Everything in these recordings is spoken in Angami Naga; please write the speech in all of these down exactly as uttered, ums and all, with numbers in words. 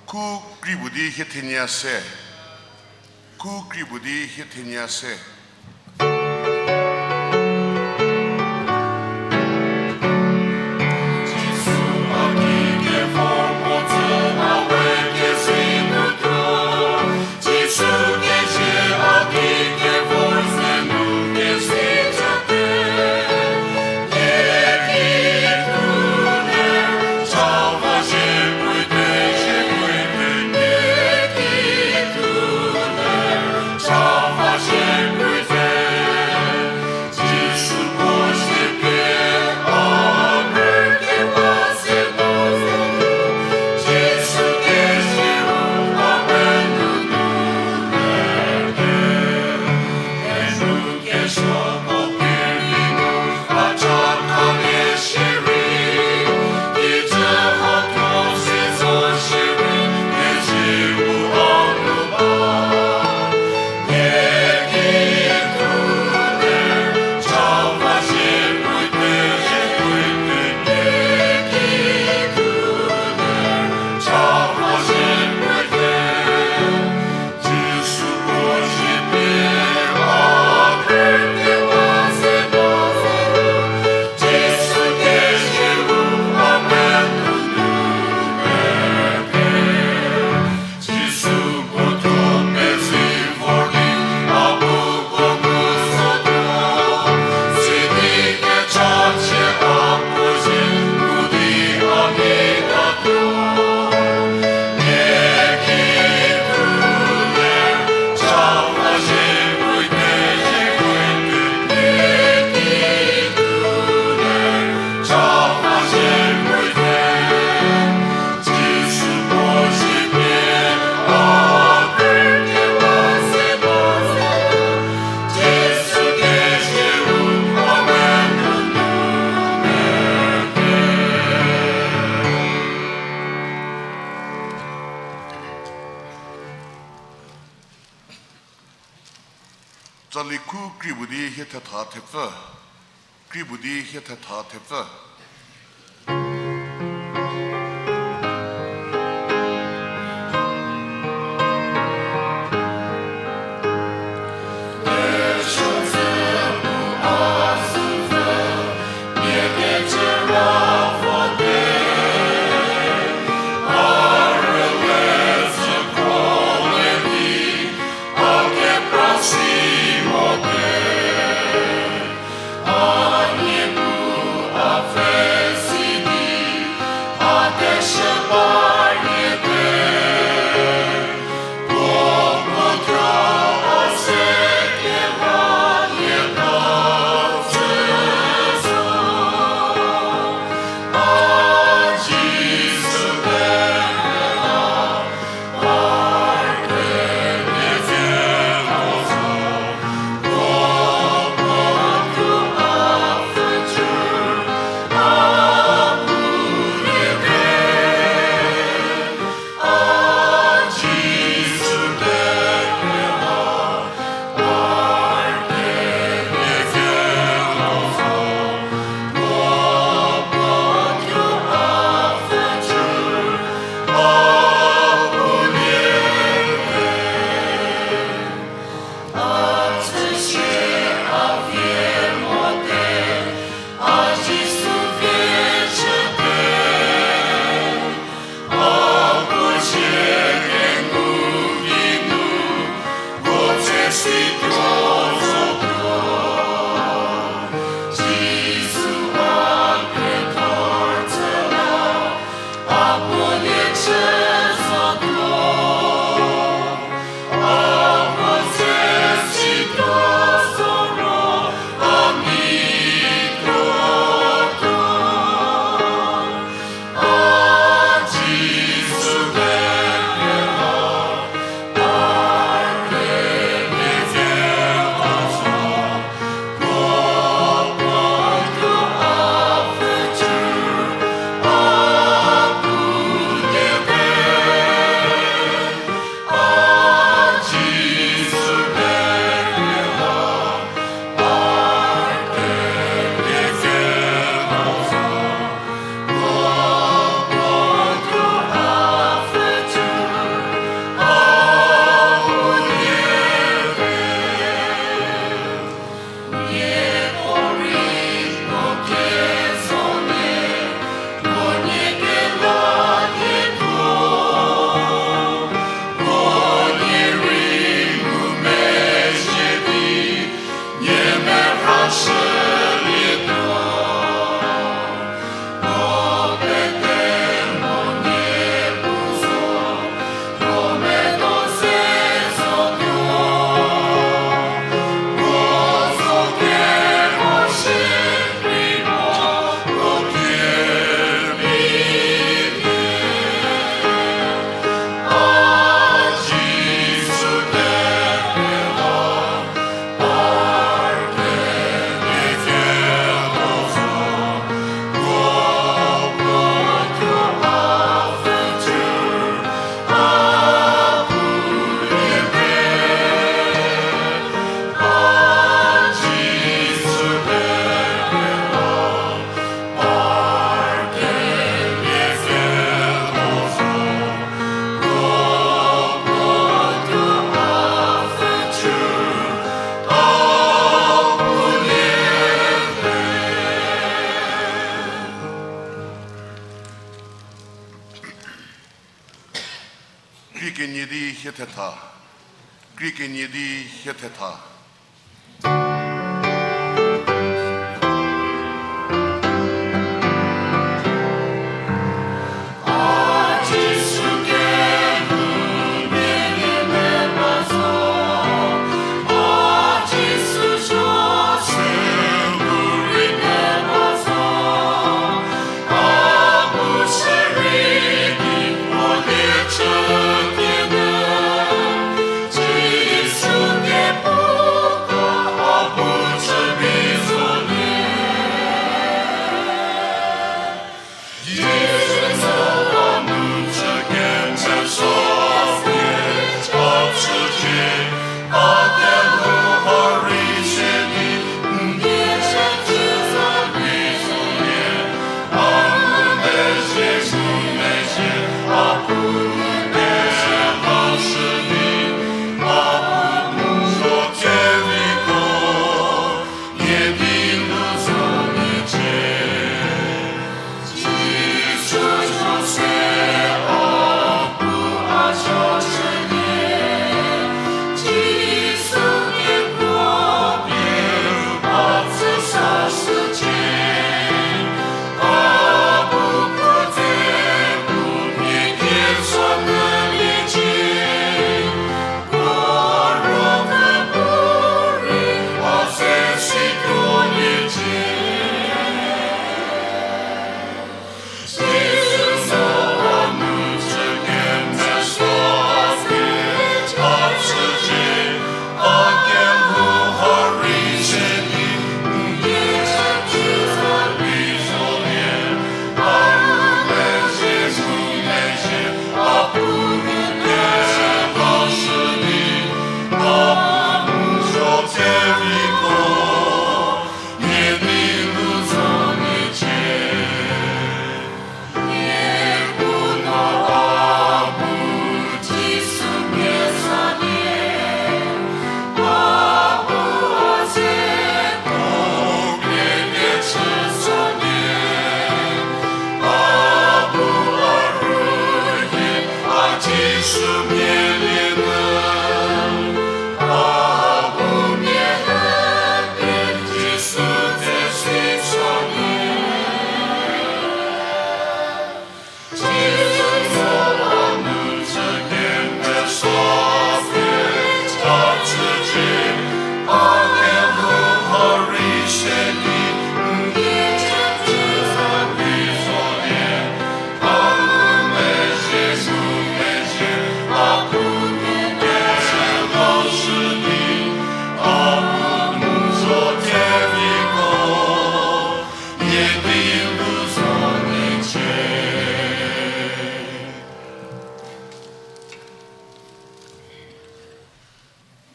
Khu kri bu di hie thenie se. Khu kri bu di hie thenie se. Tsali khu kri bu di hie thetha thepfü. Kri bu di hie thetha thepfü. Krie kenie di hie thetha. Krie kenie di hie thetha.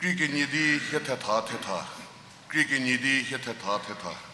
Krie kenie di hie thetha thetha. Krie kenie di hie thetha thetha.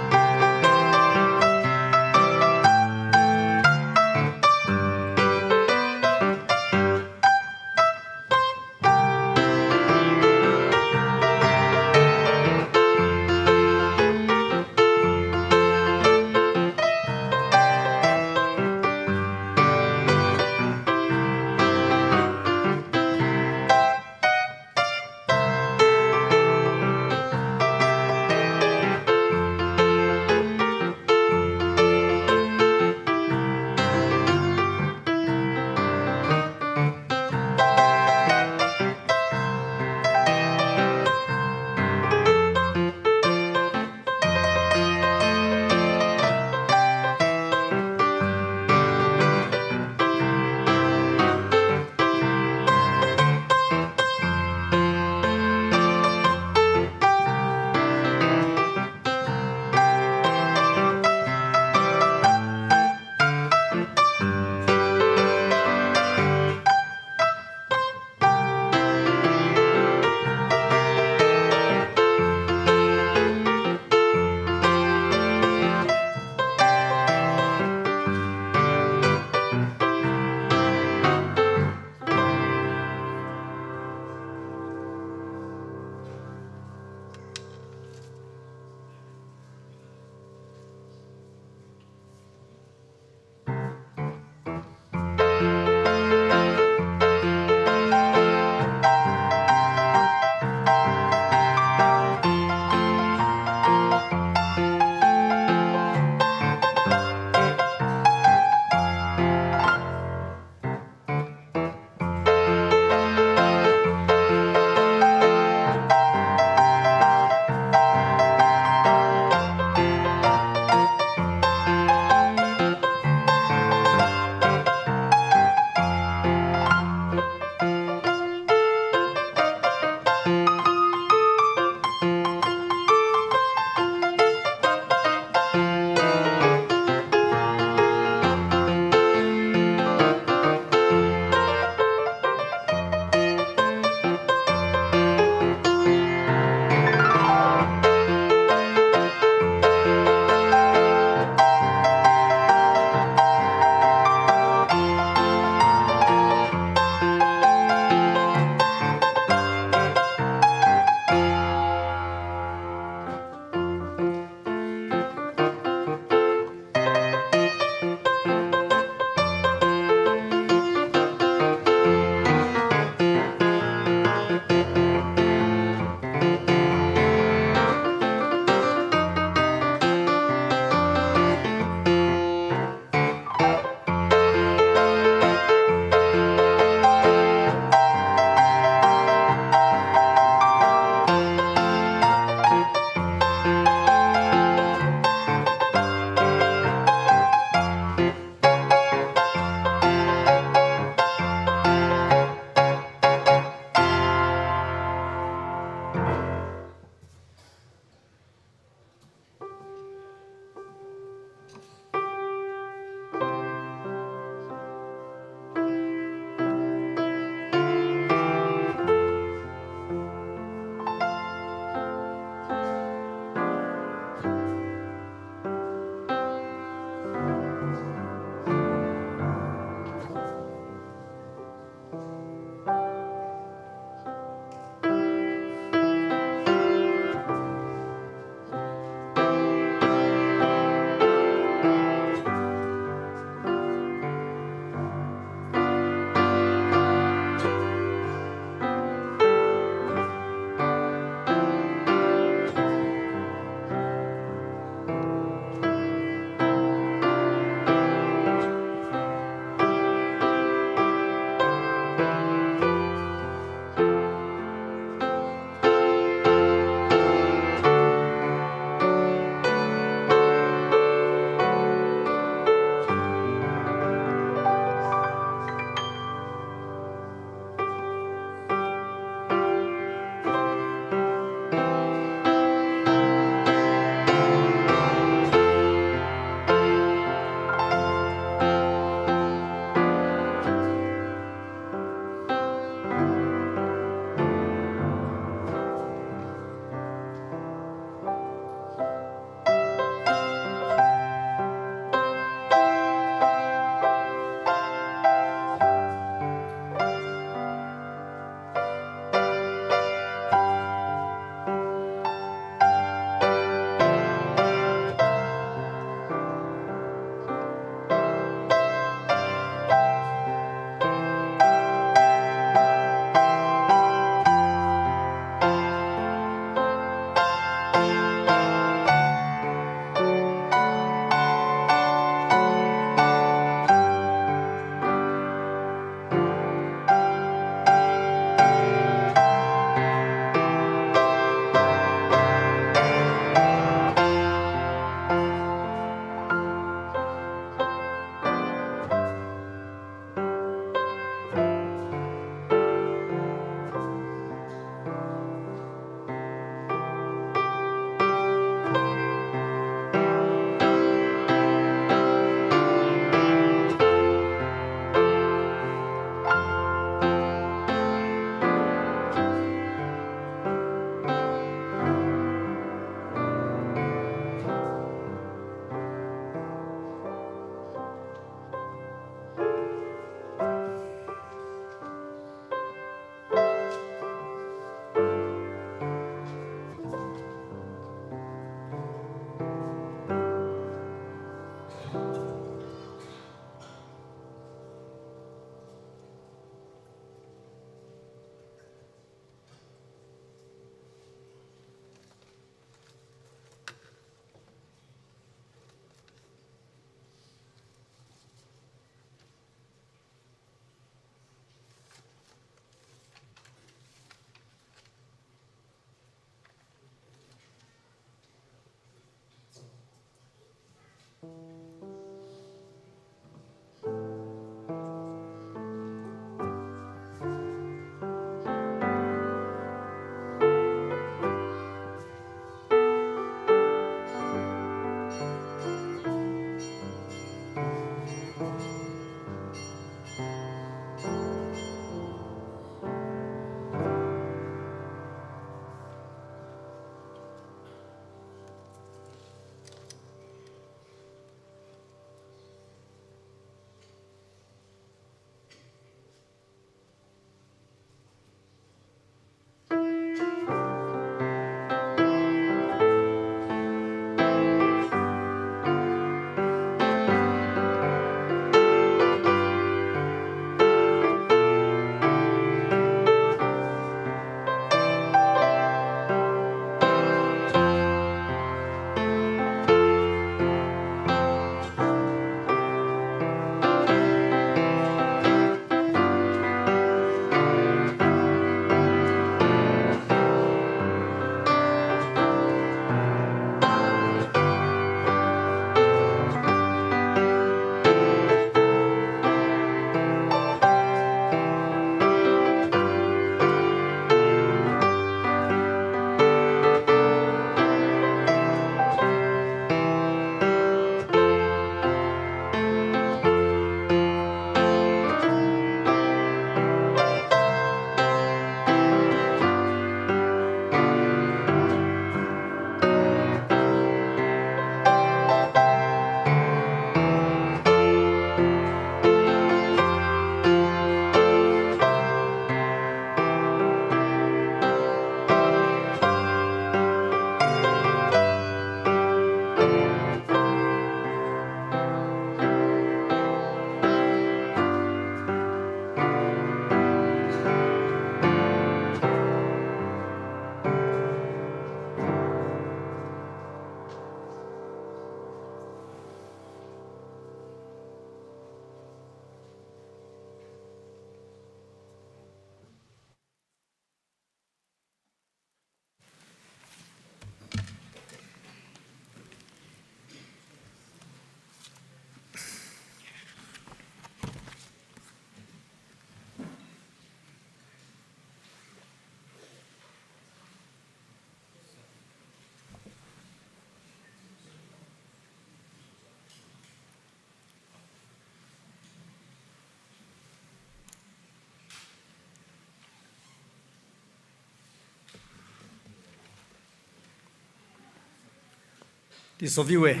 Teisovi we,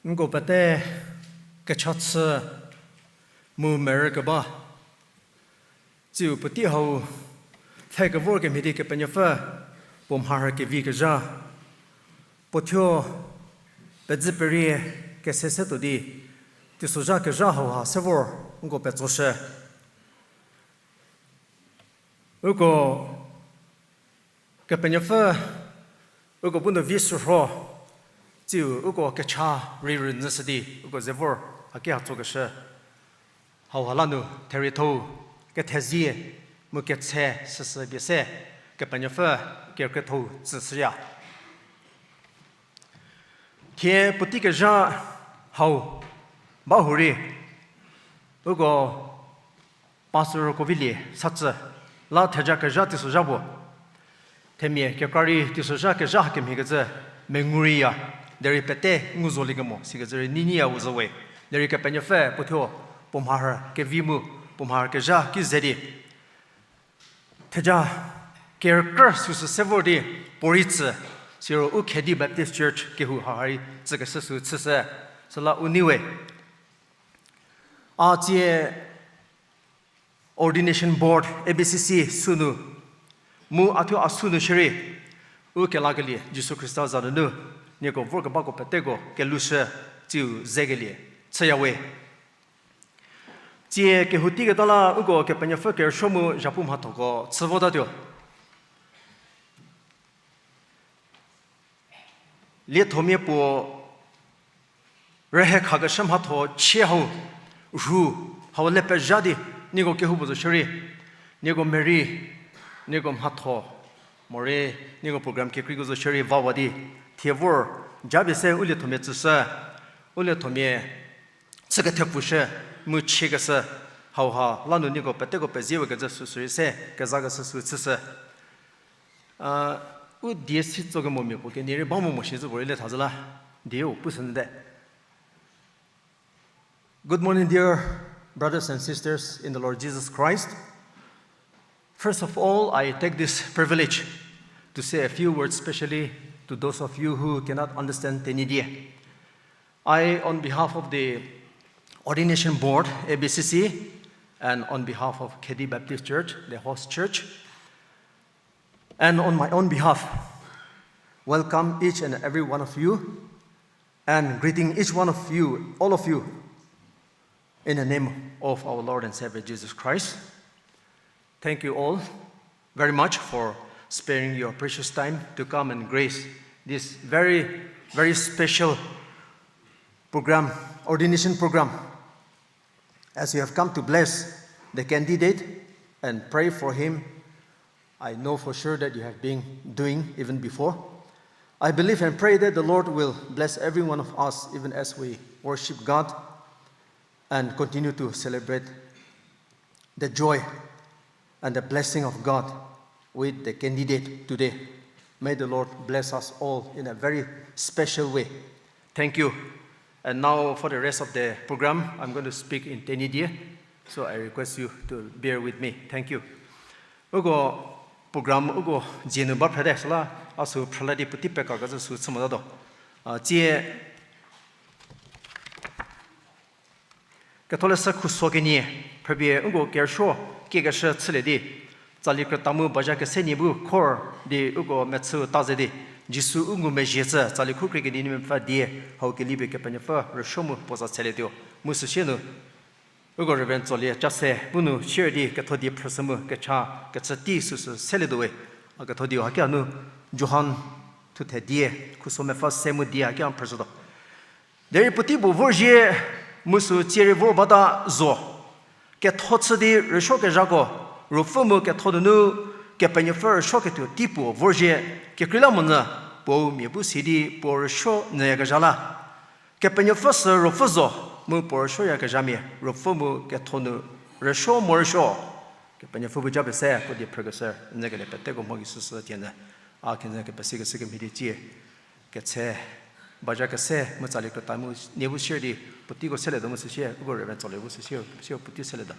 nko pete kecha chü mu merü keba, tsiu puotei hau pfhe kevor kemhie di Kepenuopfü puo mharhü kevi kezha, puo thuo pedzü perie kese se tuo di, teisozha kezha hauha se vor nko petsoshü. Uko Kepenuopfü uko bu nu vi shürho, tsiu uko kecha rei rünyüshü di uko ze vor haki ha tsokeshü. Hauha la nu theriethou, kethezie, mu ketse süsü pie se, Kepenuopfü kerükriethou tsüshüya. Thie puotei kezha hau ba hurei, uko Pastor Kovilie Satsü la theja kezha teisozha puo, themia kekra rei teisozha kezha hakemhiekecü mengu reiya, derei pete ngu zolie kemo sikecü rei nei nyiya u zo we. Derei Kepenuopfü puo thuo puo mharhü kevi mu puo mharhü kezha ki ze di theja kerükrü süsü se vor di puorei tsü, siro u Khedi Baptist Church kehou haha rei tsükeshü sü chüshü, süla u nei we. A tsie Ordination Board, A B C C sünu, mu a thuo a sünu shierei, u kelakelie Jisu Khrista za nunu nieko vorkebako peteko kelhushü, tsiu zekelie chüya we. Tsie kehou teiketa la uko Kepenuopfü kerüsuo mu zhapu mhathoko chü votatuo. Liethomia puo rühe khakeshü mhatho chie hau, rhu hau le pezha di, nieko kehoupuo zo shierei, nieko merei, nieko mhatho, morei nieko program kekreiko zo shierei vawa di, thie vor japie se u liethomia tsüshü, u liethomia chü kethepfushü, mu chiekeshü, hauha lanu nieko peteko pezie we kecü süsürei se kezakeshü sü chüshü. A, u die si tsokemomia puo kenie rei ba mo mo shi zü puorei le thazhü la, dieu pushünyüte. Good morning, dear brothers and sisters in the Lord Jesus Christ. First of all, I take this privilege to say a few words, specially to those of you who cannot understand Tenyidie. I, on behalf of the Ordination Board, A B C C, and on behalf of Khedi Baptist Church, the host church, and on my own behalf, welcome each and every one of you, and greeting each one of you, all of you, in the name of our Lord and Savior Jesus Christ. Thank you all very much for sparing your precious time to come and grace this very, very special program, ordination program. As you have come to bless the candidate and pray for him, I know for sure that you have been doing even before. I believe and pray that the Lord will bless every one of us even as we worship God and continue to celebrate the joy and the blessing of God with the candidate today. May the Lord bless us all in a very special way. Thank you. And now for the rest of the program, I'm going to speak in Tenyidie. So I request you to bear with me. Thank you. Uko program uko dzie nu ba phrete süla, a sü phrüla di puotei pekakecü sü chü motatuo. A, tsie Ketholeshü khuso kenie, phrüpie uko kerüsuo kiekeshü chülie di, tsali krüta mu bazha kese nie bu khor di uko mechü ta ze di, Jisu u ngumezhie cü tsali khu krie kenie nu mepfü die, hau kelipie Kepenuopfü rüsuo mu puo za tselietuo. Mu süsie nu, uko Reverend Tsolie Chase bu nu share di ketho die phrüshü mu kecha kechü tei süsü selietuo we. A ketho dieu haki hanu Johan thuthe die, khuso mepfü se mu die haki ha phrüshütuo. Derei puotei puo vorzhie mu sü tsie rei vor bata zo. Ketho chü di rüsuokezhako, Ruopfü mu ketho nunu Kepenuopfü rüsuoketuo tei puo vorzhie, kekreilamonyü puou mia bu si di puo rüsuo nyüyakezha la. Kepenuopfü sü Ruopfü zo, mu puo rüsuoyakezhamia Ruopfü mu ketho nu rüsuo morüsuo. Kepenuopfü bu japie se puo die phrükeshü nyükelie peteko mho gei süsü tienü. A kenyü kepesikeshü kemhie di tsie ketse, bazha kese mu tsali krüta mu nie bu share di puoteiko selietuo mu süsie, uko Reverend Tsolie bu süsie, süsie puotei selietuo.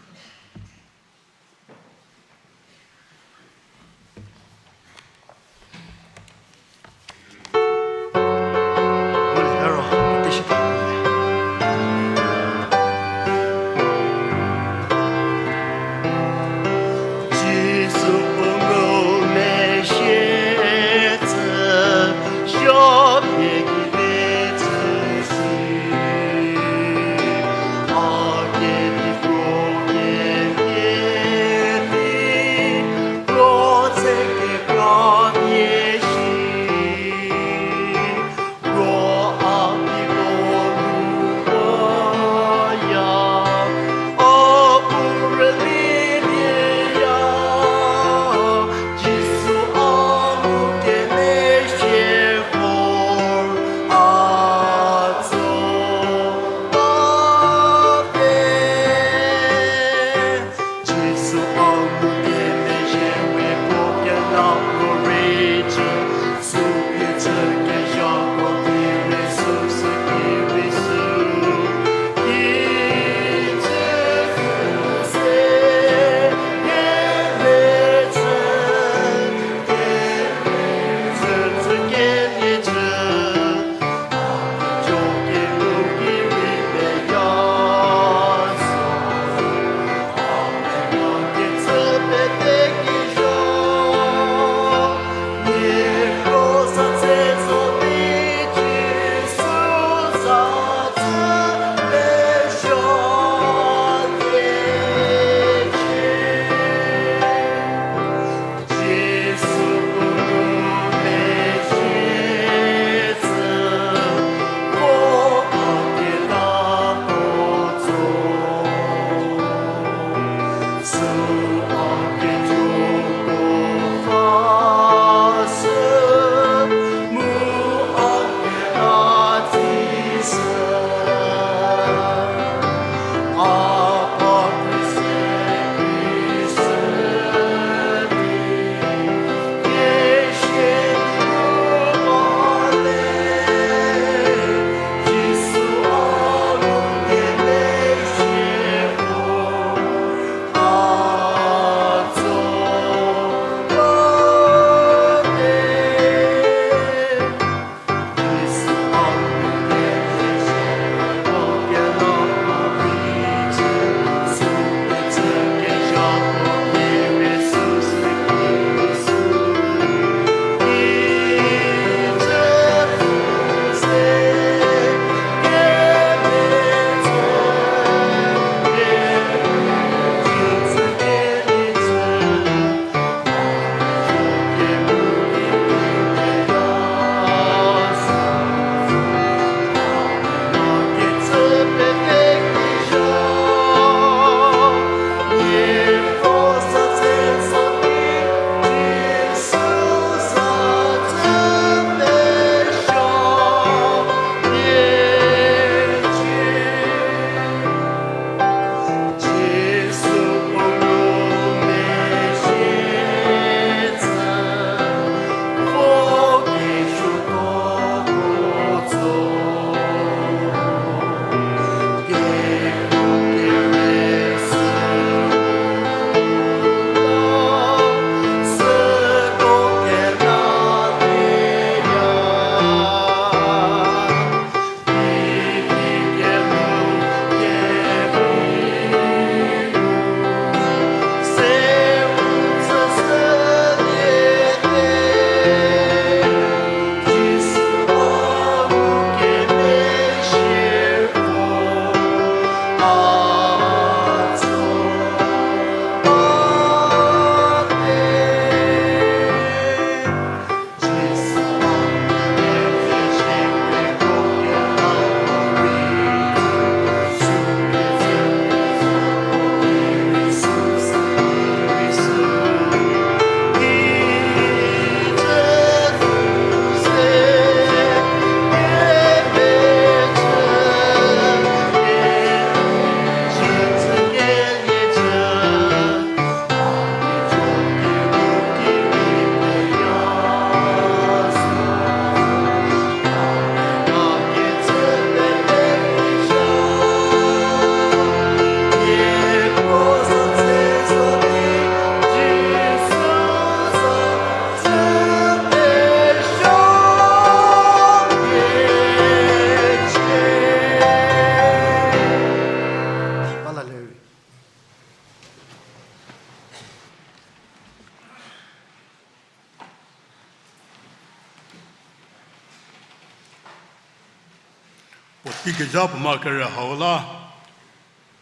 Puotei kezha puo ma kere hau la,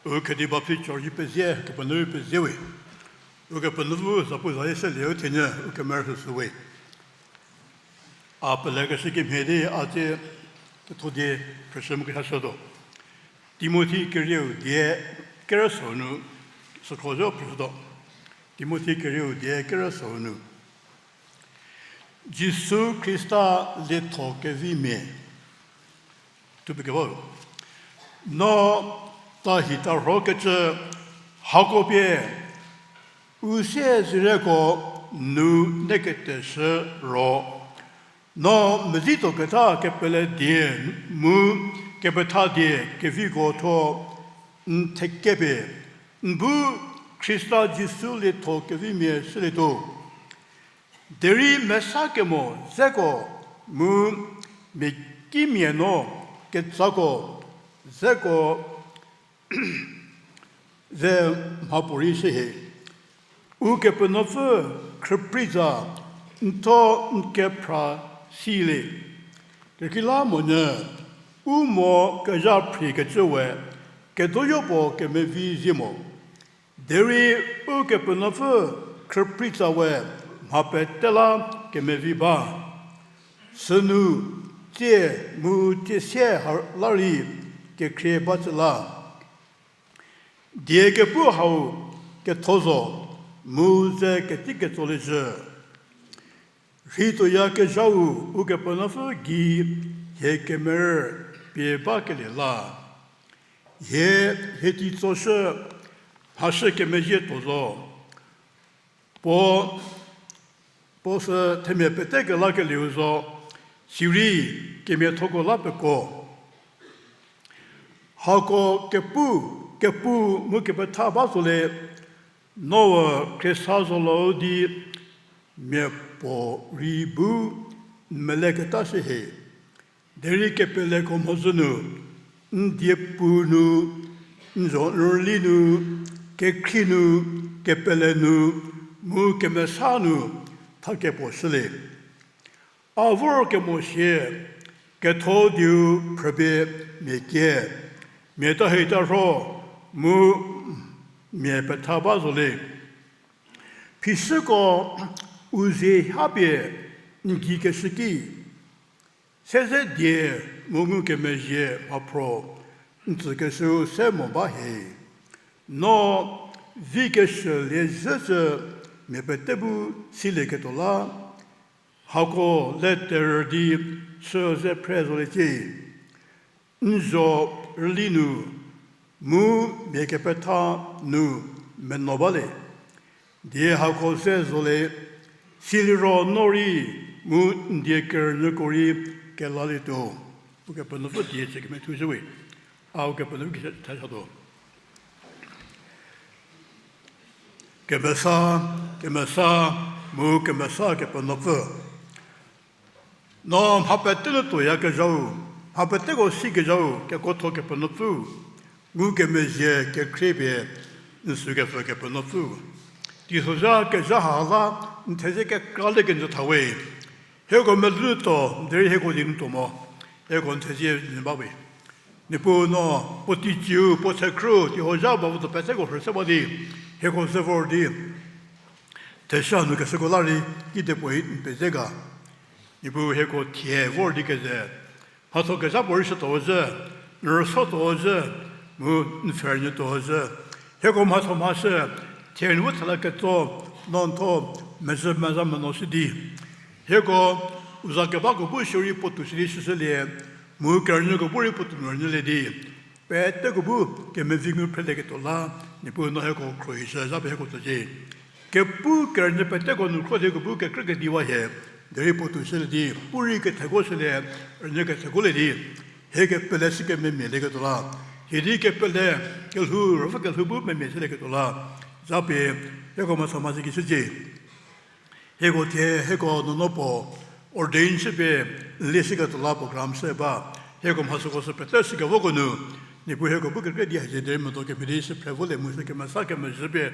u Khedi Baptist Church pezie, Kepenuopfü pezie we. Ukepenuopfü zapu zayie selie u thenyü u kemerhüshüwe. A pelekeshü kemhie di a tsie ketho die phrüshü mu kechashütuo. Timothi kerieu die kerüso nu sükhro zo phrüshütuo. Timothi kerieu die kerüso nu. Jisu Khrista lietho kevimia. Thupie kebau. No tahi tarhokecü hako pie u sie zireko nu neketeshü ro, no mezituoketa kepele die mu kepetha die keviko thuo n thekepie n bu Khrista Jisu lietho kevimia shülietuo. Derei mesa kemo dzeko mu mia kimia no ketsako dzeko ze mhapuorei shühie. Ukepenuopfü khrüpri za n thuo n kephra silie. Kekreilamonyü u mo kezha phriekecü we kedoyo puo kemevi zie mo. Derei Ukepenuopfü khrüpri tsa we mha pete la kemevi ba. Sünu tsie mu tsie sie ha la rei kekhrie ba tsü la. Die kepu hau ketho zo mu ze keti ketsoliezhü. Rheituoyakezhau Ukepenuopfü gei hie kemerü pie bakelie la. Hie, hie teitsoshü mhashü kemezhie tuo zo. Puo, puo sü themia pete kelakelieu zo, sirei kemiathoko la peko. Hako kepu, kepu mu kepetha ba zo le, no khriesa zolo di mia puo rei bu n meleketa shühie. Derei kepeleko mhodzü nu, n diepu nu, n zho n rüli nu, kekhrie nu, kepele nu, mu kemesa nu, thakepuo shülie. A vor kemo sie, ketho dieu phrüpie mia kie, mia tahi tarho, mu mia petha ba zo le. Phishüko u zie hapie n gei keshü ki, seze die mu ngukemezhie mhaphro n tsükeshüu se mo ba hie. No vi keshülie zhücü mia pete bu silieketuo la, hako le terü di chü ze phre zoliecie. N zho rüli nu, mu mia kepetha nu meno ba le. Die hako ze zo le, siliro no rei, mu n die kerünyüko rei kelalietuo. Ukepenuopfü die chü kemethushüwe. A Ukepenuopfü ki thashütuo. Kemesa, kemesa, mu kemesa Kepenuopfü. No mha pete nu tuoyakezhau, mha peteko sikezhau, kekuotho Kepenuopfü, ngukemezhie kekhrie pie n sükepfü Kepenuopfü. Teisozha kezha ha la, n thezie kekra le kenjü thawe. Hieko melou nu tuo, derei hieko lie nu tuo mo. Hieko n thezie nyü bawe. Niepuu no, puo teiciu, puo chekhrü, teihozha ba vo tuo petseko rhü se ba di, hieko ze vor di thesha nu keshüko la rei, kedipuorei n pezie ga. Niepuu hieko thie vor di keze, mhatho kezha puorei shütuo zhü, n rüso tuo zhü, mu n pfherünyü tuo zhü. Hieko mhatho mhashü, thie nu vo thela ketso, no n thuo mezhü mezha meno shü di. Hieko u za kebako bu shierei puotou shü di shüshülie, mu kerünyüko bu rei puotou nu rünyülie di. Peteko bu kemevi ngu phrelieketuo la, Niepuu no hieko khruohishü zhapie hieko tsücie. Kepu kerünyü peteko nu khro di kepu kekrü kediwa hie, derei puotou shülie di, pu rei ketheko shülie, rünyü ketheko lie di, hie kepele shü kememialieketuo la, hie di kepele kelhou, ruopfü kelhou bu memia shülieketuo la, zhapie hieko mhatho mhasi ki shücie. Hieko thie, hieko nuonuo puo ordain shüpie n lieshüketuo la program se ba. Hieko mha süko sü pete shükevoko nu, Niepuu hieko bu kekrü di hie ze derei medo kemhie di shü phre volie mu shü kemesa kemezhü pie,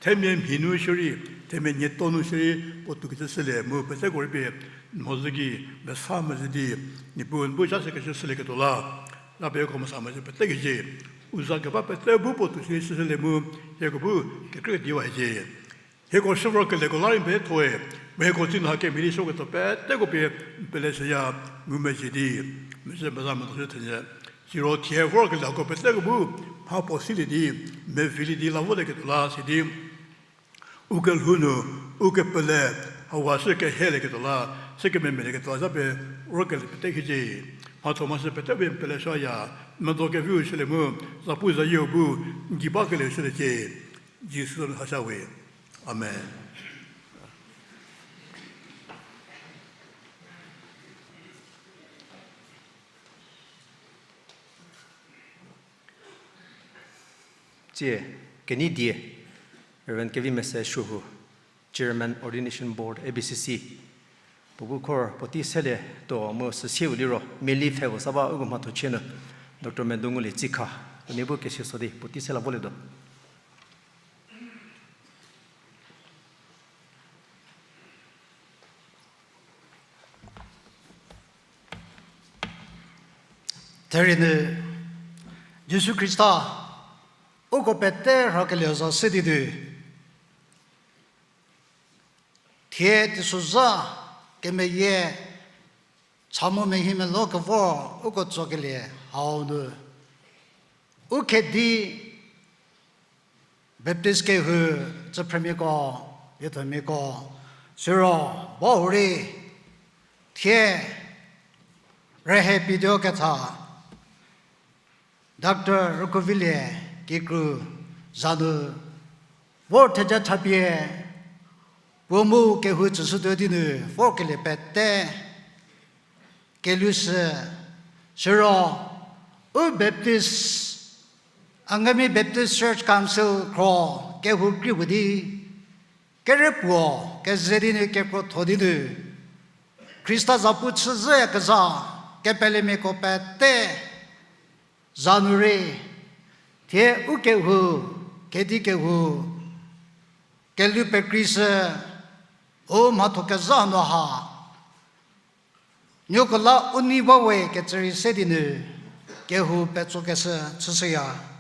themia mhi nu shierei, themia nieto nu shierei, puotou kecü shülie mu petseko rei pie, n mhodzü gei mesa mezhü di, Niepuu n bu zha shükecü shülieketuo la. Lapie uko mesa mezhü pete kecie, u za keba pete bu puo tuo shülie shülie mu, hieko bu kekrü diwa hiecie. Hieko shüvor keleko la rei mbe thoe, mu hieko tsinu ha kemhie di suoketuo peteko pie n pele shüya, ngumezhie di, mezhü meza medo shü thenyü. Siro thie vorkelie hako peteko bu, mha puo silie di, mevilie di la volieketuo la sidi u kelhou nu, u kepele, hauha shü kehielieketuo la, shü kememelieketuo la, zapie vorkelie pete hiecie. Mhatho mhashü pete pie n pele shüya, medo keviu shülie mu, zapu zayieu bu, n gei bakelieu shüliecie. Jisu za nu hashüya we. Amen. Tsie, kenei die, Reverend Kevimese Shuhu, Chairman Ordination Board, A B C C. Puo bu khor puotei selietuo mu süsieu liro, miali pfhe puo sa ba uko mhatho chie nu, Doctor Medungulie Tsikha, unie bu kesiso di puotei se la volietuo. Therie nu, Jisu Khrista, uko pete rhakelieu za se di nu, thie teisozha kemeyie, cha mu mehimelo kevor uko tsokelie hau nu, u Khedi Baptist kehou, tsüphrümiako, liethomiako, siro, bahurei, thie, rühe pidio ketha, Doctor Rükuovilie kikru za nu, vor theja thapie, puo mu kehou tsüshütuo di nu, vorkelie pete, kelushü, siro, u Baptist, Angami Baptist Church Council khro kehou kri puo di, kere puo, keze di nu kekrotho di nu, Khrista zapu chüzhüyakezha, kepelemiako pete, za nu rei, thie u kehou, Khedi kehou, kelhou pekreishü, u mhatho kezha nu ha, nuoko la u nei ba we kecü rei se di nu, kehou petsokeshü chüshüya.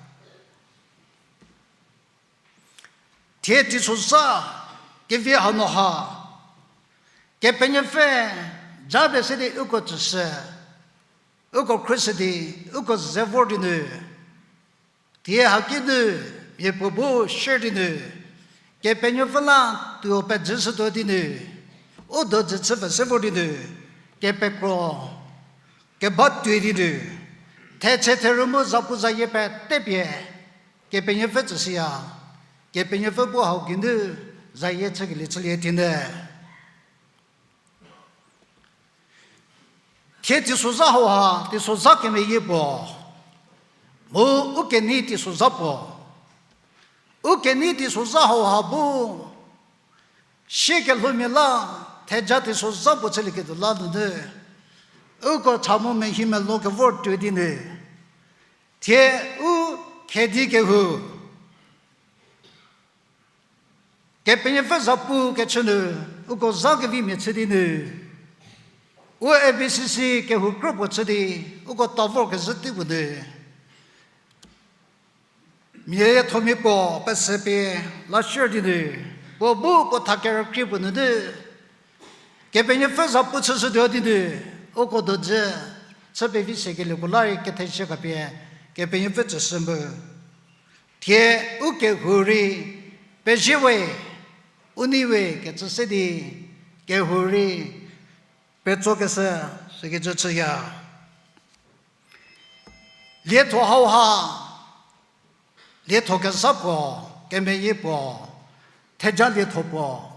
Thie teisozha kevi hanu ha, Kepenuopfü japie se di uko tsüshü, uko khrüshü di, uko ze vor di nu, thie haki nu, miapuo bu share di nu, Kepenuopfü la tuo pejüshütuo di nu, u dojü chü pfü se vor di nu, kepekro, keba tuoi di nu, theche therü mu zapu zayie pete pie, Kepenuopfü tsüshüya, Kepenuopfü bu hau geinu zayie chükelie chülie tinyü. Thie teisozha hauha, teisozha kemeyie puo, mu u kenei teisozha puo. U kenei teisozha hauha bu, sie kelhoumia la, theja teisozha puo chülieketuo la nunu, uko cha mu mehi melo kevor tuo di nu, thie u Khedi kehou, Kepenuopfü zapu kechü nu, uko za kevimia chü di nu, u A B C C kehou krü puo chü di, uko ta vorkezhü tei puo nu, mia thomia puo pesü pie la share di nu, puo bu puo tha kerükrie puo nunu, Kepenuopfü zapu chüshütuo di nu, uko dojü chü pevi sekelie puo la rei ketheshü khapie, Kepenuopfü tsüshü mu. Thie u kehou rei pezie we, u nei we kecü se di, kehou rei petsokeshü, sükecü chüya. Lietho hauha, lietho kezha puo, kemeyie puo, theja lietho puo.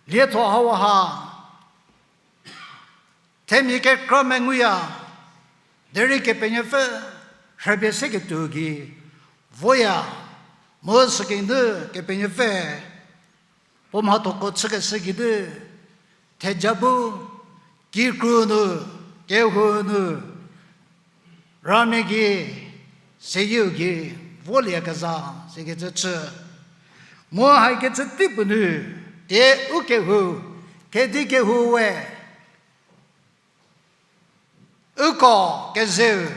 Lietho hauha, themia kekra menguya, derei Kepenuopfü rhüpie seketuo gei voya, mu süki nu Kepenuopfü puo mhathoko chükeshü geinu, theja bu, kikru nu, kehou nu, ramia gei, seyieu gei, voliekezha, sikecü chü. Mu hakecü tei puo nu, thie u kehou, Khedi kehou we, Uko kezeu,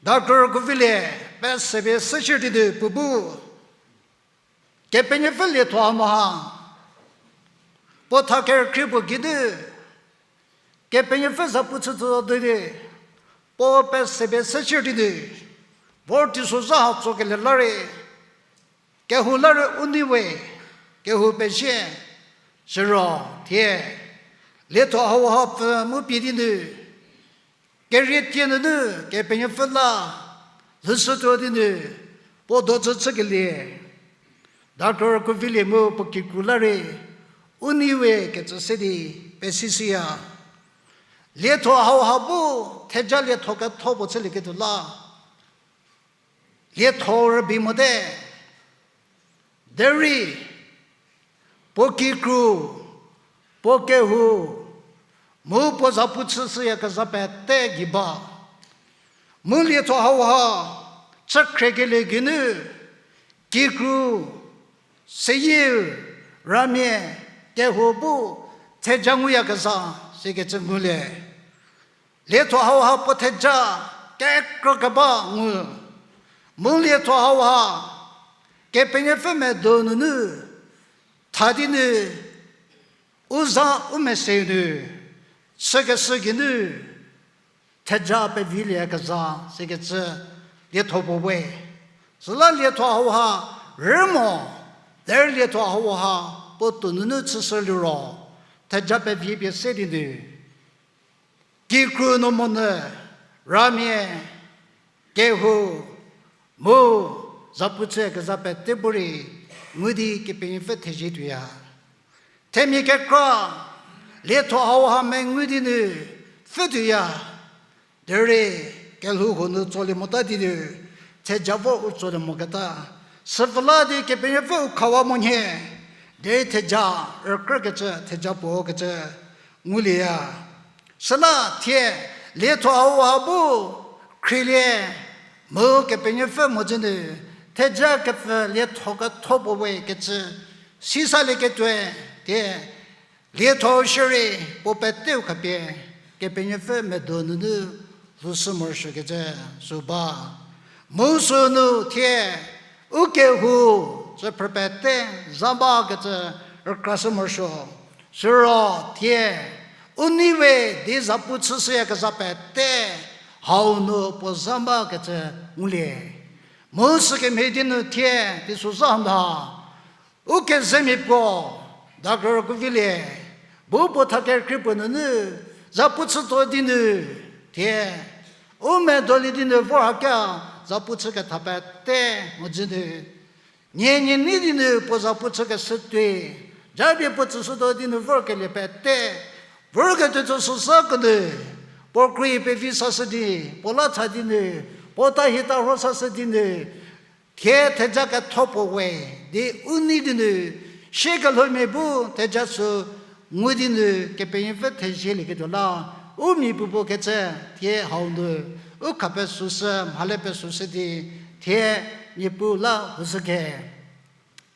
Doctor Kuvilie, pesepie seshü di nu puo bu, Kepenuopfü lietho hanu ha, puo tha kerükrie puo geinu, Kepenuopfü zapu chütuo di, puo pesepie seshü di nu, vor teisozha ha tsokelie la rei, kehou la rei u nei we, kehou pezie, siro, thie, lietho hauha pfü mu pie di nu, kerie tie nunu Kepenuopfü la lhoushütuo di nu, puo dojü chükelie, Doctor Kuvilie mu puo kikru la rei u nei we kecü se di pesishüya. Lietho hauha bu theja lietho ketho puo chülieketuo la, lietho rübei mote. Derei, puo kikru, puo kehou, mu puo zapu chüshüyakezha pete gei ba. Mu lietho hauha chükhriekelie geinu, kikru, seyie, ramia, kehou bu theja nguyakezha sikecü ngulie. Lietho hauha puo theja kekrokeba ngu. Mu lietho hauha Kepenuopfü medo nunu tha di nu, u za u meseu nu chükeshü geinu theja pevilieyakezha sikecü lietho puo we. Süla lietho hauha rü mo, derei lietho hauha puo tuo nunu chüshü liro, theja pevi pie se di nu, kikru nu monyü, ramia, kehou, mu zapu chüyakezha pete bu rei ngu di Kepenuopfü thezie tuoya. Themia kekra, lietho hauha mengu di nu pfhü tuoya. Derei kelhou huo nu tsolie mota di nu, theja vor u tsolie moketa, süpfü la di Kepenuopfü u khawa monyü, derei theja rükrükecü, theja puo kecü ngulieya. Süla thie lietho hauha bu khrielie, mu Kepenuopfü mhodzü nu theja kepfü lietho ketho puo we kecü sisalieketuoe, thie lietho shierei puo peteu khapie Kepenuopfü medo nunu lhoushü morosuokecü sü ba. Mu sünu thie u kehou tsüphrü pete za bakecü rükrashü morosuo. Siro thie u nei we di zapu chüshüyakezha pete hau nu puo za bakecü ngulie. Mu sükemhie di nu thie teisozha ha u kezemia puo, Doctor Kuvilie, bu puo tha kerükrie puo nunu zapu chütuo di nu, thie u medolie di nu vor hakia zapu chüketha pete mhodzü nu, nie nie nei di nu puo zapu chükeshü tuoi, japie puo tsüshütuo di nu vorkelie pete, vorketuo tsüshü sa kenu, puo krei pevi sashü di, puo la cha di nu, puo tahi tarho sashü di nu, thie theja ketho puo we di u nei di nu, shiekelhoumia bu theja sü ngu di nu Kepenuopfü thezielieketuo la, u mia puopuo kecü thie hau nu u khapesüshü, mhale pesüshü di, thie Niepuu la lhoushü ke.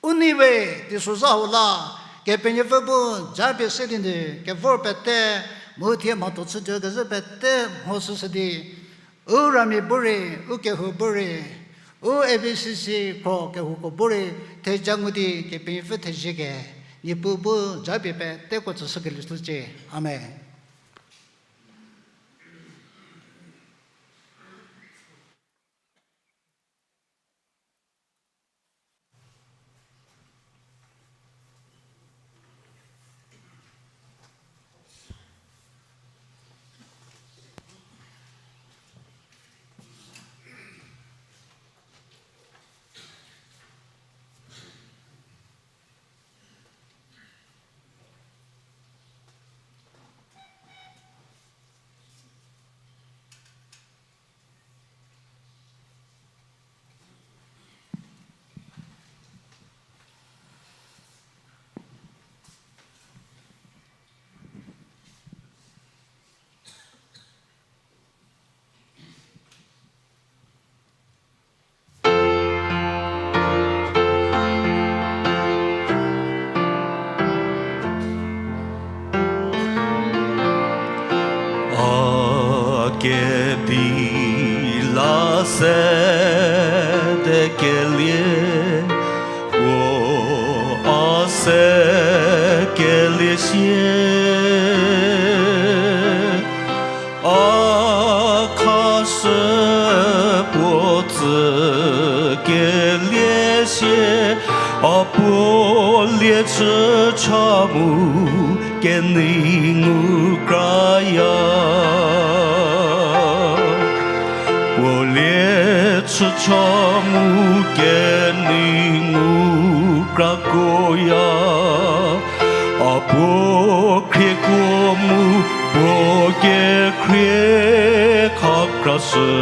U nei we teisozha hau la, Kepenuopfü bu japie se di nu kevor pete, mu thie mhatho chütuo kezhü pete mhoshüshü di, u ramia bu rei, u kehou bu rei, u A B C C kro kehouko bu rei, theja ngu di Kepenuopfü thezie ke, Niepuu bu japie peteko tsüshükelie shücie. Amen. se de kelie, puo a se kelie sie, a khashü puo tsü kelie sie, a puo lie chü cha mu kenei ngu kraya. Puo lie chü cha mu kenei ngu krakoya. A puo khriekuo mu puo kekhrie khakrashü.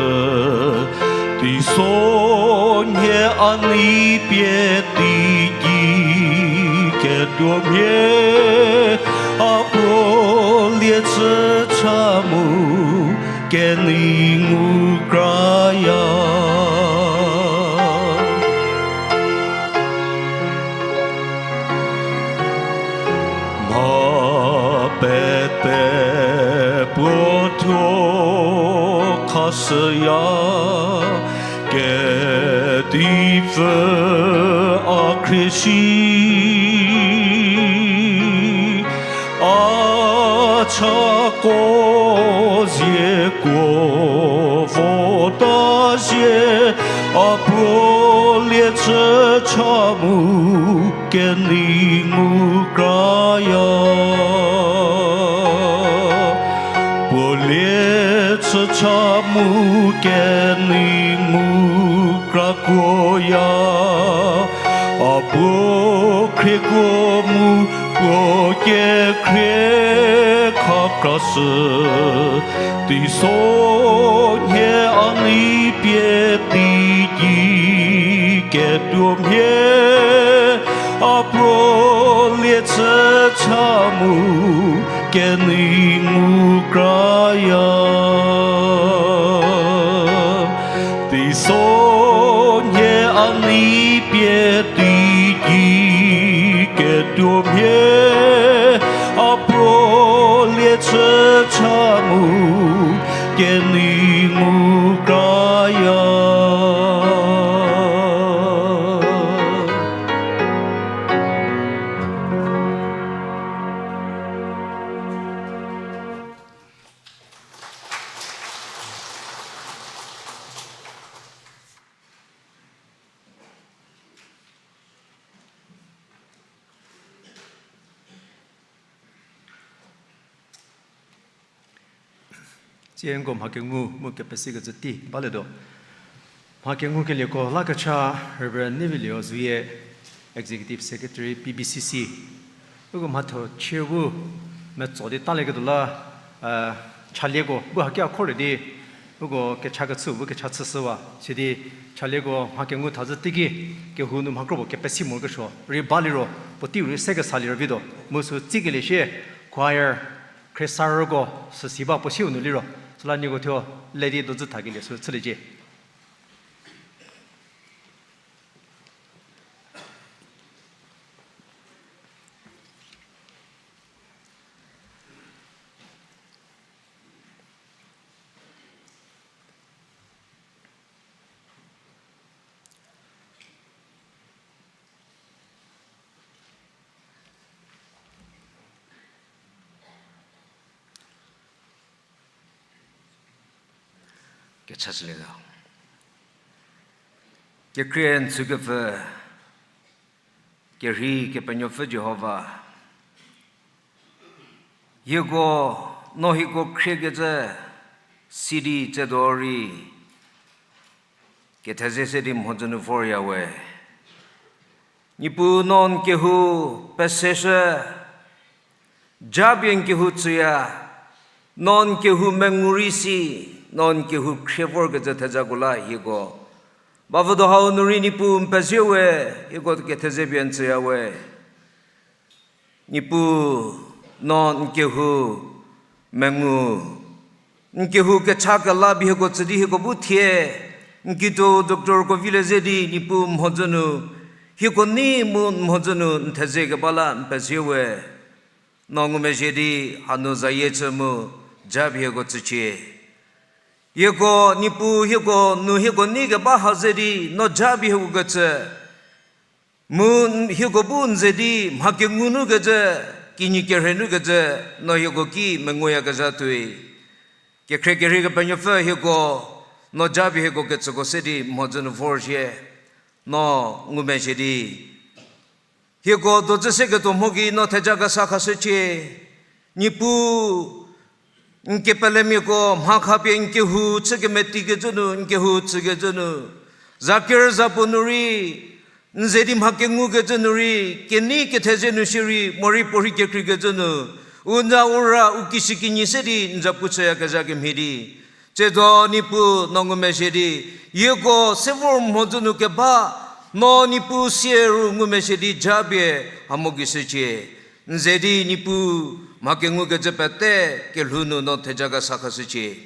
Teisonhie a nei pie teiki ketuo mhie, a puo lie chü cha mu kenei ngu kraya. Mha pete puo thuo khashüya, kedipfü a khrie shi, a chako zieko vota zie, a puo lie chü cha mu kenei ngu kraya. Puo lie chü cha mu kenei ngu krakoya. A puo khriekuo mu puo kekhrie khakrashü. Teisonhie a nei pie teiki ketuo mhie, a puo lie chü cha mu kenei ngu kraya. Teisonhie a nei pie teiki ketuo mhie, a puo lie chü cha mu kenei ngu kraya. Tsieko mha kengu mu kepesikecü tei balietuo. Mha kengukelieko la kecha Reverend Nevilio Zuyie, Executive Secretary, P B C C. Uko mhatho chie bu metso di talieketuo la, chalieko bu haki a khorei di, uko kecha kechü bu kecha chüshüwa sidi, chalieko mha kengu thazhü teiki kehou nu mha kropuo kepesi morokesuo rei baliro, puoteiu rei se kesa liro vituo mu sü tsikelie shie, choir, khriesarüko süsi ba puo siu nu liro, süla nieko thuo ledi dozü thakelie sü chüliecie. Kechachülietuo. Kekhrie n tsükepfü, kerhei Kepenuopfü Jihova, hieko, no hieko khriekecü sidi tsedo rei, ketheze se di mhodzü nu vorya we. Niepuu no n kehou peseshü, japie n kehou tsüya, no n kehou mengu rei si, no n kehou khrie vorkecü thejako la hieko bavüdo hau nu rei Niepuu n pezie we, hieko ketheze pie n tsüya we. Niepuu, no n kehou mengu, n kehou kecha kela pie hieko tsü di hieko bu thie, n kituo doctor ko vilie ze di Niepuu mhodzü nu, hieko nei mu n mhodzü nu n theze keba la n pezie we. No ngumezhie di hanu zayie chü mu japie hieko tsücie. Hieko Niepuu hieko nu hieko nei keba ha ze di no japie hieko kecü. Mu n-, hieko bu n ze di mha kengu nu kecü, kinyi kerhei nu kecü, no hieko ki menguyakezha tuoi. Kekhrie kerhei Kepenuopfü hieko, no japie hieko kecüko se di mhodzü nu vorzhie, no ngumezhie di. Hieko dozü se ketuo mho ki no theja kesa khashücie. Niepuu, n kepelemiako mha khapie n kehou chü kemetikecü nu, n kehou tsükecü nu, za ker za puo nu rei, n ze di mha kengu kecü nu rei, kenei kethezie nu shierei, morei puorhi kekreikecü nu, u na u ra u kishükinyi se di n za pu chüyakezha kemhie di. Tsiedo Niepuu no ngumezhie di, hieko se vor mhodzü nu keba, no Niepuu sie ru ngumezhie di japie ha mo gei shücie. N ze di Niepuu mha kengukecü pete kelhou nu no theja kesa khashücie.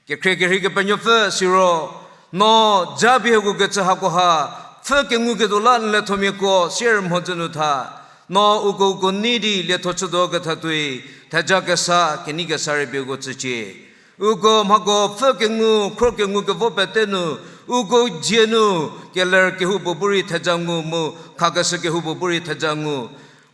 Kekhrie kerhei Kepenuopfü siro, no japie hieko kecü hakoha, pfhü kenguketuo la n liethomiako sier mhodzü nu tha, no uko uko nei di lietho chütuo ketha tuoi, theja kesa, kenei kesa rei pie uko tsücie. Uko mhako pfhü kengu, khro kengu kevo pete nu, uko dzie nu, keler kehoupuo bu rei theja ngu mu, khakeshü kehoupuo bu rei theja ngu.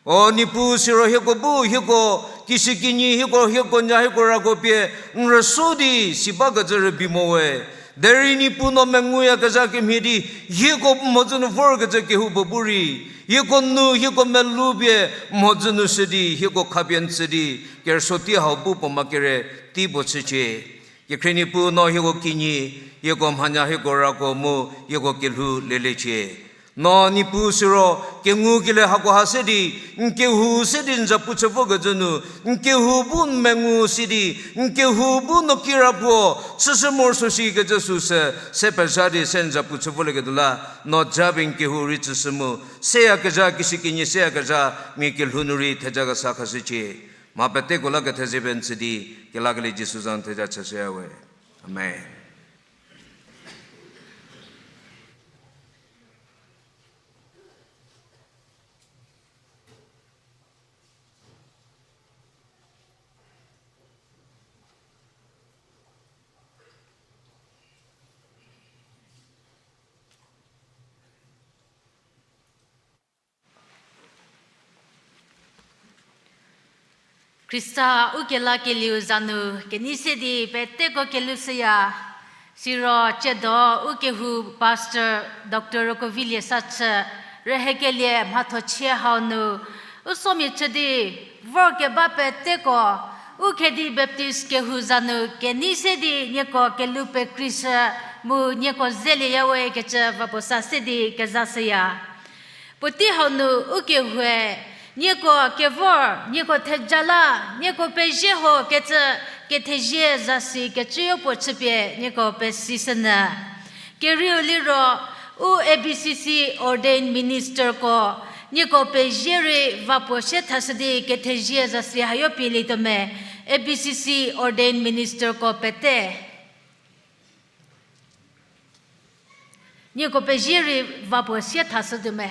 O Niepuu siro hieko bu, hieko kishükinyi, hieko, hieko nya, hieko rako pie, n rüsuo di, si bakecü rübei mo we. Derei Niepuu no menguyakezha kemhie di, hieko mhodzü nu vorkecü kehoupuo bu rei, hieko nu, hieko melou pie, mhodzü nu shü di, hieko khapie n tsü di, kerüsuo tei hau bu puo ma kere, tei puo chücie. Kekhrie Niepuu no hieko kinyi, hieko mhanya, hieko rako mu, hieko kelhou lelecie. No Niepuu siro, kengukelie hakoha se di, n kehou se di n za pu chü vokecü nu, n kehou bu n mengu si di, n kehou bu no kirapuo, chüshü morosuo shikecü süsü, se pezha di se n za pu chü volieketuo la, no japie n kehou rei tsüshü mu, seyakezha, kishükinyi seyakezha, mia kelhou nu rei theja kesa khashücie. Mha peteko la kethezie pie n tsü di, kelakelie Jisu za nu theja chüshüya we. Amen. Khrista ukelakelieu za nu kenei se di peteko kelhou shüya, siro tsiedo ukehou Pastor Doctor Rokovilie Sachü rühekelie mhathochie hau nu, u somia chü di vorkeba peteko, u Khedi Baptist kehou za nu kenei se di nieko kelhou pekreishü mu nieko zelieyawe kecü va puo sa se di kezashüya. Puotei hau nu ukehoue, nieko kevor, nieko theja la, nieko pezie ho kecü kethezie zasi kecüyo puo chüpie nieko pesishünyü. Kerieu liro, u A B C C ordained ministerko, nieko pezie rei va puo sie thashü di kethezie zasi hayo pielietuo me, A B C C ordained ministerko pete. Nieko pezie rei va puo sie thashütuo me.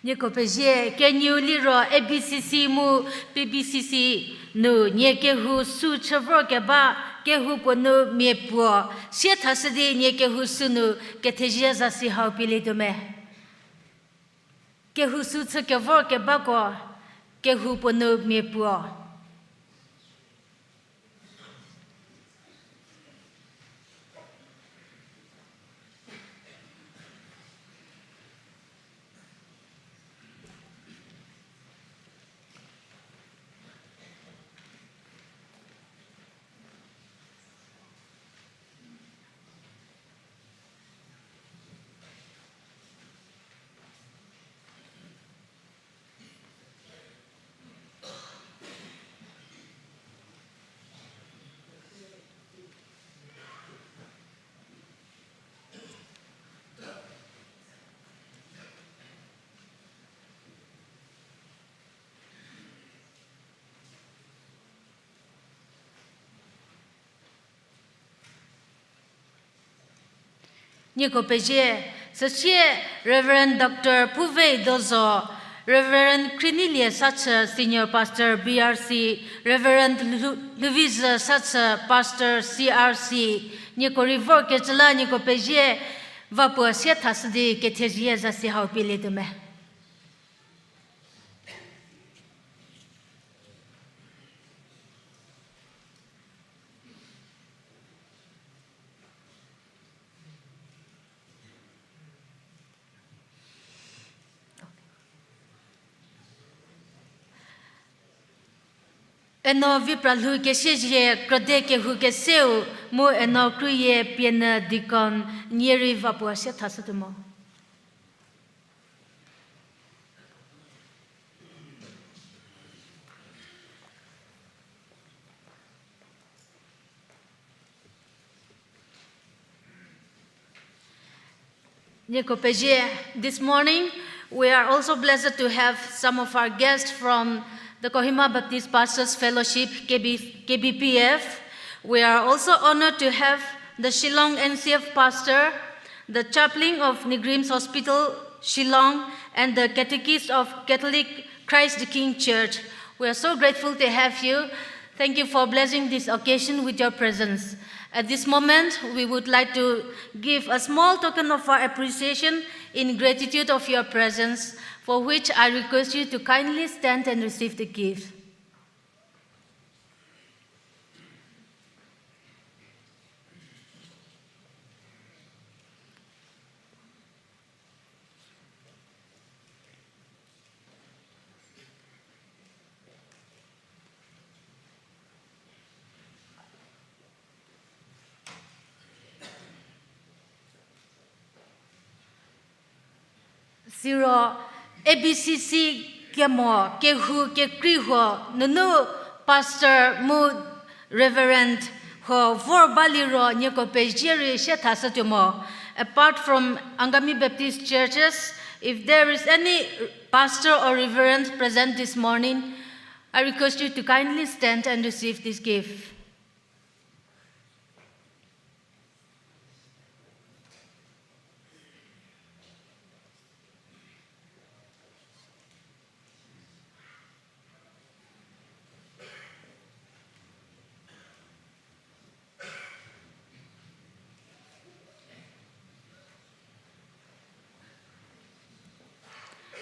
Nieko pezie, kenieu liro A B C C mu P B C C nu nie kehou sü chü vorkeba Kehoupuo nu mia puo, sie thashü di nie kehou sünu kethezie zasi hau pielietuo me. Kehou sü chü kevor kebako, kehoupuo nu mia puo. Nieko pezie, süsie Reverend Doctor Puvei Dozo, Reverend Krinilie Sachü, Senior Pastor B R C, Reverend Lu-, Luvizü Sachü, Pastor C R C, nieko rei vorkecü la nieko pezie, va puo sie thashü di kethezie zasi hau pielietuo me. Eno vi pralhou kesiezie krüde kehou keseu mu eno krüyie pienü deacon nie rei va puo sie thashütuo mo. Nieko pezie, this morning, we are also blessed to have some of our guests from the Kohima Baptist Pastors Fellowship, K B, K B P F. We are also honored to have the Shillong N C F pastor, the chaplain of Nigrims Hospital, Shillong, and the catechist of Catholic Christ the King Church. We are so grateful to have you. Thank you for blessing this occasion with your presence. At this moment, we would like to give a small token of our appreciation in gratitude of your presence, for which I request you to kindly stand and receive the gift. Siro A B C C kemo kehou kekrei huo nunu pastor mu reverend huo vor baliro nieko pezie rei sie thashütuo mo. Apart from Angami Baptist churches, if there is any pastor or reverend present this morning, I request you to kindly stand and receive this gift.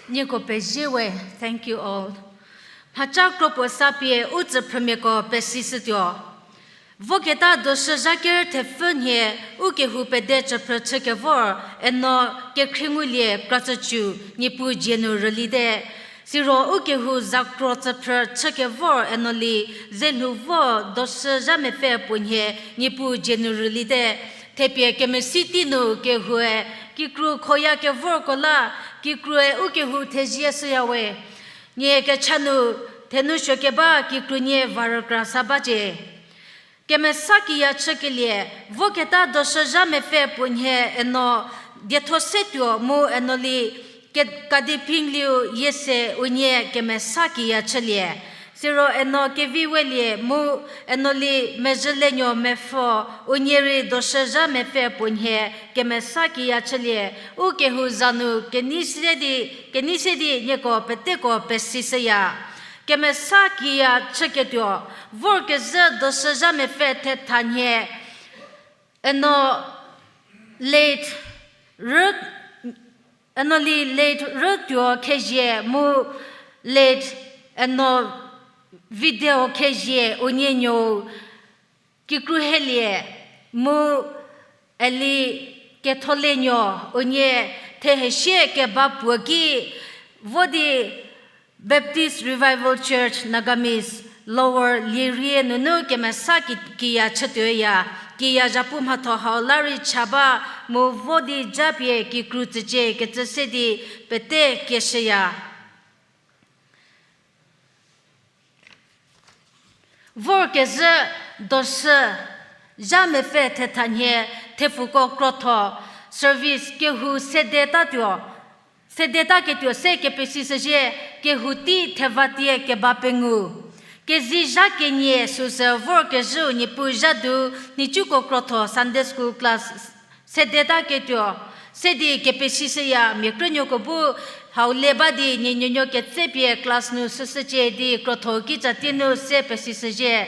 Nieko pezie we, thank you all. Mhaca kropuo sa pie u tsüphrümiako pesishütuo. Voketa doshüzha ker thepfü nhie u kehou pede chüphrü chükevor eno kekhrie ngulie kratsücü Niepuu dzie nu rülite. Siro u kehou zakro tsüphrü chükevor eno li ze lhou vo doshüzha mepfü puo nhie Niepuu dzie nu rülite. Thepie kemesi tei nu kehoue kikru khoya kevorko la kikrue u kehou thezie shüya we. Nie kecha nu thenu suokeba kikru nie va rükra sa bacie. Kemesa kiya chükelie, voketa doshüzha mepfü puo nhie eno dietho se tuo mu eno li ke-, kadi phing liu yie se unie kemesa kiya chülie. Siro eno kevi welie mu eno li mezhülenuo mepfü unie rei doshüzha mepfü puo nhie kemesa kiya chülie. U kehou za nu kenei se di, kenei se di nieko peteko pesishüya. kemesa kiya chüketuo, vorkezhü Doshü Zhamepfü Thethanhie, eno late Rü, eno li late Rütuo Khezhie mu late eno Video Khezhie unie nuou kikru helie mu eli Ketholenuo unie thehesie keba puo ki vo di Baptist Revival Church Nagamese Lower Lierie nunu kemesa ki-, kiya chütuoya, kiya zhapu mhatho hau la rei cha ba mu vo di japie kikru tsücie kecü se di pete kieshüya. Vorkezhü Doshü Zhamepfü Thethanhie thepfuko krotho service kehou sedetatuo, sedetaketuo se kepesishüzhie kehou tei thevatie keba pengou. Kezei zha kenie süsü vorkezhüu Niepuu zhadu nhicuko krotho Sunday school class sedetaketuo se di kepesishüya mia krünuoko bu hau le ba di nie nuonuo ketsepie class nu süshücie di krotho kitsatie nu se pesishüzhie.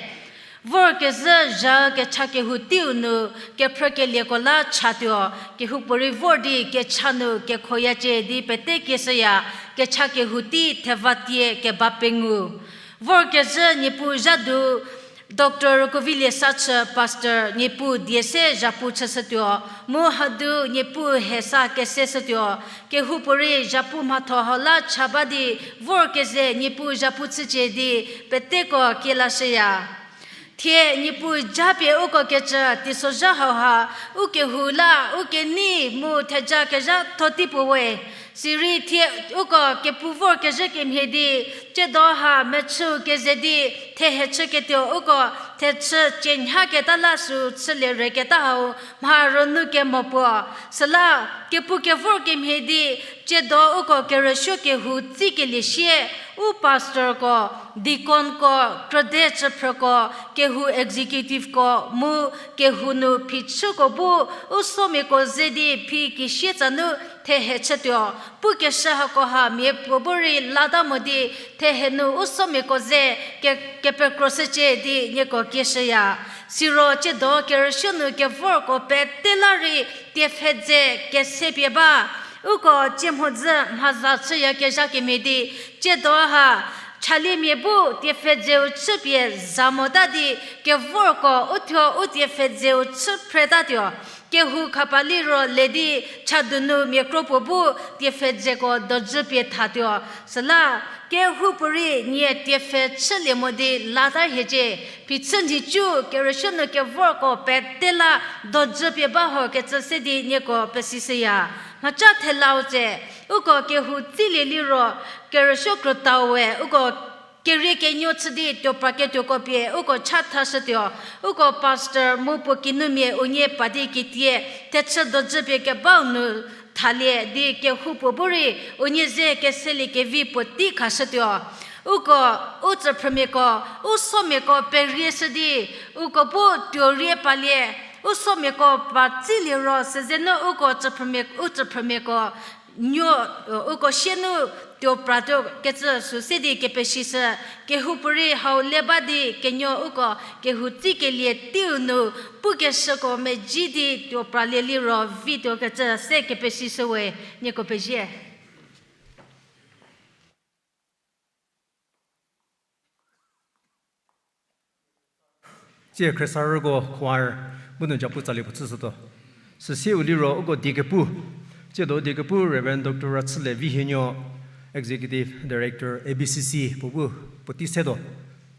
Vorkezhü zha kecha kehou teiu nu kephrükelieko la chatuo, kehoupuorei vor di kecha nu kekhoyacie di pete kieshüya, kecha kehou tei thevatie keba pengou. Vorkezhü Niepuu zhadu Doctor Rükovilie Sachü pastor Niepuu die se zhapu chüshütuo, mu hadu Niepuu hesa keseshütuo, kehoupuorei zhapu mhatho hau la cha ba di vorkeze Niepuu zhapu chücie di peteko kielashüya. Thie Niepuu japie uko kecü teisozha hauha, u kehou la, u kenei mu theja kezhatho tei puo we. Sirei thie uko kepu vorkezhü kemhie di, tsiedo ha mechüu keze di, thehe chüketuo uko thechü cienhaketa la sü chülie reketa hau, mha rünu kemo puo. Süla, kepu kevor kemhie di, tsiedo uko kerüsuo kehou tsikelie sie, u pastorko, deaconko, krüde chüphrüko, kehou executiveko, mu kehou nu phichüko bu, u somiako ze di phi kisie tsanu thehe chütuo, pukeshü hako ha mia puo bu rei lata mo di, thehe nu u somiako ze ke-, kepekroshücie di nieko kieshüya. Siro tsiedo kerüsuo nu kevorko pete la rei tiepfhedze kesepie ba. Uko tsie mhodzü mhaza chüyakezha kemhie di, tsiedo ha chaliemia bu tiepfhedzeu chüpie za mota di, kevorko u thuo u tiepfhedzeu chü phretatuo. Kehou khapa liro le di chadunu mia kro puo bu tiepfhedzeko dojüpie thatuo. Süla, kehoupuorei nie tiepfhe chülie mo di lata hiecie, phichü nhicu kerüsuo nu kevorko pete la dojüpie ba ho kecü se di nieko pesishüya. Mhaca thelau tse, uko kehou tsilie liro kerüsuo krütau we, uko kerie kenuo chü di tuopraketuoko pie uko cha thashütuo, uko pastor mu puo kinumia unie pa di kitie, thechü dojüpie kebau nu thalie di kehoupuo bu rei unie ze keseliekevi puotei khashütuo. Uko, u tsüphrümiako, u somiako perieshü di, uko bu tuo rie palie, u somiako pa tsilie ro süzenu uko tsüphrümia, u tsüphrümiako nuo, uko sie nu tuo pratuo kecü sü se di kepesishü, kehoupuorei hau le ba di kenuo uko kehou tsikelie teiu nu pukeshüko medzi di tuo pralie liro vituo kecü se kepesishü we, nieko pezie. Tsie khriesarüko choir bu nu japu tsalie puo chüshütuo. Süsieu liro uko diekepu, tsiedo diekepu Reverend Doctor Rachülie Vihienuo, Executive Director A B C C puo bu puotei setuo.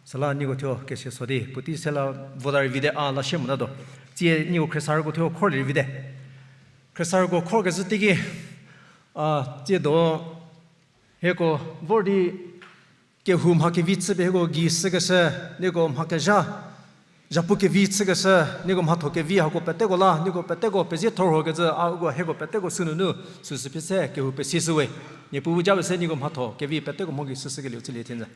Süla nieko thuo kesie so di puotei se la vota rei vite a la sie motatuo. Tsie nieko khriesarüko thuo khorlie rei vite. Khriesarüko khorkezhü teiki, a, tsiedo hieko vor di kehou mha kevi chüpie hieko gei shükeshü, nieko mha kezha, zhapu kevi chükeshü, nieko mhatho kevi hako peteko la nieko peteko pezie thorhokecü a uko hieko peteko sünunu süsü pie se kehou pesishü we. Niepuu bu japie se nieko mhatho kevi peteko mho gei shüshükelieu chülie thie nze.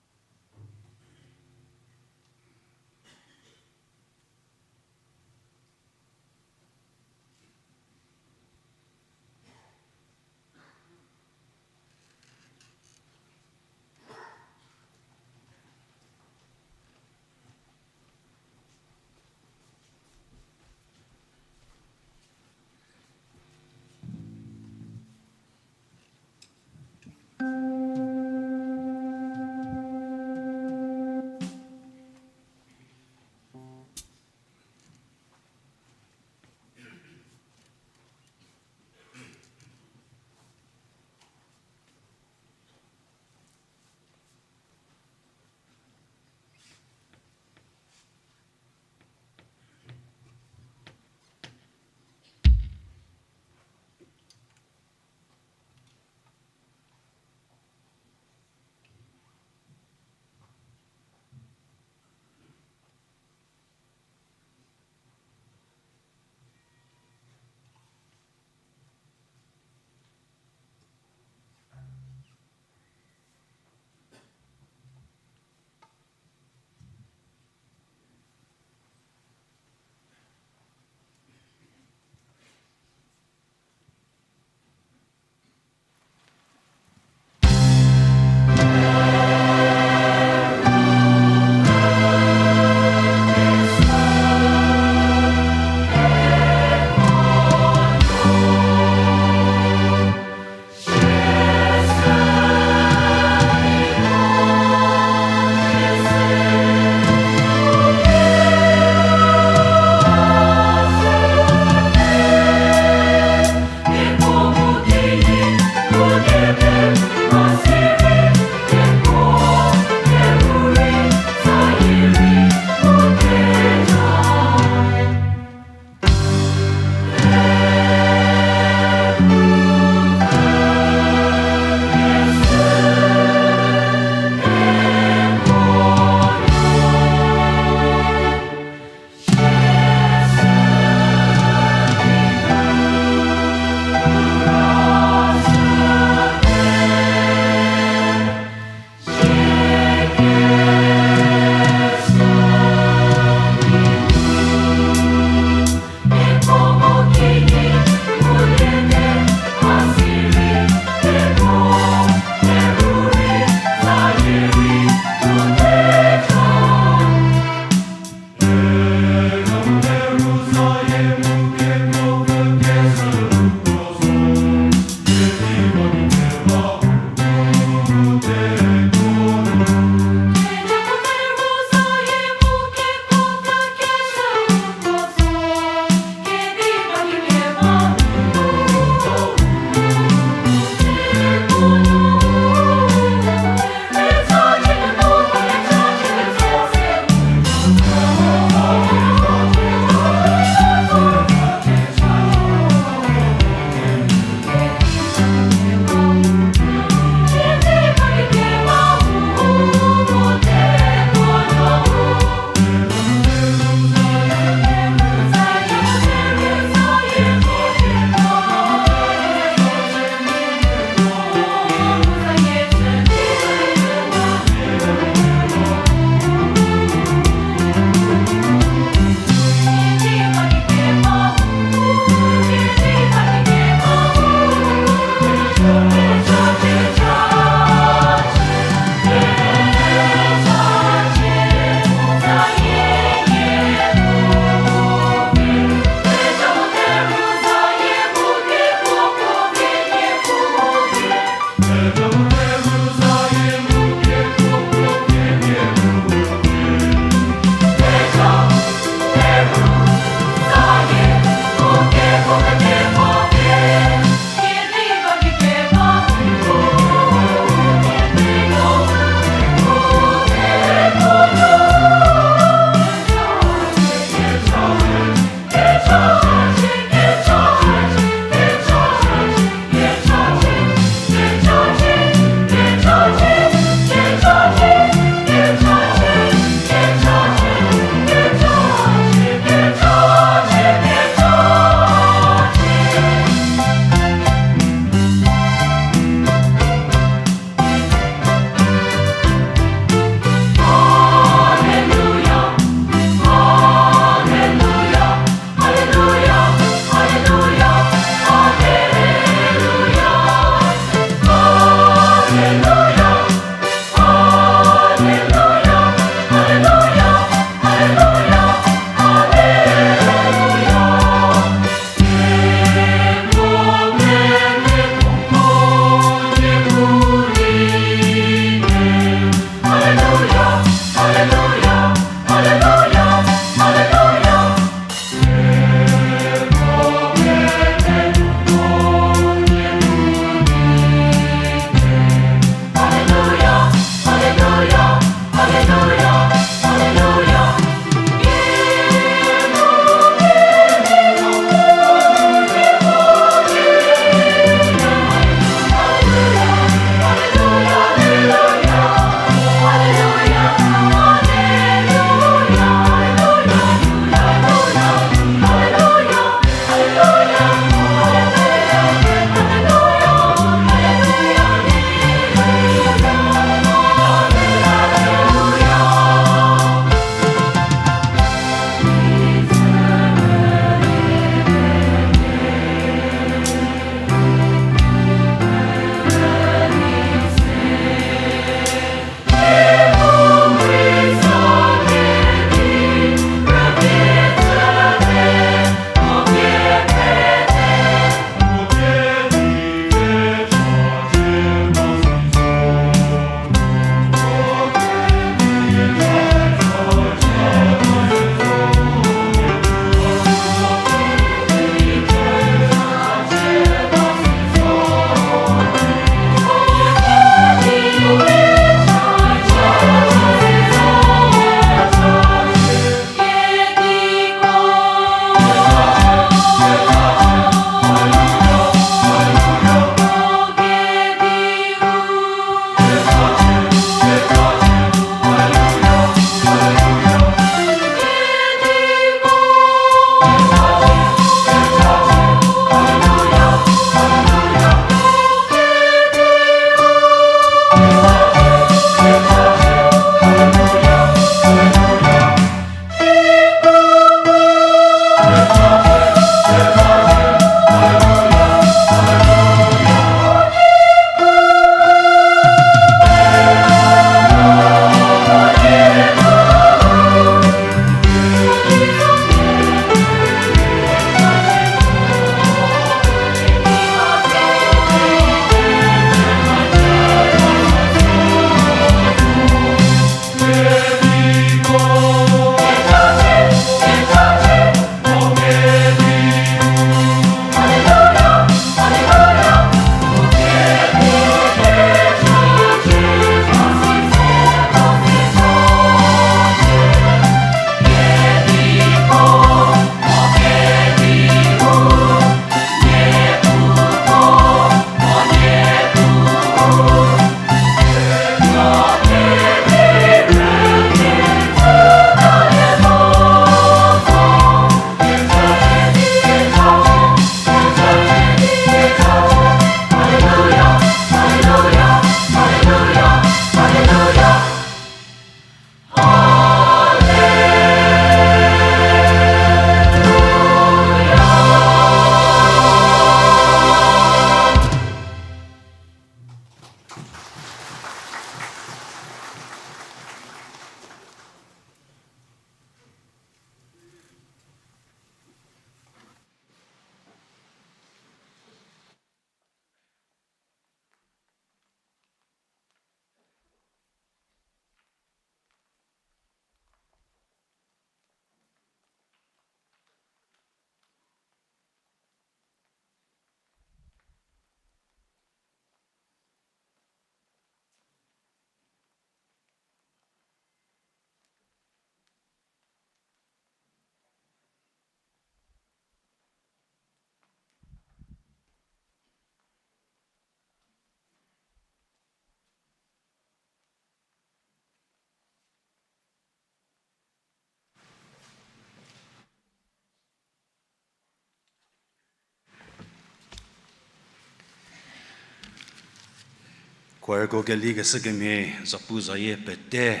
Choirko keli keshü kemhie zapu zayie pete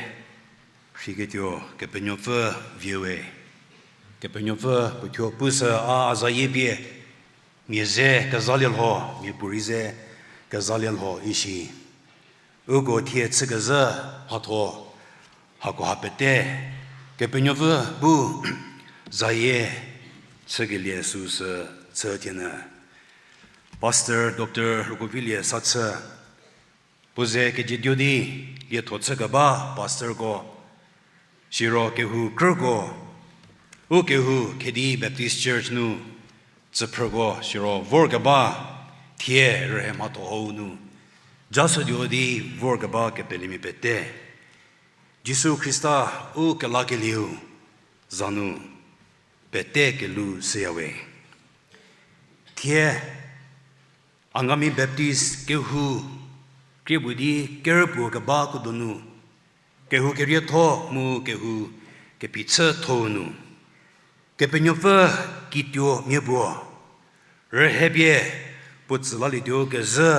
rhiketuo Kepenuopfü vie we. Kepenuopfü puo thuo pushü a a zayie pie mia ze kezalie lho, mia puorei ze kezalie lho ishi. Uko thie chükezhü mhatho hakoha pete Kepenuopfü bu zayie chükelie süsü chü thienyü. Pastor Doctor Rokovilie Sachü puo ze kejietuo di lietho chükeba pastorko, siro kehou krüko, u kehou Khedi Baptist Church nu tsüphrüko siro vorkeba, thie rühe mhatho hau nu jashütuo di vorkeba kepelemia pete, Jisu Khrista u kelakelieu za nu pete kelou shüya we. Thie Angami Baptist kehou krie puo di kerüpuo keba kuo donu, kehou kerietho mu kehou kephichüthou nu, Kepenuopfü kituo mia puo rühe pie puo tsü lalietuo kezhü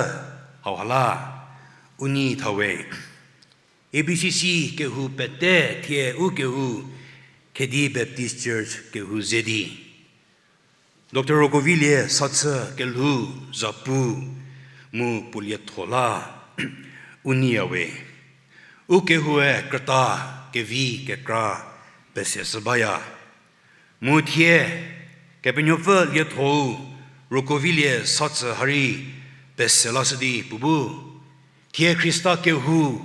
hauha la u nei tha we. A B C C kehou pete thie u kehou Khedi Baptist Church kehou ze di Doctor Rokovilie Sachü kelhou zapu mu puo lietho la u neiya we. U kehoue krüta kevi kekra pese shü baya. Mu thie Kepenuopfü lietho-u Rokovilie Sachü ha rei pese lashü di puo bu, thie Khrista kehou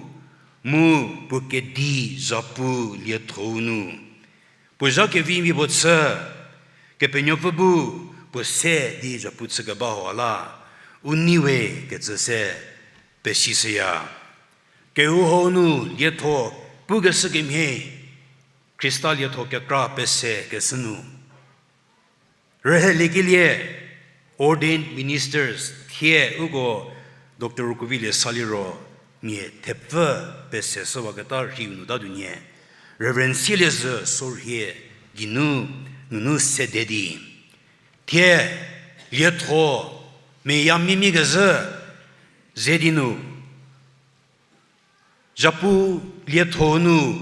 mu puo kedi zapu lietho-u nu puo zha kevimia puo chü, Kepenuopfü bu puo se di zapu chükeba hau la u nei we kecü se pesishüya. Kehou hau nu lietho pukeshü kemhie, Khrista lietho kekra pese keshü nu rüheliekelie ordained ministers thie uko Doctor Rokovilie Sachü liro mia thepfü pese shüwaketa rhiu nu tatuonie, Reverend Sieliezhü Sorhie geinu nunu sede di thie lietho meyamimiakezhü ze di nu zapu lietho nu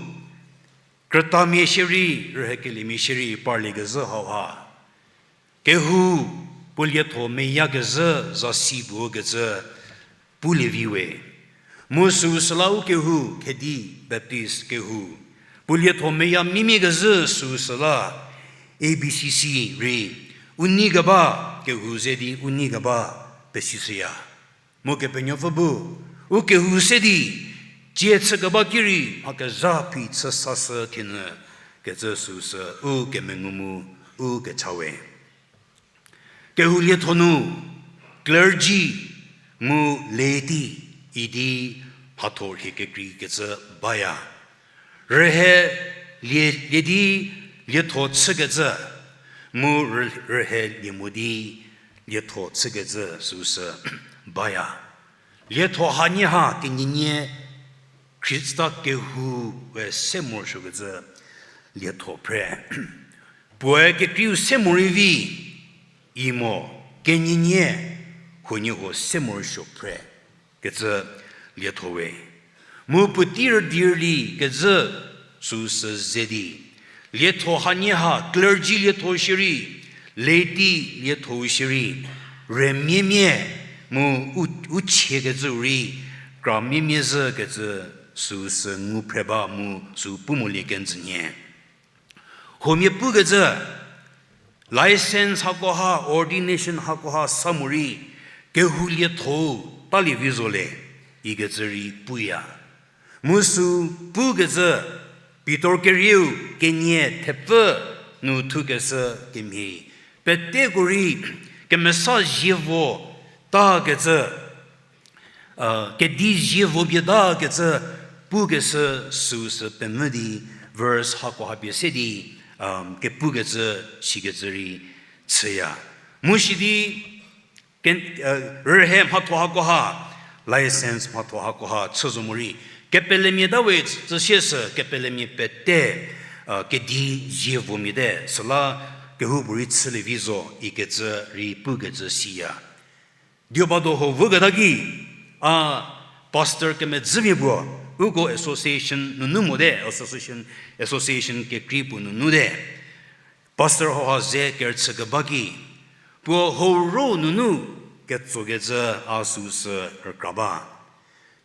krütamia shierei, rühekeliemia shierei parliekezhü hauha, kehou puo lietho meyakezhü zasi puo kecü pulie vi we. Mu süu süla u kehou Khedi Baptist kehou puo lietho meyamimiakezhü süu süla A B C C rei u nei keba kehou ze di u nei keba pesishüya. Mu Kepenuopfü bu u kehou se di tsie chükeba ki rei mha kezha phi chü sashü thienyü kecü süu sü u kemengu mu u kecha we. Kehou lietho nu clergy mu laity idi mhatho rhie kekreikecü baya. Rühe lie, lie di lietho chükecü, mu rü, rühe lie mo di lietho chükecü süu sü baya. Lietho hanie ha kenienie Khrista kehoue se morosuokecü lietho phre. Puoe kekreiu se morei vi, imo kenienie huoniehuo se morosuo phre kecü lietho we. Mu puotei rüdirüli kezhü süu sü ze di lietho hanie ha clergy lietho shierei, laity lietho shierei, rümiemia mu u, u chiekecü rei kramiemia zhükecü süu sü ngu phre ba mu süu pu molie kenjü nyie. Huomia pukecü, licence hakoha, ordination hakoha sa morei, kehou lietho-u talie vi zo le, ikecü rei puya. Mu süu pukecü, Pitor kerieu kenie thepfü nu thukeshü kemhie, peteko rei kemesa zievo takecü, kedi zievo pie takecü pukeshü süu sü pemvü di verse hakoha pie se di, kepukecü sikecü rei chüya. Mu sidi, rühe mhatho hakoha, licence mhatho hakoha chü zo morei, kepelemia ta we tsü sie sü kepelemia pete, kedi zievomia te, süla kehoupuorei chülie vi zo ikecü rei pukecü siya. Diobado ho voketa ki, a, Pastor kemedzümia puo, uko association nunu mote, association, association kekrei puo nunu te. Pastor hauha ze kerüchü keba ki, puo hau ro nunu ketsokecü a süsü rükra ba.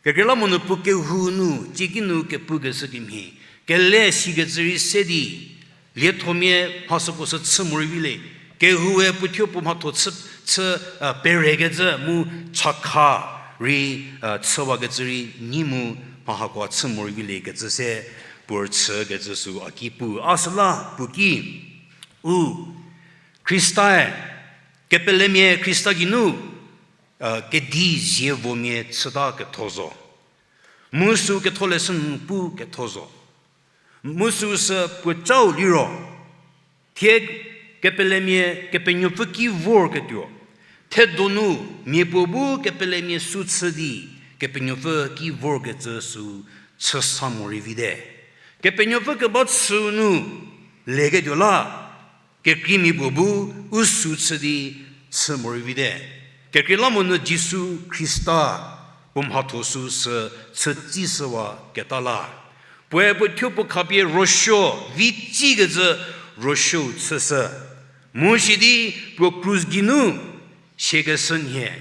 Kekreilamonyü puo kehou nu, cieki nu kepukeshü kemhie, kele sikecü rei se di, liethomia mha süko sü chü morei vi le, kehoue puo thuo puo mhatho chü, chü, a, perekecü mu chakha rei, a, chüwakecü rei nyi mu mha hako chü morei vi le kecü se puo rüchükecü sü a ki pu. A süla puo ki, u, Khristae, kepelemia Khrista geinu, a, kedi zievomia chüta ketho zo. Mu sü ketholeshü nu pu ketho zo. Mu süsü puocau liro, thie kepelemia Kepenuopfü ki vorketuo, thedonu mia puo bu kepelemia sü chü di, Kepenuopfü ki vorkecü sü chü sa morei vite. Kepenuopfü keba chüu nu leketuo la, kekreimia puo bu u sü chü di chü morei vite. Kekreilamonyü Jisu Khrista puo mhatho süsü chütsishüwa keta la, puoe puo thuo puo khapie ruosuo, vi tsikecü ruosuou chüshü. Mu sidi puo krus geinu siekeshü nhie,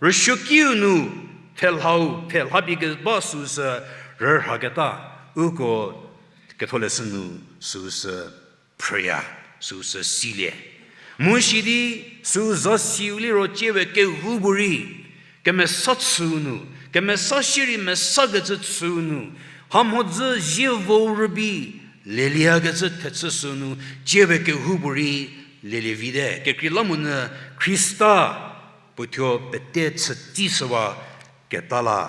rüsuokiu nu pfhelhau pfhelhapie keba süsü rürhaketa, uko ketholeshü nu süsü phrüya, süsü silie. Mu sidi sü zasiu liro tsiewe kehoupuorei kemesa chüu nu, kemesa shierei mesakecü chüu nu, hamhodzü zievo rübei leliekecü thechü süu nu, tsiewe kehoupuorei lelie vite. Kekreilamonyü Khrista puo thuo pete chütsishüwa keta la,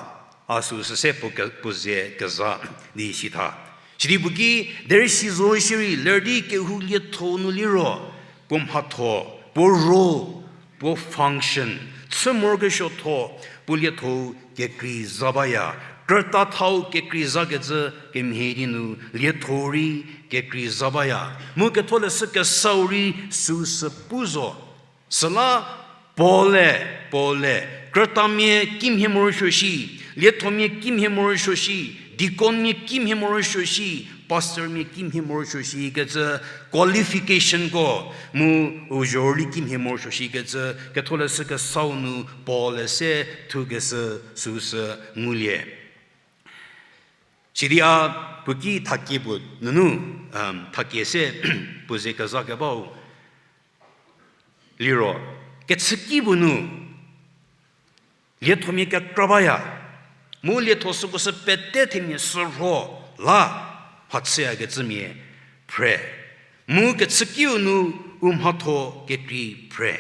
a süsü se puo ke-, puo ze keza di sitha. Sidi puo ki, derei si zo shierei ler di kehou lietho nu liro, puo mhatho, puo role, puo function, chü morokesuotho, puo lietho kekrei za baya, krüta thau kekrei zakecü kemhie di nu lietho rei kekrei za baya. Mu ketholeshü kesau rei süsü pu zo. Süla Paul-e, Paul-e, krütamia kimhie morosuo shi, liethomia kimhie morosuo shi, deaconmia kimhie morosuo shi, pastormia kimhie morosuo shi kecü qualificationko, mu u zhorüli kimhie morosuo shi kecü ketholeshü kesau nu Paul-e se thukeshü süsü ngulie. Sidi a puo ki thakie puo nunu, um, thakie se puo ze keza kebau liro, kechüki puo nu liethomia kekra baya, mu lietho süko sü pete themia sürho la mhachüyakecümia phre, mu kechükiu nu u mhatho kekrei phre.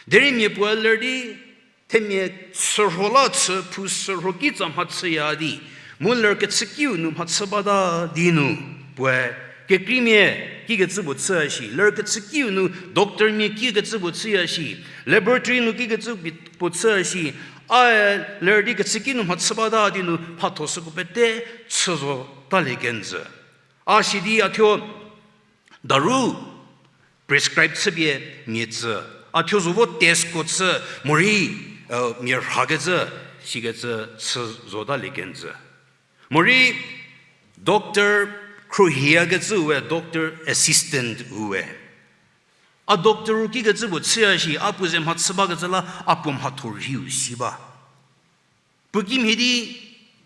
Derei mia puoe ler di themia sürho la chü phu sürho kitsa mhachüya di, mu ler kechükiu nu mhachü bata di nu, puoe kekreimia kikecü puo chüya shi, ler kechükiu nu doctormia kikecü puo chüya shi, laboratory nu kikecü puo chüya shi, ae ler di kechüki nu mhachü bata di nu mhatho süko pete chü zo talie kenjü. A sidi a thuo daru prescribe chüpie mia tsü, a thuo zo vo testko chü, morei, mia rhakecü, sikecü chü zo talie kenjü. Morei doctor khruohiyakecüe, doctor assistant-e, a doctor-u kikecü puo chüya shi, a puo ze mhachü bakecü la a puo mhatho rhiu si ba. Puo kimhie di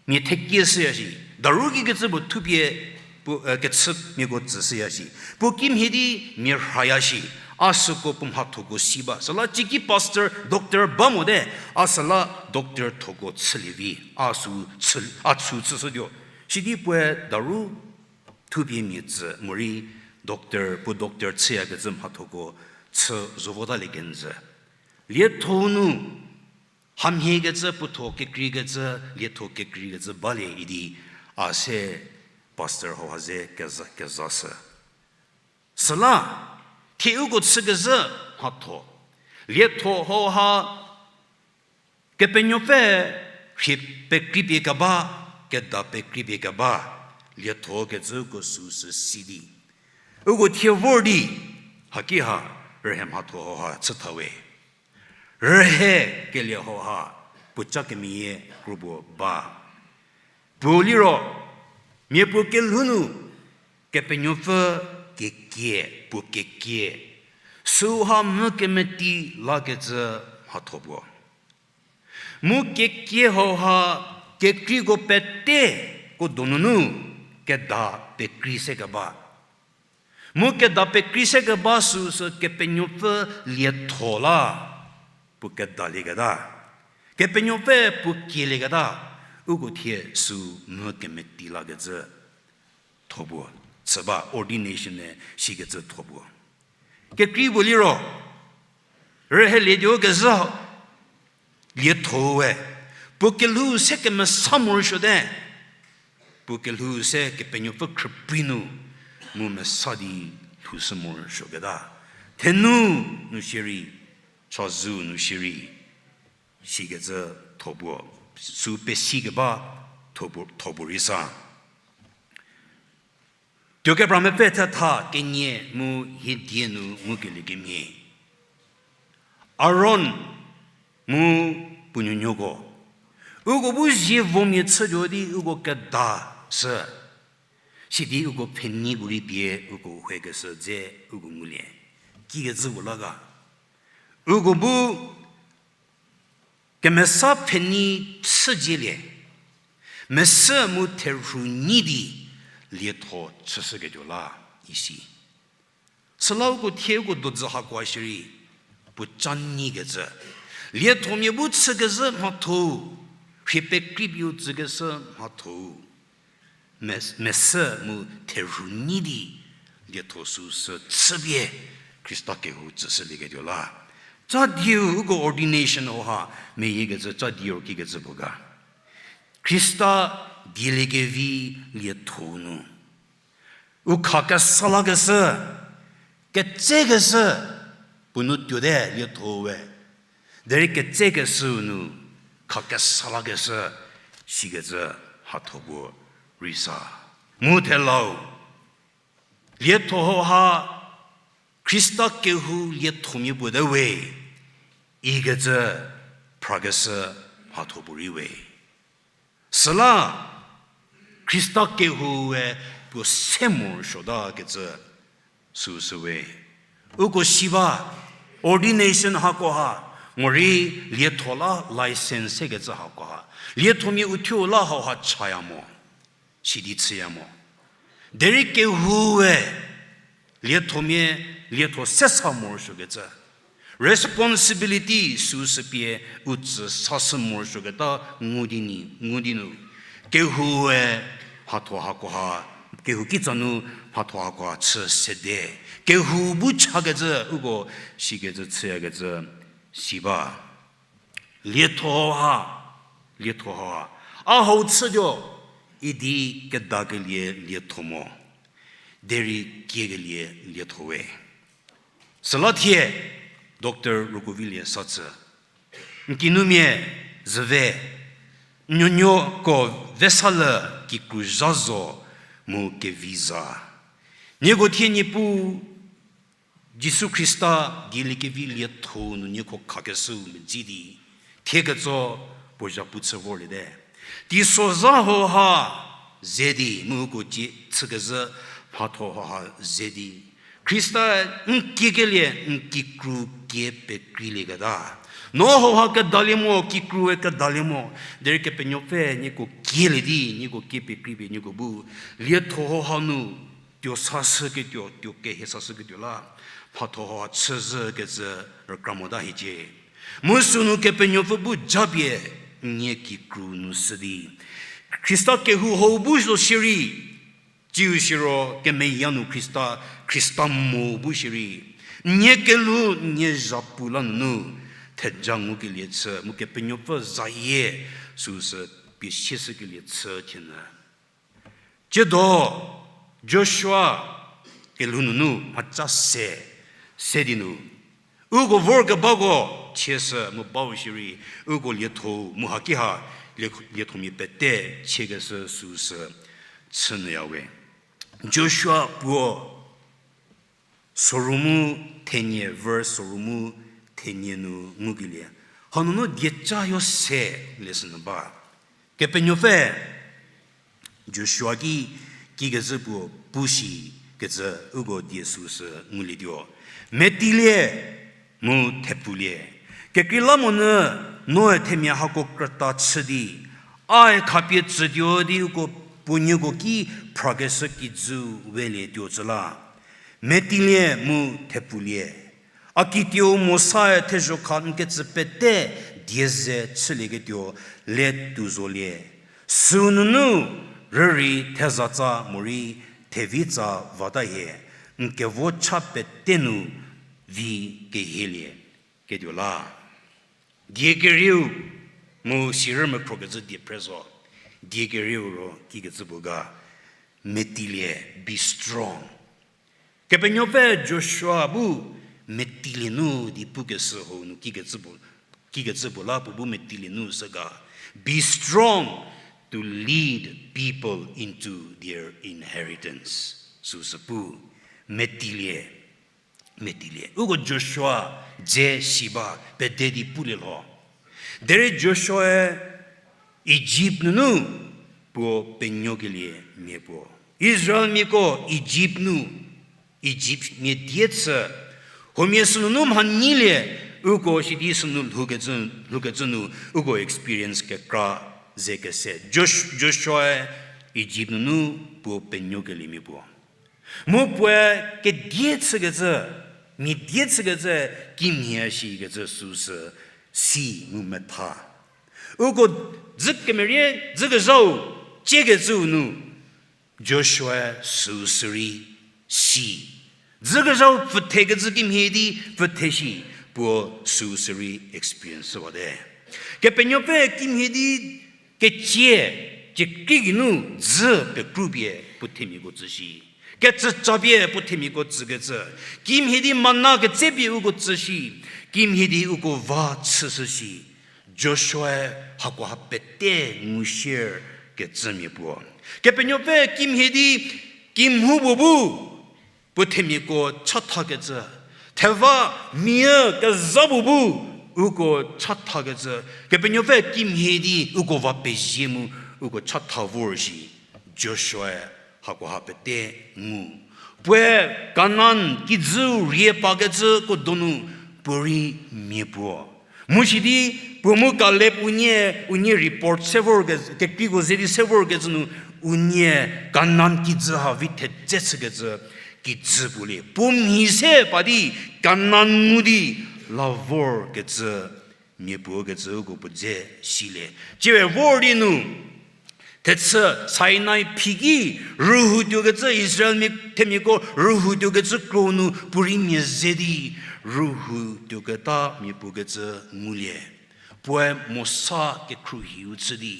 mia thekie shüya shi, daru kikecü puo thupie puo, e, kechümiako tsüshüya shi. Puo kimhie di mia rhaya shi, a süko puo mhathoko si ba. Süla ciki pastor, doctor ba mote, a süla doctor thoko chülie vi, a sü chü, a chü chüshütuo. Sidi puoe daru thupie mia tsü morei doctor, puo doctor chüyakecü mhathoko chü zo votalie kenjü. Lietho nu hamhiekecü, puotho kekreikecü, lietho kekreikecü balie idi a se pastor hauha ze keza, keza shü. Süla, thie uko chükezhü mhatho, lietho hauha Kepenuopfü rhie pekreipie keba, keda pekreipie keba, liethokecüko süsü si di, uko thie vor di, haki ha, rühe mhatho hauha chü thawe. Rühe kelie hauha, puo ca kemeyie kropuo ba. Puo liro, miapuo kelhou nu, Kepenuopfü kekie, puo kekie, süu ha mvü kemeti lakecü mhatho puo. Mu kekie hauha kekreiko peteko donunu keda pekrei sekeba. Mu keda pekrei sekeba süsü Kepenuopfü lietho la puo kedalieketa. Kepenuopfü puo kielieketa, uko thie süu mvü kemeti lakecü tho puo, chü ba ordination-e sikecü tho puo. Kekrei puo liro, rühelietuo kezhü lietho-e, puo kelhou se kemesa morosuote, puo kelhou se Kepenuopfü khrüprei nu, mu mesa di lhoushü morosuoketa. Thenu nu shierei, chazou nu shierei, sikecü tho puo, süu pesikeba tho puo, tho puo rei sa. Tuokepra mepfü thetha kenie mu hiedie nu ngukelie kemhie. Aron mu puo nuonuoko, uko bu zievomia chütuo di uko keda shü. Sidi uko pfhenei puorei pie uko hekeshü dze uko ngulie. Kikecü puo la ga. Uko bu kemesa pfhenei chüdzielie, mesü mu therhu nyi di lietho chüshüketuo la, isi. Süla uko thie uko dodzü hakoa shierei, puo ca nyikecü, liethomia bu chükezhü mhatho-u, rhie pekreipieu tsükeshü mhatho-u, mes-, mesü mu therhu nyi di lietho süsü chüpie Khrista kehou tsüshülieketuo la. Ca dieu uko ordination hauha meyiekecü ca dieu kikecü puo ga. Khrista dieliekevi lietho nu u kha kesa lakeshü, ketsekeshü, puo nu tuote lietho-e. Derei ketsekeshüu nu kha kesa lakeshü, sikecü mhatho puo rei sa. Mu thelau, lietho hauha Khrista kehou liethomia puo te we, ikecü phrakeshü mhatho puo rei we. Süla Khrista kehoue puo se morosuotakecü süsü we. Uko si ba, ordination hakoha, morei lietho la licence sekecü hakoha, liethomia uthuo la hauha chaya mo, sidi chüya mo. Derei kehoue liethomia, lietho se sa morosuokecü, responsibility süsü pie u tsü sashü morosuoketa ngu di ni, ngu di nu, kehoue mhatho hakoha, kehou kitsa nu mhatho hakoha chü sede, kehou bu chakecü uko sikecü chüyakecü si ba. Lietho ha, lietho ha, a hau chütuo idi kedakelie lietho mo, derei kiekelie lietho we. Süla thie Doctor Rokovilie sa tsü, n kinumia züve, n nuonuoko vesale kikru zha zo mu kevi za. Nieko thie Niepuu Jisu Khrista dieliekevi lietho nu nieko khakeshüu medzi di, thie ketso puo zhapu chü vorliete. Teisozha hauha ze di mu uko cie chükezhü mhatho hauha ze di, Khrista n kiekelie n kikru kie pekreilieketa. No hauha kedalie mo, kikrue kedalie mo. Derei Kepenuopfü nieko kielie di, nieko kie pekreipie nieko bu lietho hauha nu tuo sashüketuo, tuo kehie sashüketuo la mhatho hauha chüzhükecü rükra mota hiecie. Mu sünu Kepenuopfü bu japie nie kikru nu sü di, Khrista kehou hau bu zo shierei, tsiu siro kemeya nu Khrista, Khrista mo bu shierei, nie kelhou nie zhapu la nunu theja ngukelie chü mu Kepenuopfü zayie süsü pie sieshükelie chü thienyü. Tsiedo Joshua kelhou nunu mhaca se, se di nu, uko vorkebako chieshü mu bau shierei, uko lietho mu haki ha lie-, liethomia pete chiekeshü süsü chünyüya we. Joshua puo soru mu thenie, verse soru mu thenie nu ngukelie, Hanunu dieca yo se lesson nu ba. Kepenuopfü Joshua ki, kikecü puo pu shi kecü uko die süu sü ngulietuo. Metilie mu thepfulie. Kekreilamonyü noe themia hako krüta chü di, ae khapie tsütuo di uko puonuoko ki phrakeshü kijü welietuo cü la. Metilie mu thepfulie. A kituou Mosae thezho kha n kecü pete die ze chülieketuo le tuo zolie. Süu nunu rürei thezatsa morei thevitsa vata hie, n kevo cha pete nu vi kehielie ketuo la. Die kerieu mu sirü mekhrokecü die phre zo. Die kerieu ro kikecü puo ga, metilie, be strong. Kepenuopfü Joshua bu metilie nu di pukeshü hau nu kikecü puo, kikecü puo la puo bu metilie nu sü ga, be strong to lead people into their inheritance. Süu sü pu, metilie, metilie. Uko Joshua dze si ba pede di pulie lho. Derei Joshuae Ijipt nunu puo penuokelie mia puo. Israelmiako Ijipt nu, Ijipt mia die chü. Huomia sünunu mha nyilie, uko sidi sünu lhoukecü, lhoukecü nu uko experience kekra ze kese. Josh-, Joshuae Ijipt nunu puo penuokelie mia puo. Mu puoe kedie chükecü, mia die chükecü, kimhie shikecü süu sü si mu metha. Uko dzü kemerie, dzükezhau ciekecüu nu, Joshuae süu sürei si. Dzükezhau pfüthekecü kimhie di pfüthe shi, puo süu sürei experience wate. Kepenuopfü kimhie di kecie, cekri geinu dzü pekrupie puo themiako tsü shi. Kecücapie puo themiako tsükecü. Kimhie di manna ketsepie uko tsü shi. Kimhie di uko va chüshü shi. Joshuae hakoha pete ngushie kecümia puo. Kepenuopfü kimhie di kimhu puo bu puo themiako chathakecü. Theva mia kezha puo bu uko chathakecü. Kepenuopfü kimhie di uko va pezie mu uko chatha vor shi. Joshuae hakoha pete ngu. Puoe Kanan kijüu rie pakecüko donu puorei mia puo. Mu shi di puo mu Kaleb unie, unie report se vor ke, kekreiko ze di se vorkecü nu, unie Kanan kijü ha vi thedze chükecü kijü puo lie. Puo mhi se pa di Kanan ngu di la vorkecü mia puo kecü uko puo dze silie. Ciewe vor di nu, thechü Sinai phi ki rühou tuokecü Israelmia themiako rühou tuokecü kro nu puorei mia ze di rühou tuoketa mia puo kecü ngulie. Puoe Mosa kekhruohiu chü di,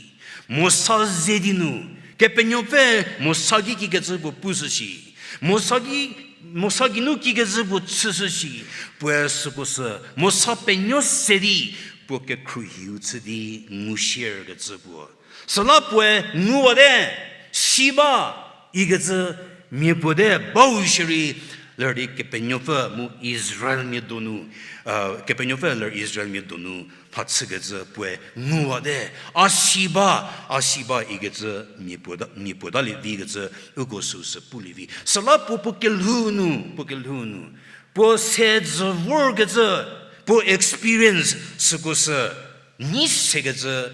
Mosa ze di nu, Kepenuopfü Mosa ki kikecü puo pushü shi, Mosa ki, Mosa geinu kikecü puo chüshü shi, puoe süko sü Mosa penuo se di puo kekhruohiu chü di ngushie kecü puo. Süla puoe nguwate, si ba, ikecü mia puo te bau shierei, ler di Kepenuopfü mu Israelmia donu, Kepenuopfü ler Israelmia donu mhachükecü puoe nguwate, a si ba, a si ba ikecü mia puo ta, mia puo talie vikecü uko süu sü pulie vi. Süla puo puo kelhou nu, puo kelhou nu, puo se dzü vorkecü, puo experience süko sü nyi sekecü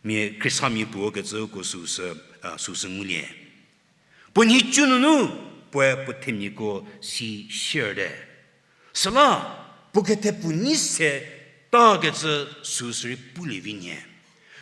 mia Khristamia puo kecü uko süu sü, a, süu sü ngulie. Puo nhicu nunu puoe puo themiako si share te. Süla puo kethepfu nyi se takecü süu sürei pulie vi nyie.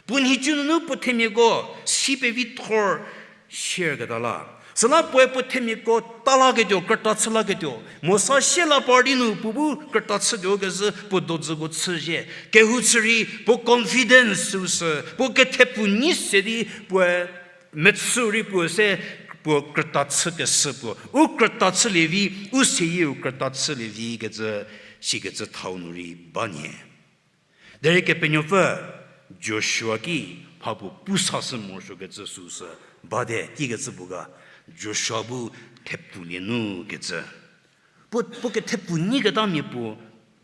Puo nhicu nunu puo themiako si pevi thor share keta la. Süla puoe puo themiako ta laketuo, krüta chü laketuo. Mosa sie la par di nu puo bu krüta chütuo kezhü puo dodzüko chüzhie. Kehou chü rei puo confidence süu sü, puo kethepfu nyi se di puoe mechü rei puo se puo krüta chükeshü puo. U krüta chülie vi, u seyieu krüta chülie vi kecü, sikecü thau nu rei ba nyie. Derei Kepenuopfü Joshua ki mha puo pu sashü morosuokecü süu sü bate, kikecü puo ga, Joshua bu thepfulie nu kecü. Puo, puo kethepfu nyi keta mia puo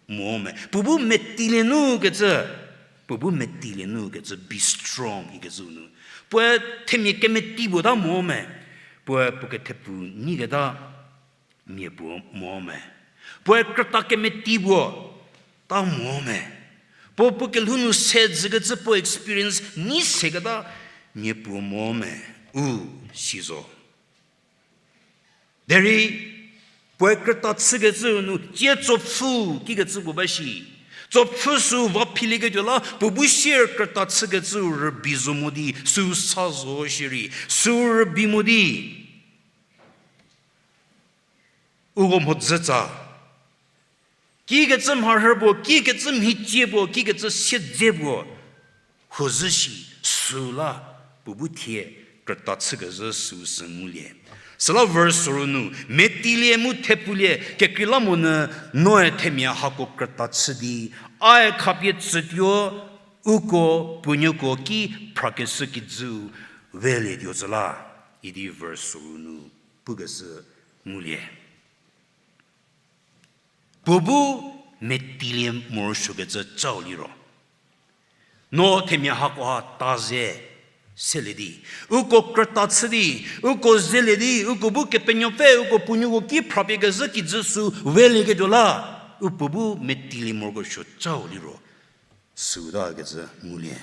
mo me. Puo bu metilie nu kecü. Puo bu metilie nu kecü be strong ikecü nu. Puoe themia kemeti puo ta mo me. Puoe puo kethepu nyiketa mia puo mo me. Puoe krüta kemeti puo ta mo me. Puo puo kelhou nu se zükecü puo experience nyi seketa mia puo mo me. U, si zo. Derei, puoe krüta chükecü nu, tsie tsopfü kikecü puo ba shi. Tsopfü sü va philieketuo la, puo bu sier krüta chükecü rübei zo mo di, sü sa zo shierei, sü rübei mo di. Uko mhodzütsa. Kikecü mharhü puo, kikecü mhicie puo, kikecü siedze puo. Huozü shi, süla, puo bu thie, krüta chükezhü süu sü ngulie. Süla verse soru nu, metilie mu thepulie, kekreilamonyü, noe themia hako krüta chü di, ae khapie tsütuo, uko, puonuoko ki, phrakeshü kijüu, velietuo zhü la, idi verse soru nu, pukeshü ngulie. Puo bu metilie morosuokecü chau liro. No themia hakoha ta ze selie di. Uko krüta chü di, uko zelie di, uko bu Kepenuopfü, uko puonuoko ki phrapie kezhü kijü sü velieketuo la. U puo bu metilie morokesuo chau liro. Süu ta kecü ngulie.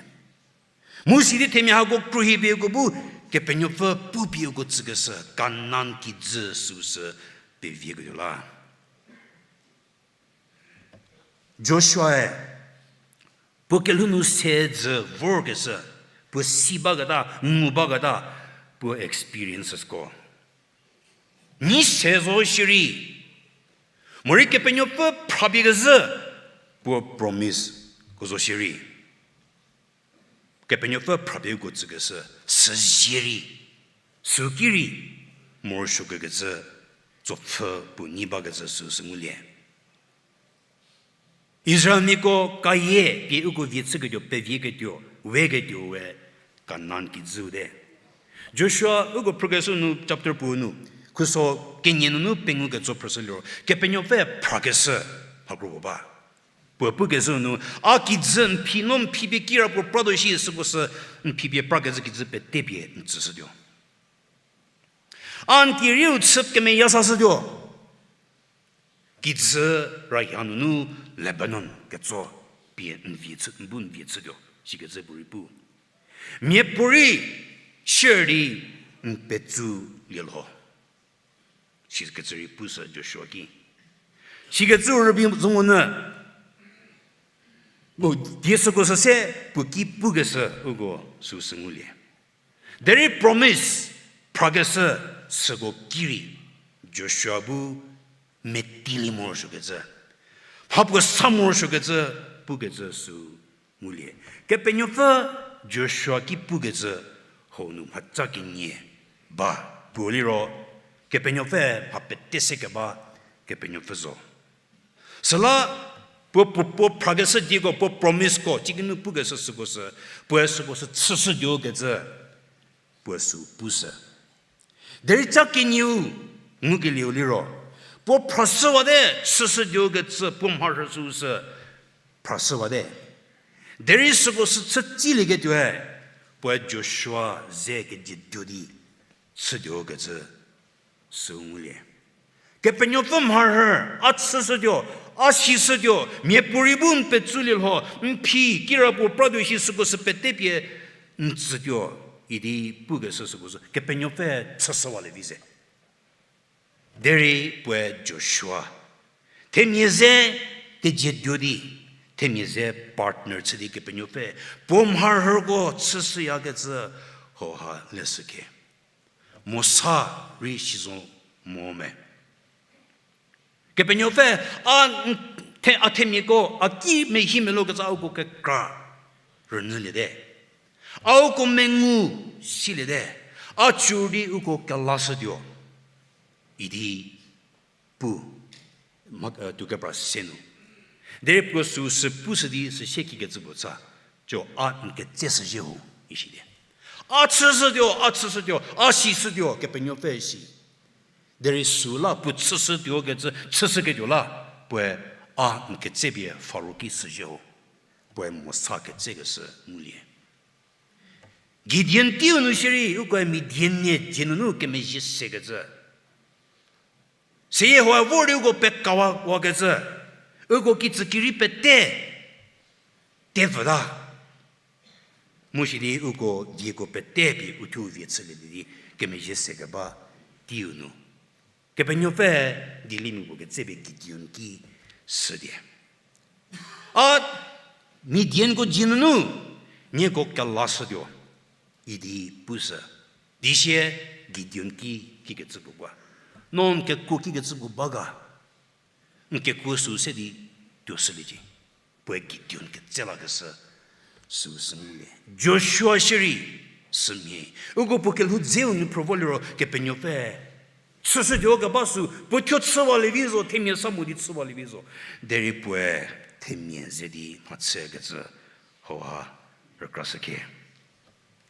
Mu sidi themia hako khruohi pie uko bu Kepenuopfü pupie uko tsükeshü Kanan kijü süu sü pevieketuo la. Joshuae, puo kelhou nu se dzü vorkeshü, puo si baketa, ngu baketa, puo experiencesko. Nyi se zo shierei. Morei Kepenuopfü phrapie kezhü, puo promiseko zo shierei. Kepenuopfü phrapie uko tsükeshü, süzie rei, süki rei, morosuokecü, tsopfü puo nyi bakecü süu sü ngulie. Israelmiako kayie pie uko vie chüketuo, pevieketuo, weketuo we Kanan kijüu te. Joshua uko phrükeshü nu chapter puo nu, khuso kenie nunu pengou ketso phrüshü liro, Kepenuopfü phrakeshü, hakro puo ba. Puo pukeshü nu, a kijü n phi no n phi pie kirapuo pratuo shi süko sü n phi pie prakezhü kijü pete pie n tsüshütuo. A n kirieu chü kemeya sashütuo. Kijü raya nunu Lebanon ketso pie n vie chü, n bu n vie chütuo, sikecü puorei pu. Miapuorei shierei n petsu lielho. Sikecü rei pushü Joshua ki. Sikecü rübei zongonyü. Mu die süko sü se puo ki pukeshü uko süu sü ngulie. Derei promise phrakeshü süko ki rei Joshua bu metilie morosuokecü, mhapuo sa morosuokecü, pukecü süu ngulie. Kepenuopfü Joshua ki pukecü hau nu mhaca kenie ba puo liro, Kepenuopfü mha pete se keba Kepenuopfü zo. Süla puo, puo, puo phrakeshü dieko, puo promiseko, cikinu pukeshü süko sü, puoe süko sü chüshütuo kecü, puoe süu pushü. Derei ca kenieu ngukelieu liro, puo phrashüwate, chüshütuo kecü, puo mharhü süu sü phrashüwate. Derei süko sü chü tsilieketuoe, puoe Joshua ze kejietuo di chütuo kecü süu ngulie. Kepenuopfü mharhü, a chüshütuo, a sishütuo, miapuorei bu n petsulie lho, n phi kirapuo pratuo shi süko sü pete pie n tsütuo, idi pukeshü süko sü Kepenuopfü chüshüwalie vi ze. Derei puoe Joshua themia ze kejietuo di, themia ze partner chü di Kepenuopfü puo mharhüko chüshüyakecü hauha leshüke. Mosa rei si zo mo me. Kepenuopfü a, a themiako a ki mehi melou kecü a uko kekra rünyüliete. A uko mengu siliete. A cü di uko kelashütuo idi pu, tuokepra se nu. Derei puo süu sü pushü di süsie kikecü puo cha, co a n ketseshüzhie ho, isidi. A chüshütuo, a chüshütuo, a sishütuo, Kepenuopfü si. Derei süla puo chüshütuo kecü, chüshüketuo la, puoe a n ketsepie Faro ki shüzhie ho. puoe mosa ketsekeshü ngulie. Gideon teiu nu shierei ukoe Midian nie dzie nunu kemezhie sekecü, seyie hau vor di uko pekawa wakecü, uko kitsükirei pete tepfüta. Mu sidi uko dieko pete pie uthuo vie chülie di kemezhie sekeba teiu nu, Kepenuopfü dieliemia puo ketsepie Gideon ki shütie, a Midianko dzie nunu nieko kelashütuo idi pushü. Di sie Gideon ki kikecü puo ba, no n kekuo kikecü puo ba ga, n kekuo sü se di tuoshüliecie. Puoe Gideon ketse lakeshü süu sü ngulie. Joshua shierei sümhie, uko puo kelhou dzeu nu phrü vo liro Kepenuopfü chüshütuo keba sü puo thuo chüwalie vi zo, themia sa mo di chüwalie vi zo. Derei puoe themia ze di mhachükecü hauha rükrashükhie.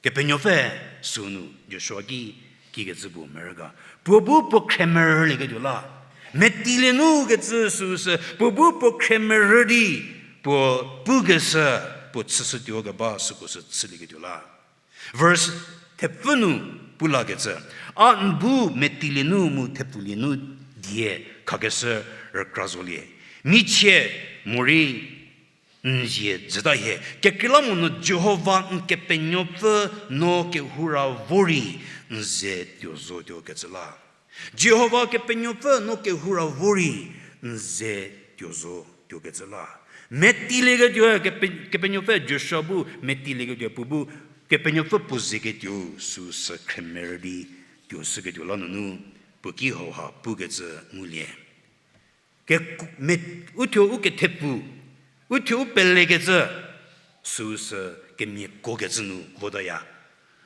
Kepenuopfü sünu Joshua ki kikecü puo merü ga, puo bu puo khremerülieketuo la, metilie nu kecü süu sü puo bu puo khremerü di puo pukeshü, puo chüshütuo keba süko sü chülieketuo la. Verse thepfü nu pu lakecü, a n bu metilie nu mu thepfulie nu die khakeshü rükra zolie. Michie morei n zie jüta hie, kekreilamonyü Jihova n Kepenuopfü no kehoura vorei n ze tuo zotuo kecü la. Jihova Kepenuopfü no kehoura vorei n ze tuo zotuo kecü la. Metilieketuo, Kepe-, Kepenuopfü Joshua bu metilieketuo puo bu Kepenuopfü puo zeketuo süu sü khremerü di tuo shüketuo la nunu puo ki hauha pukecü ngulie. Ke-, me-, uthuo u kethepfu, uthuo u pelekecü, süu sü kemiakokecü nu votaya.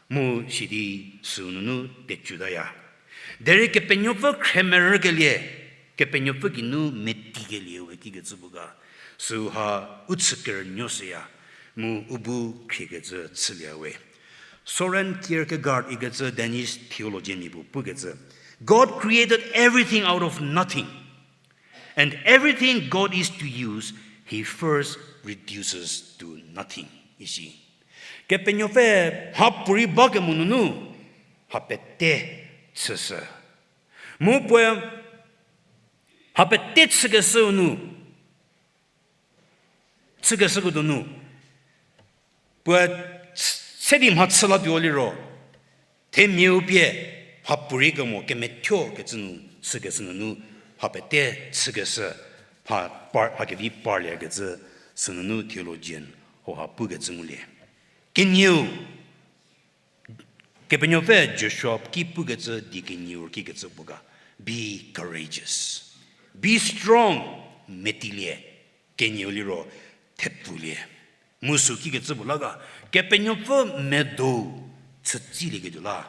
Mu sidi süu nunu tecutaya. Derei Kepenuopfü khremerükelie, Kepenuopfü geinu metikelie we kikecü puo ga, süu ha u chü kerünuo shüya, mu u bu khriekecü chülie we. Soren Kierkegaard ikecü Danish theologian mia puo pukecü, God created everything out of nothing. And everything God is to use, he first reduces to nothing, isi. Kepenuopfü mhapuorei bakemo nunu mha pete chüshü. Mu puoe mha pete chükeshüu nu, chükeshüko donu, puoe se di mhachü latuo liro, themiau pie mhapuorei kemo kemethuokecü nu chükeshü nunu mha pete chükeshü, mha par, mha kevi parliekecü sünunu theologian hauha pukecü ngulie. Kenieu, Kepenuopfü Joshua ki pukecü di kenieu kikecü puo ga, be courageous, be strong, metilie, kenieu liro thepfulie. Mu süu kikecü puo la ga, Kepenuopfü medo chütsilieketuo la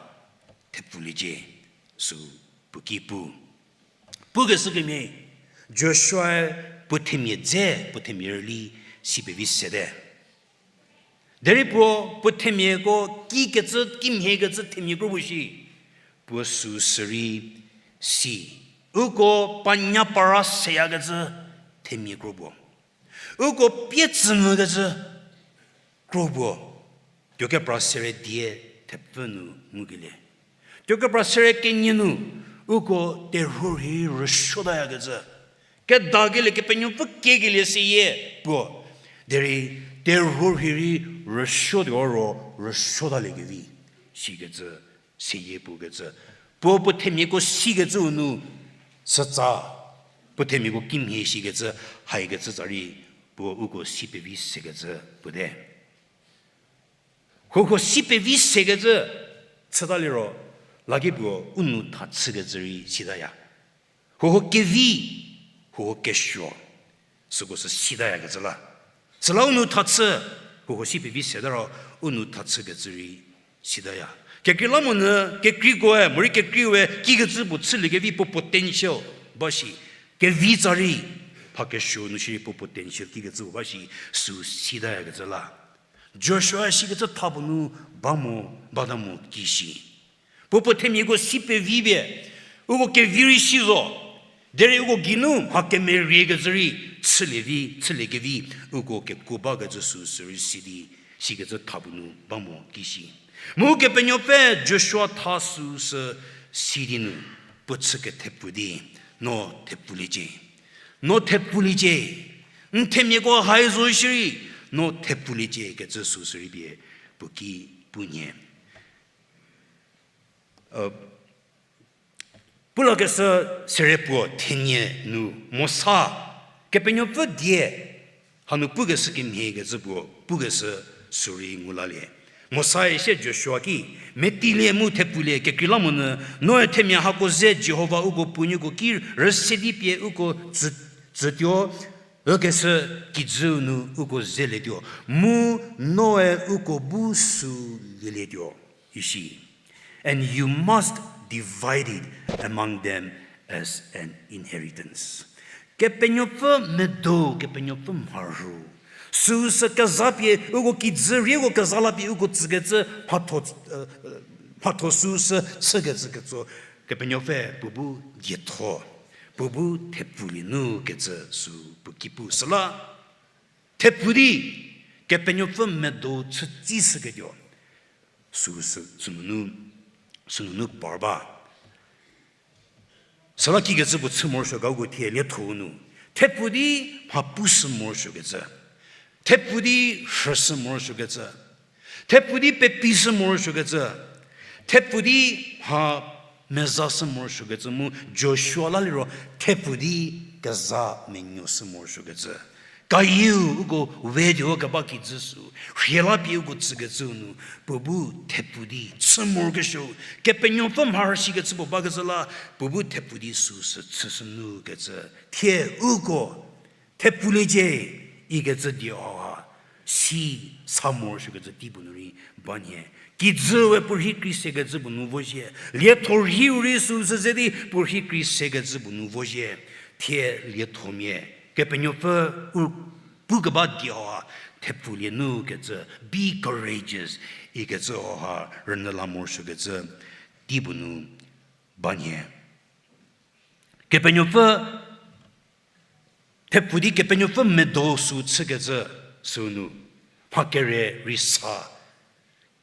thepfuliecie, süu puo ki pu. Pukeshü kemhie, Joshuae puo themia dze, puo themia rüli si pevi sete. Derei puo, puo themiako kikecü, kimhiekecü themia kro puo shi, puo süu sürei si. Uko panyapara seyakecü themia kro puo. Uko pie tsümvükecü kro puo. Tuokepra sere die thepfü nu ngukelie. Tuokepra sere kenie nu uko terhuo rhei rüsuotayakecü. Kedakelie Kepenuopfü kiekelie seyie puo. Derei terhuo rhei rei rüsuotuo ro rüsuotaliekevi. Sikecü, seyie puo kecü. Puo puo themiako sikecüu nu sütsa. Puo themiako kimhie sikecü, haikecü tsa rei puo uko si pevi sekecü puo te. Huohuo si pevi sekecü chüta liro, laki puo u nou tha chükecü rei sitaya. Huohuo kevi, huohuo kesuo, süko sü sitayakecü la. Süla u nou tha chü, huohuo si pevi seta ro, u nou tha chükecü rei sitaya. Kekreilamonyü, kekreikoe, morei kekreiue, kikecü puo chüliekevi puo potential ba shi, kevi tsa rei, mha kesuo nu shierei puo potential kikecü puo ba shi, süu sitayakecü la. Joshua sikecü tha puo nu ba mo, bata mo ki shi. Puo puo themiako si pevi pie, uko kevi rei si zo, derei uko geinu mha kemeriekecü rei chülie vi, chüliekevi, uko kekuo bakecü süu sürei si di, sikecü tha puo nu ba mo ki shi. Mu Kepenuopfü Joshua tha süu sü si di nu, puo chü kethepfu di, no thepfuliecie. No thepfuliecie. N themiako hai zo shierei, no thepfuliecie kecü süu sürei pie, puo ki pu nhie. Pulakeshü sere puo thenie nu Mosa, Kepenuopfü die, hanu pukeshü kemhie kecü puo, pukeshü sürei ngu lalie. Mosae sie Joshua ki, metilie mu thepfulie kekreilamonyü, noe themia hako ze Jihova uko puonuoko ki rüse di pie uko tsü, tsütuo, ükeshü kijüu nu uko zelietuo, mu noe uko bu sü lielietuo, isi. And you must divide it among them as an inheritance. Kepenuopfü medo, Kepenuopfü mharhü. Süu sü kezapie, uko kijü rei uko keza lapie uko tsükecü mhatho, mhatho süu sü chükecü ketso, Kepenuopfü puo bu dietho, puo bu thepfulie nu kecü süu puo ki pu süla. Thepfu di, Kepenuopfü medo chütsishüketuo. Süu sü, sünunu, sünunu par ba. Süla kikecü puo chü morosuo ga uko thie lietho nu. Thepfu di mha pushü morosuokecü. Thepfu di rhüshü morosuokecü. Thepfu di pepishü morosuokecü. Thepfu di mha mezashü morosuokecü mu Joshua la liro thepfu di keza menuoshü morosuokecü. Kayiu uko wetuo keba kijü sü, rhie lapie uko tsükecüu nu, puo bu thepfu di chü morokesuo, Kepenuopfü mharhü shikecü puo bakecü la, puo bu thepfu di süu sü chüshü nu kecü. Thie uko, thepfuliecie, ikecü die hauha, si sa morosuokecü tei puo nu rei ba nhie. Kijüu we puo rhei kreisekecü puo nu vozhie. Lietho rhiu rei süu sü ze di puo rhei kreisekecü puo nu vozhie. Thie liethomia, Kepenuopfü u pukeba die hauha, thepfulie nu kecü, be courageous, ikecü hauha, rünyü la morosuokecü, tei puo nu ba nhie. Kepenuopfü, thepfu di Kepenuopfü medo süu chükecü süu nu, mha kere rei sa,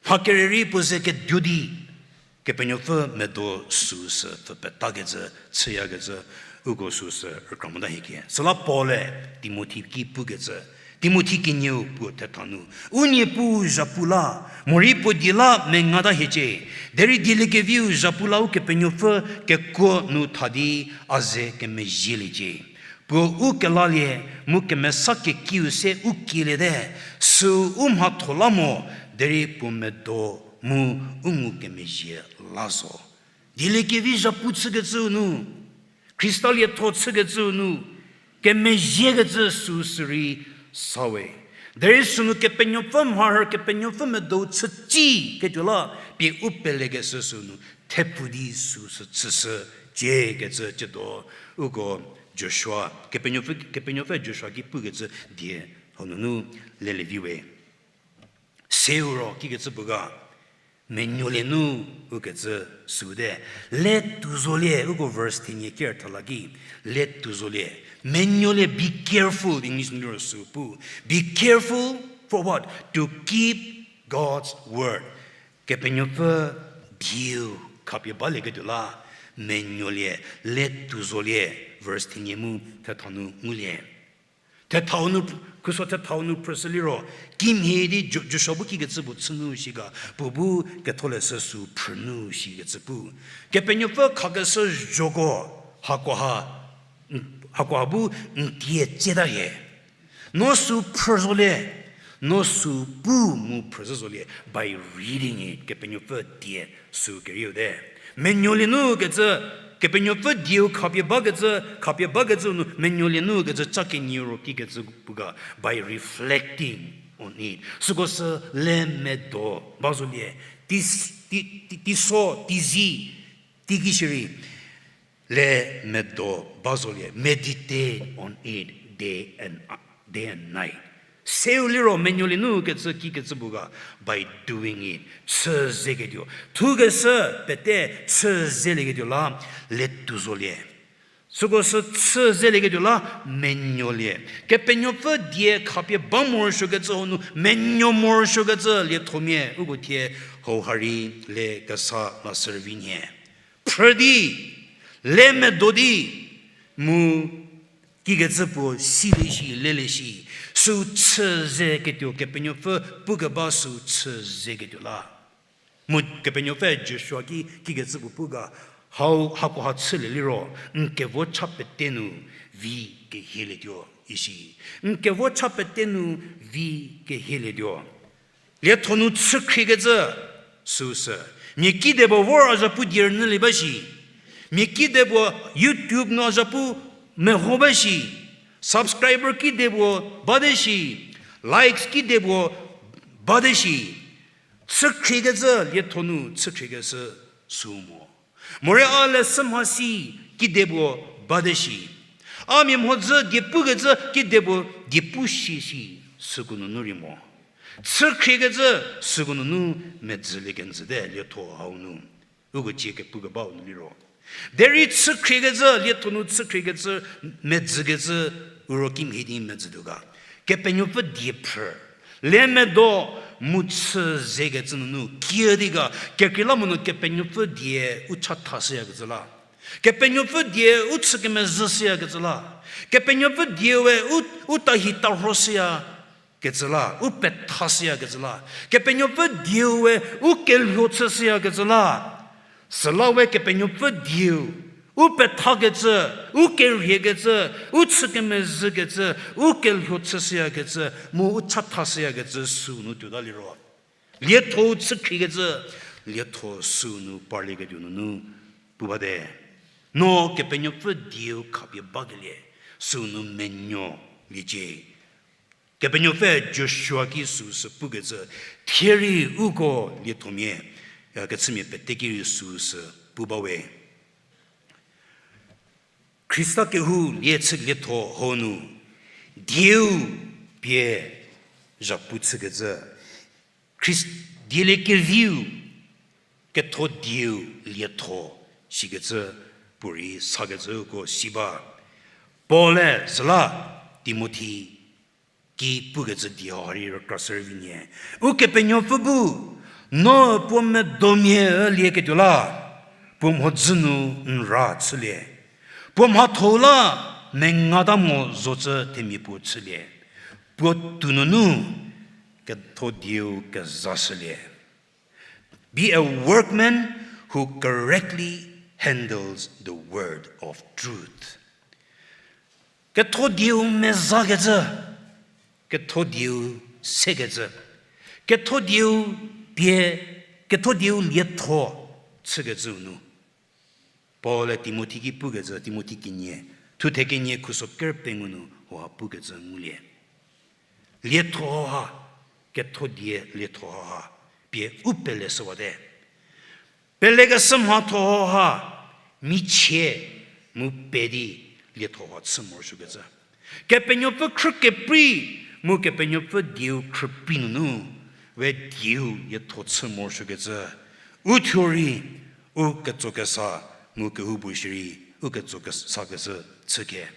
mha kere rei puo ze keduo di, Kepenuopfü medo süu sü pfü petakecü, chüyakecü, uko süu sü rükra mota hiecie. Süla Paul-e Timothi ki pukecü, Timothi kenieu puo thetha nu, u Niepuu zhapu la, morei puo die la mengata hiecie, derei dieliekeviu zhapu la Ukepenuopfü kekuo nu tha di a ze kemezhieliecie. Puo u kelalie, mu kemesa kekiu se u kieliete, süu u mhatho la mo, derei puo medo mu u ngukemezhie la zo. Dieliekevi zhapu chükecüu nu, Khrista lietho chükecüu nu, kemezhiekecü süu sürei sa we. Derei sünu Kepenuopfü mharhü, Kepenuopfü medo chütsiketuo la, pie u pelekeshü süu nu, thepfu di süu sü chüshücie kecü tsiedo, uko Joshua, Kepenuopfü, Kepenuopfü Joshua ki pukecü die, hau nunu lelevi we. Seu ro kikecü puo ga, menuolie nu ukecü süu te. Le tuo zolie, uko verse thenie ker thala ki, le tuo zolie. Menuolie, be careful, English nu liro süu pu. Be careful for what? To keep God's word. Kepenuopfü dieu khapie balieketuo la, menuolie, le tuo zolie, verse thenie mu thetha nu ngulie. Thethau nu, khuso thethau nu phrüshü liro, kimhie di Jo-, Joshua bu kikecü puo chü nu shi ga, puo bu ketholeshü süu phrü nu shikecü pu. Kepenuopfü khakeshü zhoko, hakoha, hakoha bu n die tsieta hie. No süu phrü zolie, no süu pu mu phrüzhü zolie, by reading it, Kepenuopfü die süu kerieu te. Menuolie nu kecü, Kepenuopfü dieu khapie bakecü, khapie bakecü nu, menuolie nu kecü cha kenieu ro kikecü pu ga, by reflecting on it. Süko sü le medo ba zolie, tei, tei, tei, teiso, teizi, teiki shierei, le medo ba zolie, meditate on it day and, day and night. Seu liro menuolie nu kecü kikecü pu ga, by doing it, chü zeketuo. Thukeshü pete chü zelieketuo la, le tuo zolie. Süko sü chü zelieketuo la menuolie. Kepenuopfü die khapie ba morosuokecü hau nu menuo morosuokecü liethomia uko thie hau ha rei le kesa la servi nhie. Phrü di, le medo di, mu kikecü puo silie shi, lelie shi, süu chü zeketuo Kepenuopfü pukeba süu chü zeketuo la. Mu Kepenuopfü Joshua ki, kikecü puo pu ga, hau hakoha chülie liro, n kevo cha pete nu vi kehielietuo, isi. N kevo cha pete nu vi kehielietuo. Lietho nu chükhrikecü süu sü. Mia kidepuo vor a zhapu die rünyülie ba shi. Mia kidepuo YouTube nu a zhapu meho ba shi. Subscriber kidepuo bate shi. Likes kidepuo bate shi. Chükhrikecü lietho nu chükhrikeshü süu mo. Morei a leshü mhasi kidepuo bate shi. A mia mhodzü die pukecü kidepuo die pu shi shi süko nunu rei mo. Chükhrikecü süko nunu medzülie kenjüte lietho hau nu. Uko cie kepukebau nu liro. Derei chükhrikecü, lietho nu chükhrikecü, medzükecü, uro kimhie di medzütuo ga. Kepenuopfü die phrü. Le medo mu chü zekecü nunu, kiüdi ga, kekreilamonyü Kepenuopfü die u chathashüyakecü la. Kepenuopfü die u chü kemezhüshüyakecü la. Kepenuopfü die we u, u tahi tarhoshüya kecü la, u pethashüyakecü la. Kepenuopfü dieu we u kelho chüshüyakecü la. Süla we Kepenuopfü dieu, u pethakecü, u keriekecü, u chü kemezhükecü, u kelho chüshüyakecü, mu u chathashüyakecü süu nu tuota liro. Lietho chükhrikecü, lietho süu nu parlieketuo nunu pu bate. No Kepenuopfü dieu khapie bakelie, süu nu menuo liecie. Kepenuopfü Joshua ki süu sü pukecü, thie rei uko liethomia, ya kechümia pete ki rei süu sü pu bawe. Khrista kehou lie chü lietho hau nu, dieu pie zhapu chükecü, Khrist-, dieliekeviu, ketho dieu lietho shikecü puorei sakecü uko si ba. Paul-e süla Timothi ki pukecü die hau rei rükrashü rei vi nyie. Ukepenuopfü bu, no puo medomia lieketuo la, puo mhodzü nu n ra chülie. Puo mhatho-u la mengata mo zocü themia puo chülie. Puo tou nunu ketho dieu kezashülie. Be a workman who correctly handles the word of truth. Ketho dieu mezakecü, ketho dieu sekecü, ketho dieu pie, ketho dieu lietho chükecüu nu. Paul-e Timothi ki pukecü, Timothi kenie, thuthe kenie khuso ker pengou nu hauha pukecü ngulie. Lietho hauha, ketho die lietho hauha, pie u pele shüwate. Pelekeshü mhatho hauha, michie mu pe di lietho hauha chü morosuokecü. Kepenuopfü khrü keprei, mu Kepenuopfü dieu khrüprei nunu, we dieu lietho chü morosuokecü. U thuo rei, u ketsokesa, mu kehoupuo shierei, u ketsokesakeshü chüke.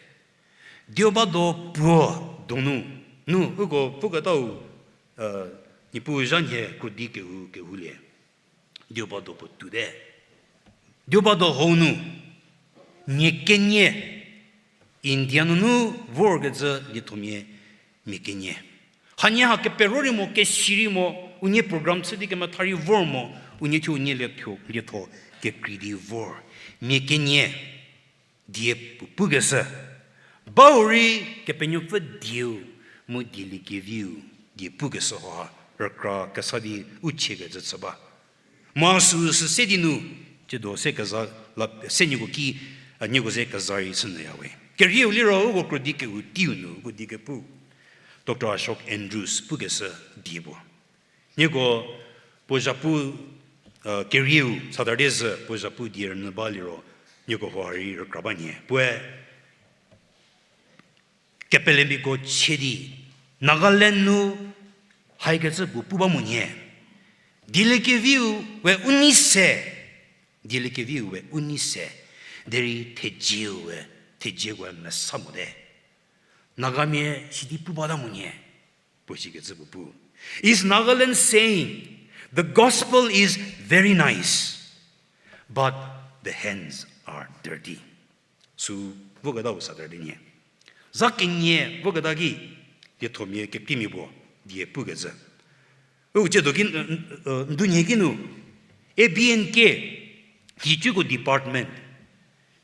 Dieu ba do puo donu, nu, uko puketau, Niepuu zha nhie krodi kehou kehoulie. Dieu ba do puo tuote. Dieu ba do hau nu, mia kenie, India nunu vorkecü liethomia mia kenie. Hanie ha kepero rei mo, kesi rei mo, unie program chü di kemetha rei vor mo, unie thuo unie lietho, lietho kekrei di vor. Mia kenie. Die puo pukeshü. Bau rei Kepenuopfü dieu mu dieliekeviu die pukeshü hauha rükra kesa di u chiekecü chü ba. Mu süu sü se di nu, tsiedo se keza la, se nieko ki, a, nieko ze keza rei chünyüya we. Kerieu liro uko krodi kehou teiu nu uko die kepu, Doctor Ashok Andrews pukeshü die puo. Nieko puo zhapu, kerieu Saturday zhü puo zhapu die rünyü ba liro, nieko hauha rei rükra ba nhie. Puoe kepelemiako chie di, Nagaland nu haikecü puo pu ba mo nhie. Dieliekeviu we u nei se, dieliekeviu we u nei se, derei thejieu we thejieko mesa mote. Nagamia sidi pu bata mo nie, puo sikecü puo pu. Is Nagaland saying, the gospel is very nice, but the hands are dirty. Sü voketa u Saturday nie. Za kenie voketa ki, liethomia kekreimia puo, die pukecü. U ciedo ki, ndunhie ki nu, A B N K, nhicuko department,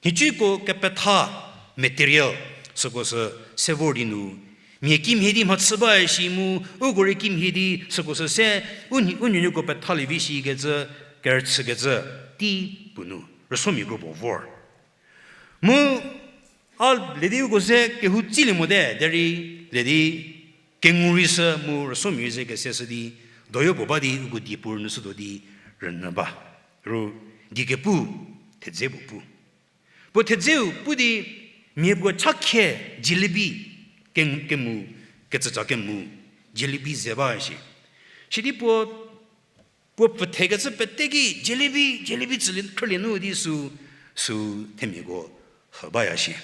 nhicuko kepetha material, süko sü se vor di nu, mia kimhie di mhachü ba shi mu, uko rei kimhie di, süko sü se, u nuonuoko pethalie vi shikecü, kerüchükecü, tei puo nu, rüsomia kropuo vor. Mu a ledi uko se kehou tsilie mote, derei ledi kengu rei sü mu rüsomia rei ze kese shü di, doyo puo ba di uko die puo rünyü shütuo di rünyü ba. Ru die kepu, thedze puo pu. Puo thedzeu pu di mia puo cha khie jalebi ke-, kemu, kecüca kemu, jalebi ze ba shi. Sidi puo, puo pfüthekecü pete ki jalebi, jalebi tsülie khrülie nu di sü, sü themiako hü baya shi.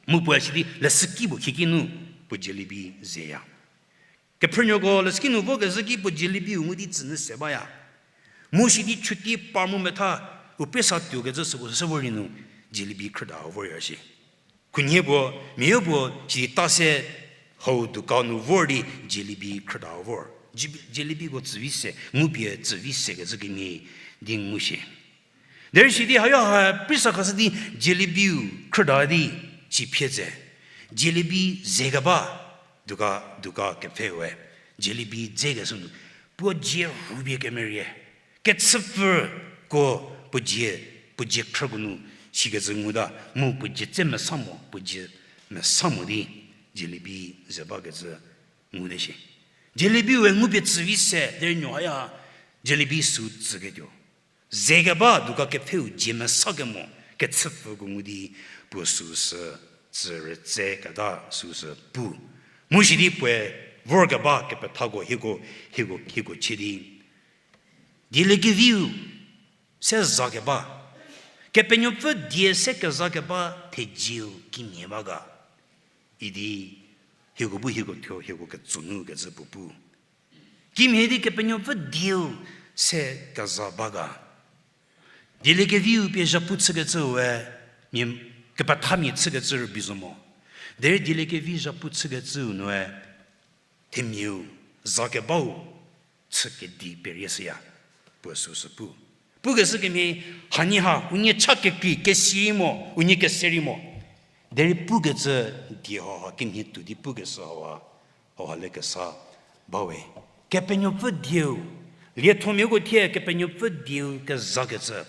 Mu puoe sidi leshüki puo khieki nu puo jalebi zeya. Kephrünuoko leshüki nu vokezhü ki puo jalebi-u ngu di tsünyü se baya. Mu sidi chüti par mu metha u pesa tuokecü süko sü vor di nu jalebi khrüda vorya shi. Khunhie puo, mia puo sidi ta se hau dukan nu vor di jalebi khrüda vor. Jalebi, jalebiko tsüvi se, ngupie tsüvi sekecü kemhie di ngu shi. Derei sidi hayo ha prisa khashü di jalebi-u khrüda di si phie tse. Jalebi ze keba duka, duka kepfheue. Jalebi dze kesü nu puo dzie rhupie kemerie. Kechüpfüko puo dzie, puo dzie khrüko nu sikecü nguta, mu puo dzie tse mesa mo, puo dzie mesa mo di jalebi ze bakecü nguta shi. Jalebi-ue ngupie tsüvi se, derei nuo haya jalebi sü tsüketuo. Ze keba duka kepfheu dzie mesa kemo, kechüpfüko ngu di puo süsü tsü rütse keta süsü pu. Mu sidi puoe vor keba kepethako hieko, hieko, hieko chie di dieliekeviu se za keba, Kepenuopfü die se keza keba thejieu kimhie ba ga idi hieko bu hieko thuo hieko ketso nu kecü puo pu. Kimhie di Kepenuopfü dieu se keza ba ga. Dieliekeviu pie zhapu chükecüe, mia kepethamia chükecü rübei zo mo. Derei dieliekevi zhapu chükecüu nue, themiau za kebau chü kedi perie shüya, puo süsü pu. Pukeshü kemhie, hanie ha unie cha kekrei kesi rei mo, unie kese rei mo. Derei pukecü die hauha kemhie tuo di pukeshü hauha, hauha le kesa bawe. Kepenuopfü dieu, liethomiako thie Kepenuopfü dieu kezakecü,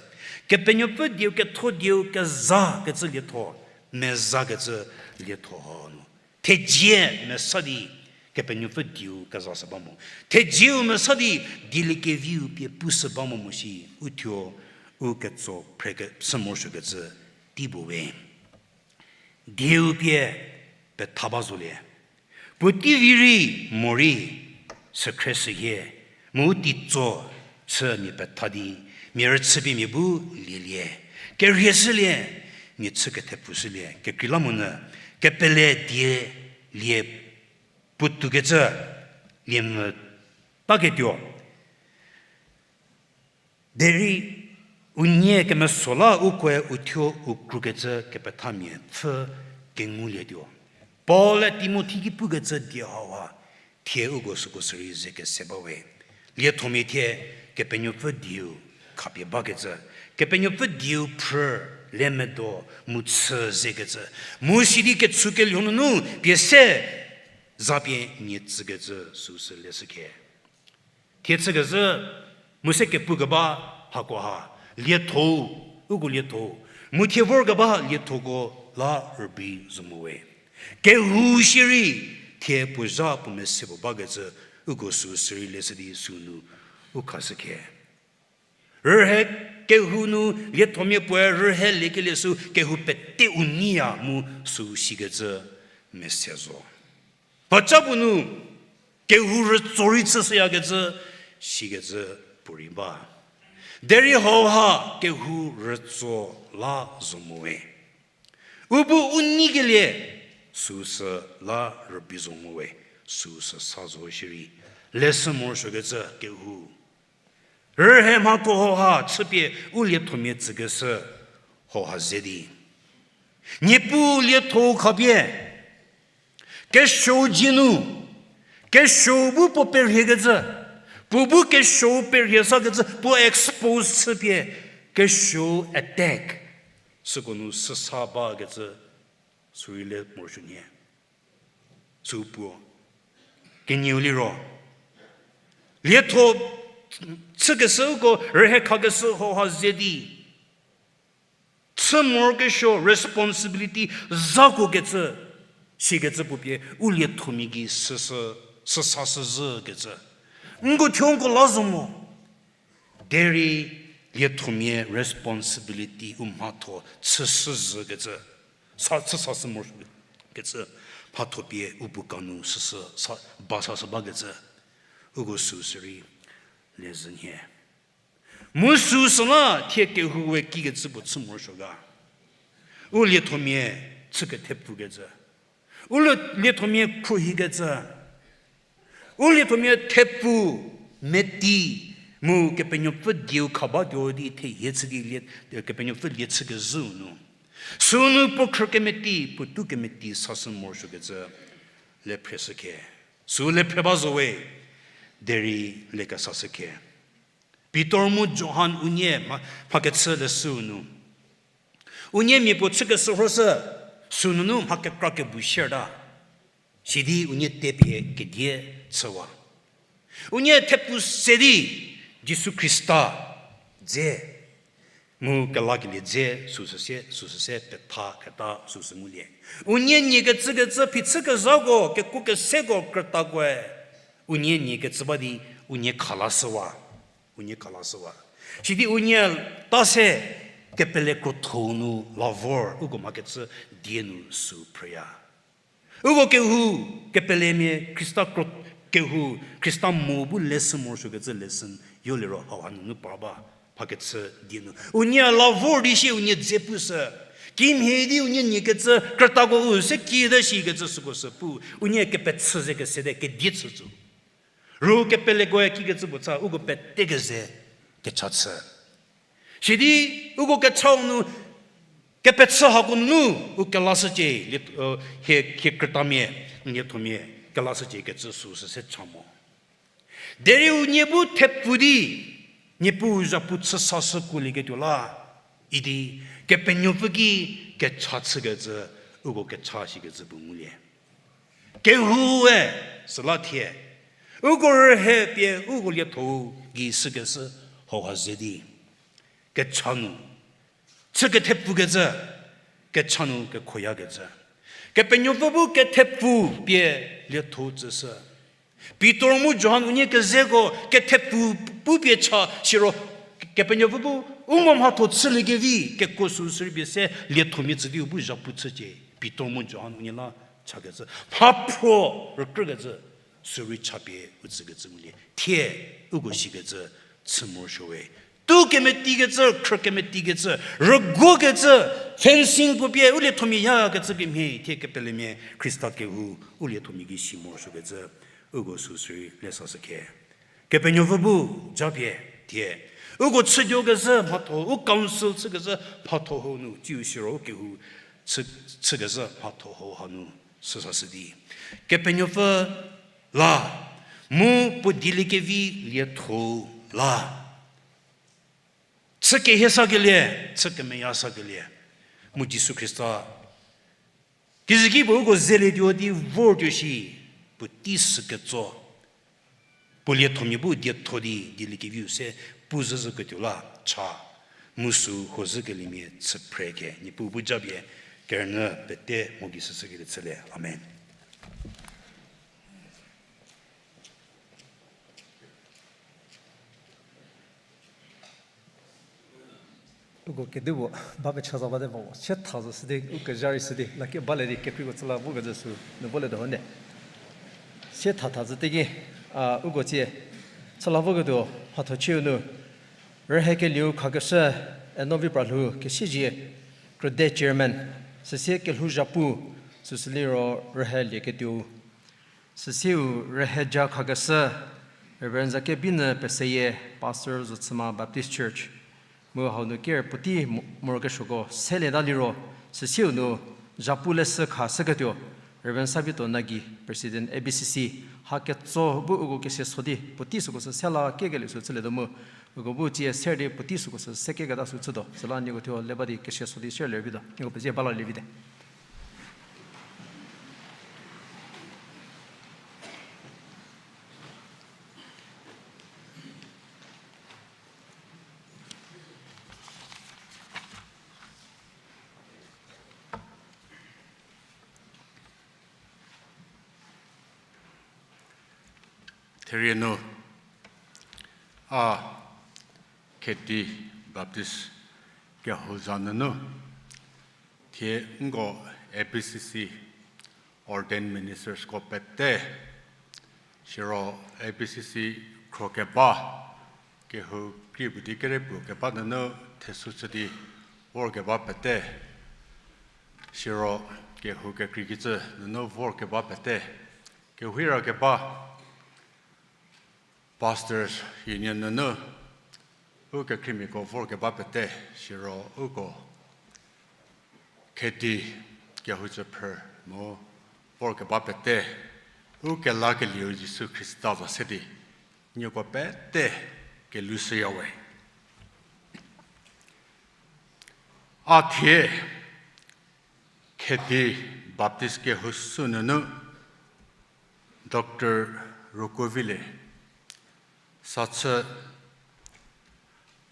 Kepenuopfü dieu ketho dieu kezakecü lietho, mezakecü lietho hanu thejie mesa di Kepenuopfü dieu keza shü ba mo. Thejieu mesa di dieliekeviu pie pushü ba mo mo shi, uthuo u ketso phre ke-, sü morosuokecü tei puo we. Dieu pie petha ba zolie. Puotei vi rei morei, sükhre sühie, mu u teitso chü mia petha di, mia rüchüpie mia bu lielie. Kerhie shülie, mia chü kethepfu shülie, kekreilamonyü, kepele die lie puotoukecü, lie mvü taketuo. Derei unie kemeso la ukoe uthuo u krukecü kepethamia pfhü kengulietuo. Paul-e Timothi ki pukecü die hauha, thie uko süko sürei ze kese bawe. Liethomia thie Kepenuopfü dieu khapie bakecü, Kepenuopfü dieu phrü, le medo, mu chü zekecü, mu sidi kechükelho nunu pie se zapie nie tsükecü süsü leshükhe. Thie chükezhü, mu se kepukeba hakoha, lietho, uko lietho, mu thie vorkeba liethoko la rübei zo mowe. Kehou shierei, thie puo zha puo mese puo bakecü, uko süsürei leshü di sünu u khashükhe. Rühe kehou nu liethomia puoe rühe liekelie sü kehou pete u nyiya mu sü sikecü mese zo. Mhaca puo nu kehou rütso rei chüshüyakecü sikecü puorei ba. Derei hauha kehou rütso la zo mowe. U bu u neikelie, süsü la rübei zo mo we, süsü sa zo shierei, lesü morosuokecü kehou. Rühe mhatho hauha chüpie u liethomia tsükeshü hauha ze di, Niepuu lietho khapie, kesuou dzie nu, kesuou bu puo perhiekecü, puo bu kesuou perhie sakecü, puo expose chüpie, kesuou attack, süko nu süsa bakecü, sürei le morosuo nhie. Sü puo. Kenieu liro, lietho chükeshü uko rühe khakeshü hauha ze di, chü morokesuo responsibility zhakuokecü, sikecü puo pie u liethomia gei süsü, süsa shüzhükecü. Nko thuo nko la zo mo. Derei liethomia responsibility u mhatho chüshüzhükecü, sa, chüsashü morosuokecü, mhatho pie u bu kanu süsü sa, ba sashü bakecü, uko süsürei lezhü nhie. Mu süsüla thie kehou we kikecü puo chü morosuo ga. U liethomia chü kethepfukecü. U lie-, liethomia khruohikecü. U liethomia thepfu, meti, mu Kepenuopfü dieu kha batuo di thehie chü di lie, Kepenuopfü lie chükezhüu nu. Sünu puo khrü kemeti, puo tu kemeti sashü morosuokecü, le phreshü khe. Sü le phre ba zo we, derei le kesashü khe. Pitor mu Johan unie mha, mha kechü leshüu nu. Unie mia puo chükeshü rhoshü, sünunu mha kekra kebu sierta. Sidi unie tepie kedie chüwa. Unie thepfu se di Jisu Khrista dze. Mu kelakelie dze süsüse, süsüse petha keta süsü ngulie. Unie nie kecükecü phichükezhako, kekuo keseko krütakoe. Unie nie kecü ba di, unie khalashüwa. Unie khalashüwa. Sidi unie ta se kepele krotho nu la vor, uko mha kechü die nu sü phreya. Uko kehou, kepelemia Khrista kro-, kehou, Khrista mo bu lesson morosuokecü lesson yo liro hauha nunu par ba, mha kechü die nu. Unie la vor di sie unie dze pushü. Kimhie di unie nie kecü krütako u se kide shikecü süko sü pu. Unie kepechü ze kesede kedie chütsu. Ru kepelekoe kikecü puo cha, uko pete keze kecha chü. Sidi uko kechau nu, kepechü hako nu, u kelashücie, lie-, hie, hie krütamia, liethomia, kelashücie kecü süsü se cha mo. Derei unie bu thepfu di, Niepuu zhapu chü sashü kuolieketuo la, idi, Kepenuopfü ki kecha chükecü, uko kecha shikecü puo ngulie. Kehoue, süla thie, uko rühe pie uko lietho-u gei shükeshü hauha ze di. Kecha nu, chü kethepfukecü, kecha nu kekhoyakecü. Kepenuopfü bu kethepfu pie lietho-u tsüshü. Pitor mu Johan unie kezeko kethepfu pu pie cha siro Kepenuopfü bu u ngo mhatho chüliekevi kekuo süsü rei pie se liethomia tsü di u bu zhapu chücie. Pitor mu Johan unie la chakecü, mhaphro rükrükecü, sürei chapie u tsükecü ngulie. Thie, uko shikecü, chü morosuo we. Tu kemetikecü, khrü kemetikecü, rüguokecü, fencing puo pie u liethomia yakecü kemhie, thie kepelemia, Khrista kehou, u liethomia ki si morosuokecü, uko süsü rei le sashü khe. Kepenuopfü bu japie, thie. Uko chütuokezhü mhatho, u council chükezhü mhatho hau nu, tsiu siro u kehou chü, chükezhü mhatho hau hanu, süsashü di. Kepenuopfü la, mu puo dieliekevi lietho la. Chü kehie sakelie, chü kemeya sakelie. Mu Jisu Khrista. Kizüki puo uko zelietuo di vortuo shi, puo tei sü ketso. Puo liethomia bu dietho di, dieliekeviu se pu zhüzhüketuo la cha. Mu sü huo zhükeliemia chü phre khe, Niepuu bu japie, kerünyü pete mo gei süsükelie chülie. Amen. Uko kedipuo ba kecha za bate mo, sie tha zo sidi, u kezha rei sidi, laki balie di kekreiko chü la vokezhü sü nu volietuo hone. Sie tha tha zhü teki, a, uko tsie, chü la voketuo, mhatho chiu nu, rühekelieu khakeshü, Enovi Pralhou, kesiezie, krüde chairman, Süsie kelhou zhapu, süsü liro rühe lieketuou. Süsieu rühe ja khakeshü, Reverend Zakebinyü Peseyie, Pastor Zhothüma Baptist Church. Mu hau nu ker puotei mo-, morokesuoko selieta liro, süsieu nu zhapu leshü khashüketuo, Reverend Savito Nagi, President A B C C, ha ketso bu uko kesia so di puotei süko sü sela kiekelie sü chülietuo mu, uko bu tsie ser di puotei süko sü sekeketa sü chütuo, süla nieko thuo le ba di kesia so di ser lie vituo, nieko pezie ba la lie vite. Therie nu, a Khedi Baptist kehou za nunu, thie nko A B C C ordained ministersko pete, siro A B C C khro keba, kehou krie puo di kere puo keba nunu thesü chü di vorkeba pete, siro kehou kekrei kicü nunu vorkeba pete, kehouira keba Pastors Union nunu u kekhriemiako vorkeba pete, siro uko Khedi kehou tsüphrü mu vorkeba pete, u kelakelieu Jisu Khrista za se di nieko pete kelushüyawe. A thie Khedi Baptist kehou sü nunu Doctor Rokovilie sa chü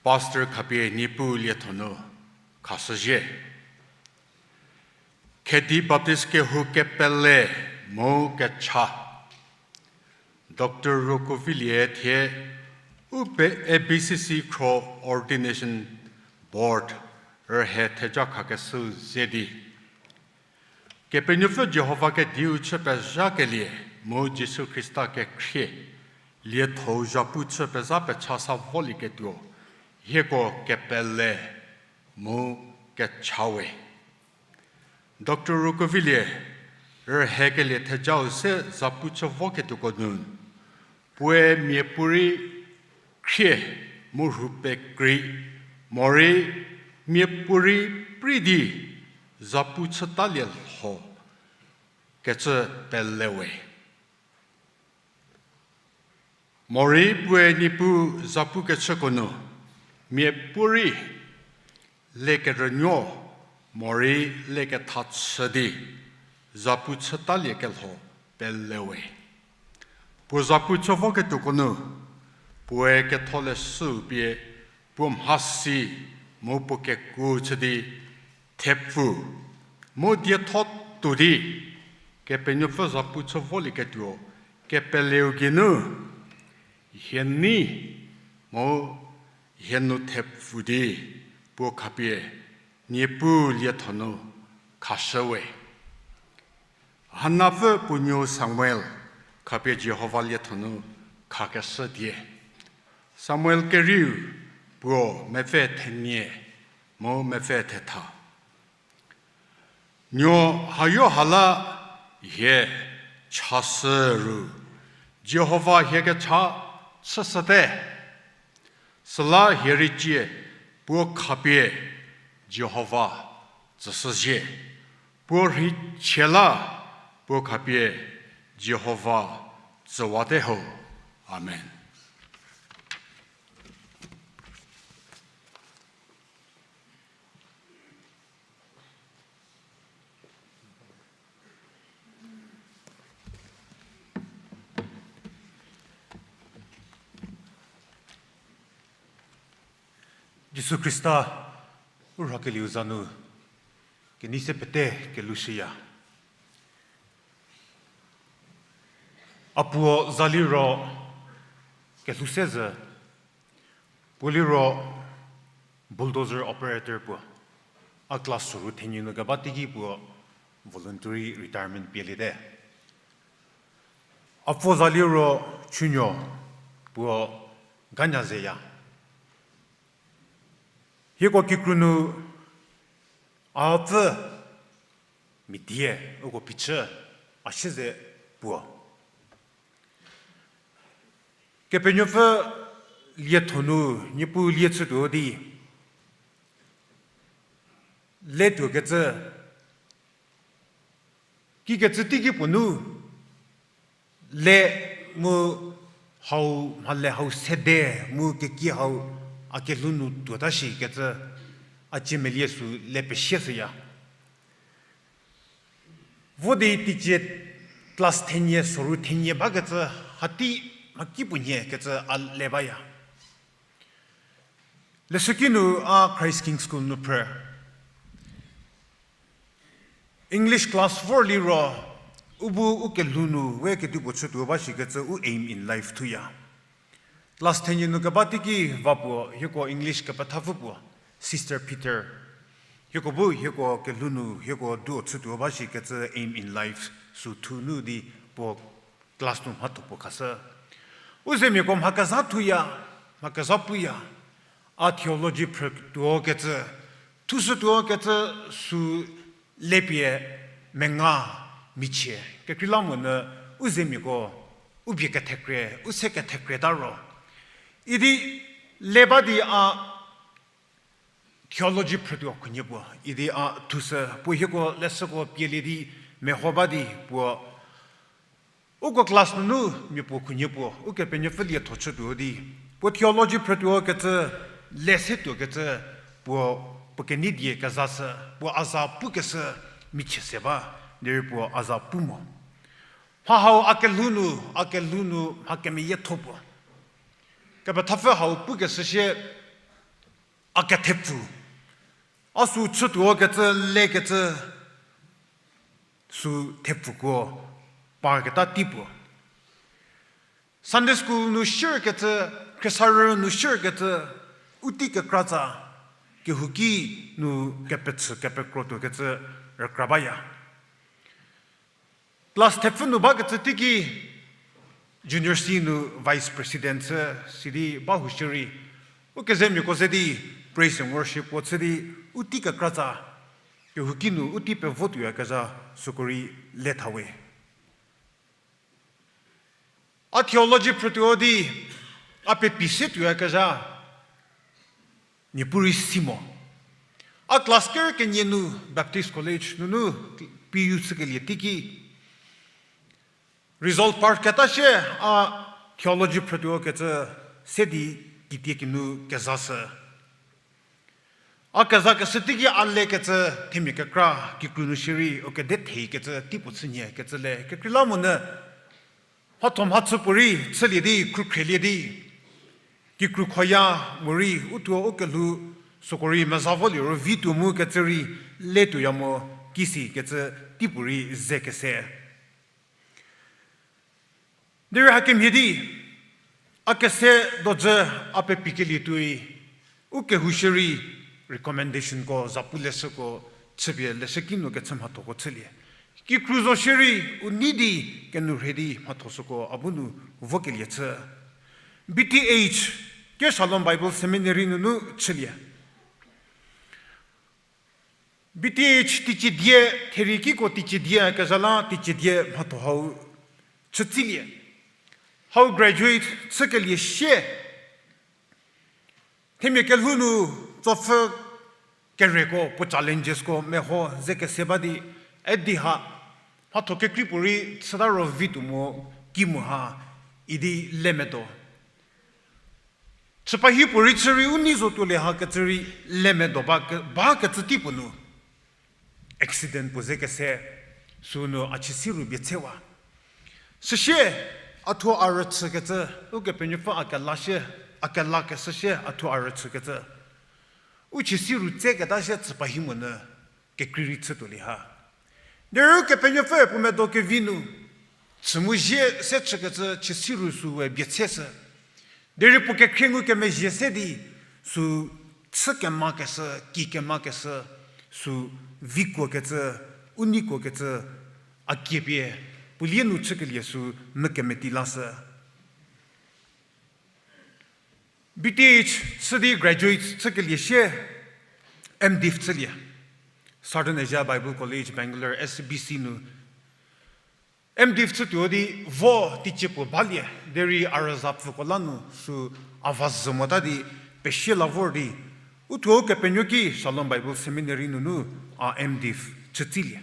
Pastor khapie Niepuu lietho nu khashüzhie. Khedi Baptist kehou kepele mu kecha Doctor Rokovilie thie u pe A B C C khro Ordination Board rühe theja khakeshü ze di Kepenuopfü Jihova kediu chü pezhakelie mu Jisu Khrista kekhrie lietho zhapu chü pezha pecha sa volieketuo hieko kepele mu kecha we. Doctor Rokovilie rühekelie thejau se zapu chü voketuoko nu, puoe miapuorei khrie mu rhu pekrei, morei miapuorei prei di zapu chütalie lho kecü pele we. Morei puoe Niepuu zapukechüko nu, miapuorei lekerünuo, morei lekethachü di zapu chütaliekelho pele we. Puo zapu chü voketuoko nu, puoe ketholeshü pie puo mhasi mu puo kekuo chü di thepfu mu dietho tuo di Kepenuopfü zapu chü volieketuo kepeleu geinu hie nei mu hie nu thepfu di puo khapie Niepuu lietho nu khashü we. Hanapfü puo nuou Samuel khapie Jihova lietho nu khakeshü die. Samuel kerieu puo mepfü thenie mu mepfü thetha. Nuo hayo ha la hie chashü ru, Jihova hie kecha chüshüte. Süla hie rei cie puo khapie Jihova tsüshüzhie. Puo rheichie la puo khapie Jihova tsüwate ho. Amen. Jisu Khrista u rhakelieu za nu kenei se pete kelushüya. A puo za liro kelhou se zhü, puo liro bulldozer operator puo. A class soru thenyi nu keba teiki puo voluntary retirement pieliete. A puo za liro chünuo, puo ganya zeya. Hieko kikru nu a pfü Mia die uko phichü a sieze puo. Kepenuopfü lietho nu Niepuu lie chütuo di, le tuokecü, kikecü teiki puo nu, le mu hau mhale hau sede mu keki hau a kelhou nu tuota shikecü, a ciemelie sü le pesieshüya. Vo di teicie class thenie, soru thenie bakecü, hatei mhakipuo nhie kecü a le baya. Leshüki nu a Christ King School nu phrü. English class vor liro, u bu u kelhou nu we kedipuo chütuo ba shikecü u aim in life thuya. Class thenie nu keba teiki va puo, hieko English kepethapfü puo, Sister Peter. Hieko bu hieko kelhou nu hieko duo chütuo ba shikecü aim in life sü thu nu di puo class nu mhatho puo khashü. U zemiako mha kezha thuya, mha kezha puya, a theology phrütuo kecü, thushütuo kecü sü lepie menga michie. Kekreilamonyü u zemiako u bie kethekre, u se kethekre ta ro. Idi le ba di a theology phrütuo khunhie puo, idi a thushü puo hieko leshüko pielie di meho ba di puo uko class nunu mia puo khunhie puo, Ukepenuopfü lietho chütuo di, puo theology phrütuo kecü, le se tuo kecü, puo, puo kenei die kezashü, puo a za pukeshü michie se ba, derei puo a za pu mo. Mha hau a kelhou nu, a kelhou nu mha kemeyietho puo. Kepethapfü hau pukeshü sie, a kethepfu. A sü chütuo kecü, le kecü, sü thepfuko parketa tei puo. Sunday school nu shierkecü, khriesarü nu shierkecü, u tei kekratsa, kehouki nu kepechü kepekro tuokecü rükra baya. Class thepfü nu bakecü teiki, junior C nu vice president chü sidi ba hu shierei, u kezemiako ze di praise and worship puo chü di, u tei kekratsa, kehouki nu u tei pevo tuoyakezha süko rei le thawe. A theology phrütuo di, a pepi se tuoyakezha, Niepuu rei si mo. A class ker kenie nu Baptist College nunu P U chükelie teiki, result parketa sie a theology phrütuo kecü se di kitie kinu kezashü. A kezakeshü teiki a lekecü themia kekra kikru nu shierei u kede thekecü teipuo chünhie kecü le kekreilamonyü mhatho mhachü puorei chülie di, khrükhrelie di, kikru khoya morei u thuo u kelhou süko rei meza vo liro vi tuo mu kecü rei le tuoya mo kisi kecü teipuorei ze kese. Derei hakemhie di, a kese dojü a pepikelie tuoi, u kehou shierei recommendationko, zapu leshüko, chüpie leshüki nu kechü mhathoko chülie. Kikru zo shierei u nei di kenourhei di mhatho süko a bu nu vokelie chü. B T H, ke Shalom Bible Seminary nunu chülie. B T H teicie die, therie kiko teicie die kezha la teicie die mhatho hau chütsilie. Hau graduate chükelie sie, themia kelhou nu tsopfü kereko puo challengesko meho ze kese ba di, edi ha mhatho kekrei puorei chüta ro vi tuo mo ki mu ha idi le medo. Chüpahi puorei chü rei u nei zo tuolie ha kecü rei le medo ba ke-, ba kecü teipuo nu accident puo ze kese, sünu a chisiru bie tsewa. Süsie, a thuo a rüchükecü, Ukepenuopfü a kela sie, a kelakeshü sie a thuo a rüchükecü, u chisiru tseketa sie chüpahi monyü kekrei rei chü tuolie ha. Derei Ukepenuopfü puo medo kevi nu, chü mu zie se chükecü chisiru süwe bie tseshü. Derei puo kekhrie ngukemezhie se di, sü chü kemakeshü, ki kemakeshü, sü vikuokecü, u neikuokecü, a kiepie, puo lie nu chükelie sü mükemeti lashü. B T H chü di graduate chükelie sie, M.Div chülie. Southern Asia Bible College, Bangalore, S A B C nu M.Div chütuo di vo teicie puo balie, derei a rüzapfüko la nu sü a va zhü mota di pesie la vor di, uthuo Ukepenuo ki Shalom Bible Seminary nunu a M.Div chütsilie.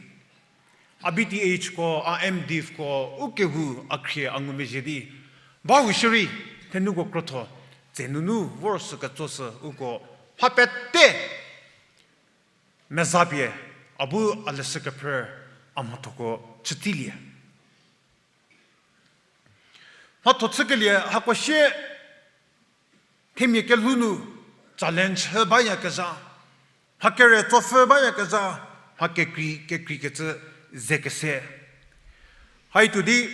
A B.Th ko, a M.Divko ukehou a khrie a ngumezhie di, bahou shierei, thenuko krotho, tse nunu vor sü ketso sü uko mha pete mezapie, a bu a leshü kephrü a mhathoko chütsilie. Mhatho chükelie hako sie themia kelhou nu challenge hü bayakezha, mha kere tsopfü bayakezha, mha kekrei kekreikecü ze kese. Haituo di,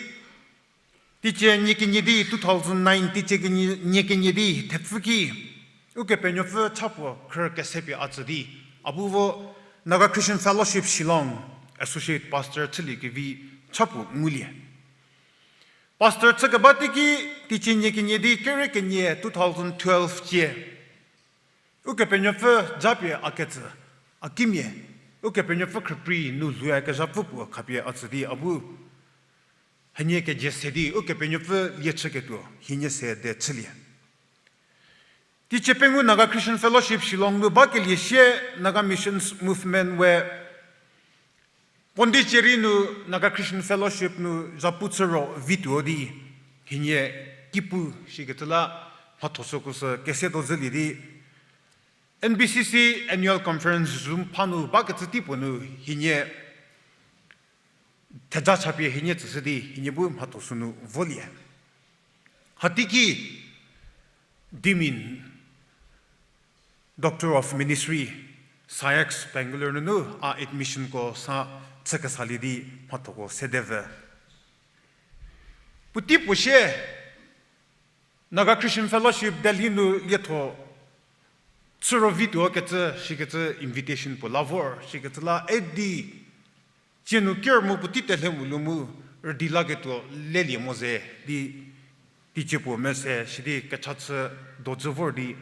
teicie nie kenie di two thousand nine, teicie kenie, nie kenie di thepfü ki, Ukepenuopfü cha puo khrü kese pie a tsü di, a bu vo Naga Christian Fellowship Shillong Associate Pastor chüliekevi cha puo ngulie. Pastor chükeba teiki, teicie nie kenie di kere kenie two thousand twelve cie, Ukepenuopfü japie a ketsü, a kimia, Ukepenuopfü khrüprei nu lhouyakezhapfü puo khapie a tsü di a bu hanie keje se di Ukepenuopfü lie chüketuo hienie se de chülie. Teicie pengou Naga Christian Fellowship Shillong nu bakelie sie Naga Missions Movement we Pondicherry nu Naga Christian Fellowship nu zhapu chü ro vituo di hienie kipu shikecü la mhatho süko sü kese do zhülie di N B C C Annual Conference Zoom pha nu bakecü teipuo nu hienie theja chapie hienie tsüshü di hienie bu mhatho sünu volie. Hateiki Dimin Doctor of Ministry, SAIECS Bangalore nunu a admissionko sa chükesalie di mhathoko sedevü. Puotei puo sie Naga Christian Fellowship Delhi nu lietho chü ro vituo kecü shikecü invitation puo la vor shikecü la edi cie nu ker mu puotei telhe mu lu mu rüdi laketuo lelie mo ze di teicie puo mese sidi kecha chü dojü vor di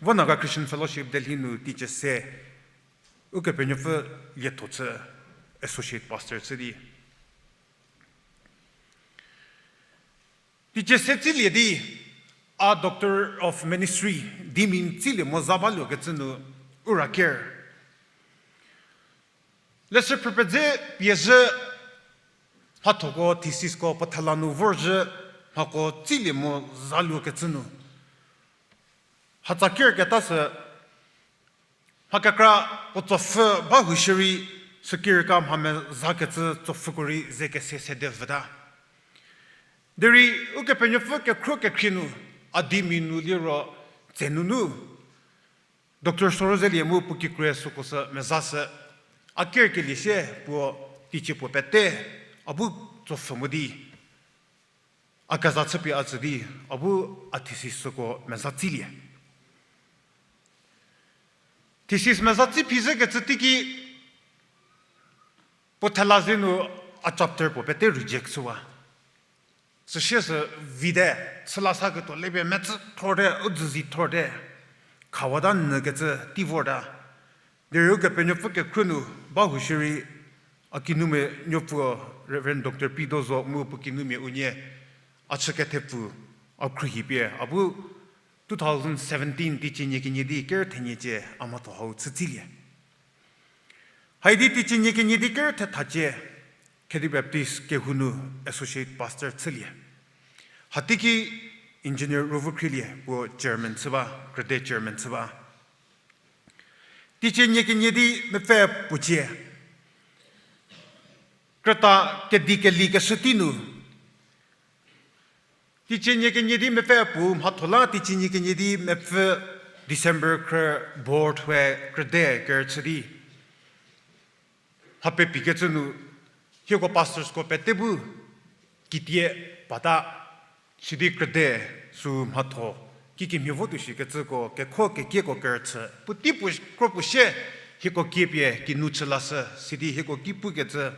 vo Naga Christian Fellowship Delhi nu teicie se Ukepenuopfü lietho chü associate pastor chü di teicie se tsilie di a Doctor of Ministry Dimin tsilie mo za baluokecü nu u ra ker. Leshü phrüpie dze pie zhü mhathoko thesisko puo thela nu vorzhü mhako tsilie mo zaluokecü nu hatsa kerketa sü mha kekra puo tsopfü bahou shierei sükirka mha mezakecü tsopfüko rei ze kese sede vüta. Derei Ukepenuopfü kekhruo kekhrie nu a Dimin nu liro tse nunu Doctor Sorozelie mu puo kikrue süko sü mezashü a kerkelie sie puo teicie puo pete a bu tsopfü mo di a keza chüpie a tsü di a bu a thesis süko meza tsilie. Thesis meza tsi phi zhükecü teiki puo thela ze nu a chapter puo pete reject chüwa. Süsie sü vite, chüla saketuo lepie metsü thorte, u dzüzi thorte, khawata nyükecü tei vorta. Derei Ukepenuopfü kekhruo nu bahou shierei a kinumia nuopfüu Reverend Doctor P. Dozo mu puo kinumia unie a chü kethepfu a khruohipie a bu two thousand seventeen teicie nie kenie di ker thenie cie a mhatho hau chütsilie. Haidi teicie nie kenie di ker thetha cie Khedi Baptist kehou nu associate pastor chülie. Hateiki Engineer Ruvuokhrilie puo chairman chü ba, krüde chairman chü ba. Teicie nie kenie di mepfü puo cie krüta kedi keli keshü tei nu teicie nie kenie di mepfü puo mhatho la teicie nie kenie di mepfü December khrü board we krüde kerüchü di mha pepikecü nu hieko pastorsko pete bu kitie pata sidi krüde sü mhatho kikemhie votuo shikecüko kekho kekieko kerüchü puotei puo kro puo sie hieko kiepie kinu chü lashü sidi hieko ki pukecü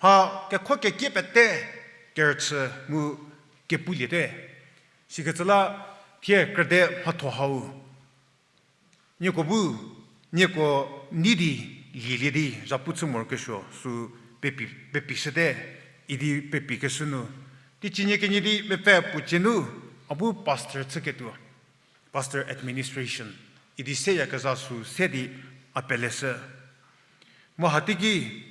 mha kekho kekie pete kerüchü mu kepuliete. Sikecü la thie krüde mhatho hau nieko bu nieko nei di lielie di zhapu chü morokesuo sü pepi, pepishüte, idi pepikeshü nu. Teicie nie kenie di mepfü puo cie nu, a bu pastor chüketuo, pastor administration, idi seyakezha sü se di a peleshü. Mu hateiki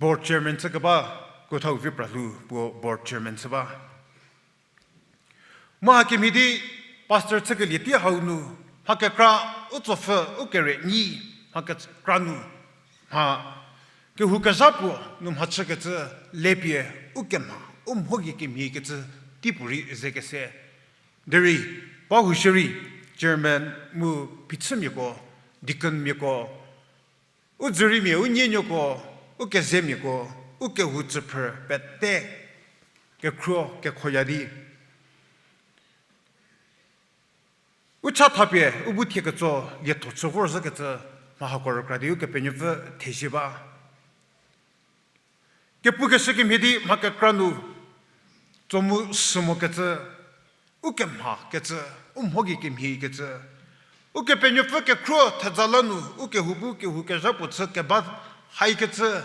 board chairman chükeba, Kuthau Vipralhou puo board chairman chü ba. Mu hakemhie di pastor chükelie tei hau nu, mha kekra u tsopfü, u kere nyi, mha kekra nu, mha kehou kezha puo nu mha chükecü lepie u kemha, u mho gei kemhiekecü teipuorei zekese. Derei, ba hou shierei, chairman mu phichümiako, deaconmiako, u dzüriemia, u nienuoko, u kezemiako, u kehou tsüphrü pete kekhruo kekhoya di u cha thapie u bu thie ketso lietho chü vor zhükecü mha hako rükra di Ukepenuopfü thezie ba. Kepukeshü kemhie di mha kekra nu tso mu sü mokecü, u kemhakecü, u mho gei kemhiekecü, Ukepenuopfü kekhruo theza la nu u kehou bu kehou kezha puo chü keba haikecü,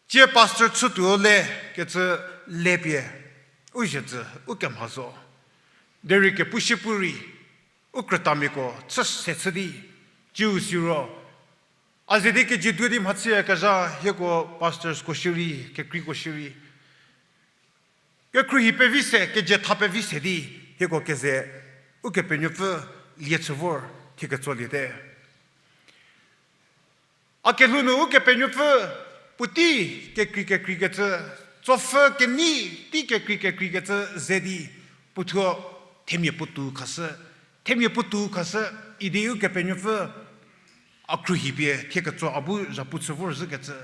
tsie pastor chütuo le kecü lepie u zhie tsü u kemha zo. Derei kepu shie pu rei u krütamiako chü se chü di, tsiu siro a ze di kejietuo di mhachüyakezha hieko pastorsko shierei, kekreiko shierei kekhruohi pevi se, kezie tha pevi se di hieko keze Ukepenuopfü lie chü vor thie ketsoliete. A kelhou nu Ukepenuopfü puotei kekrei kekreikecü, tsopfü kenei tei kekrei kekreikecü ze di puothuo themia puotou khashü, themia puotou khashü idi Ukepenuopfü a khruohi pie thie ketso a bu zhapu chü vor zhükecü.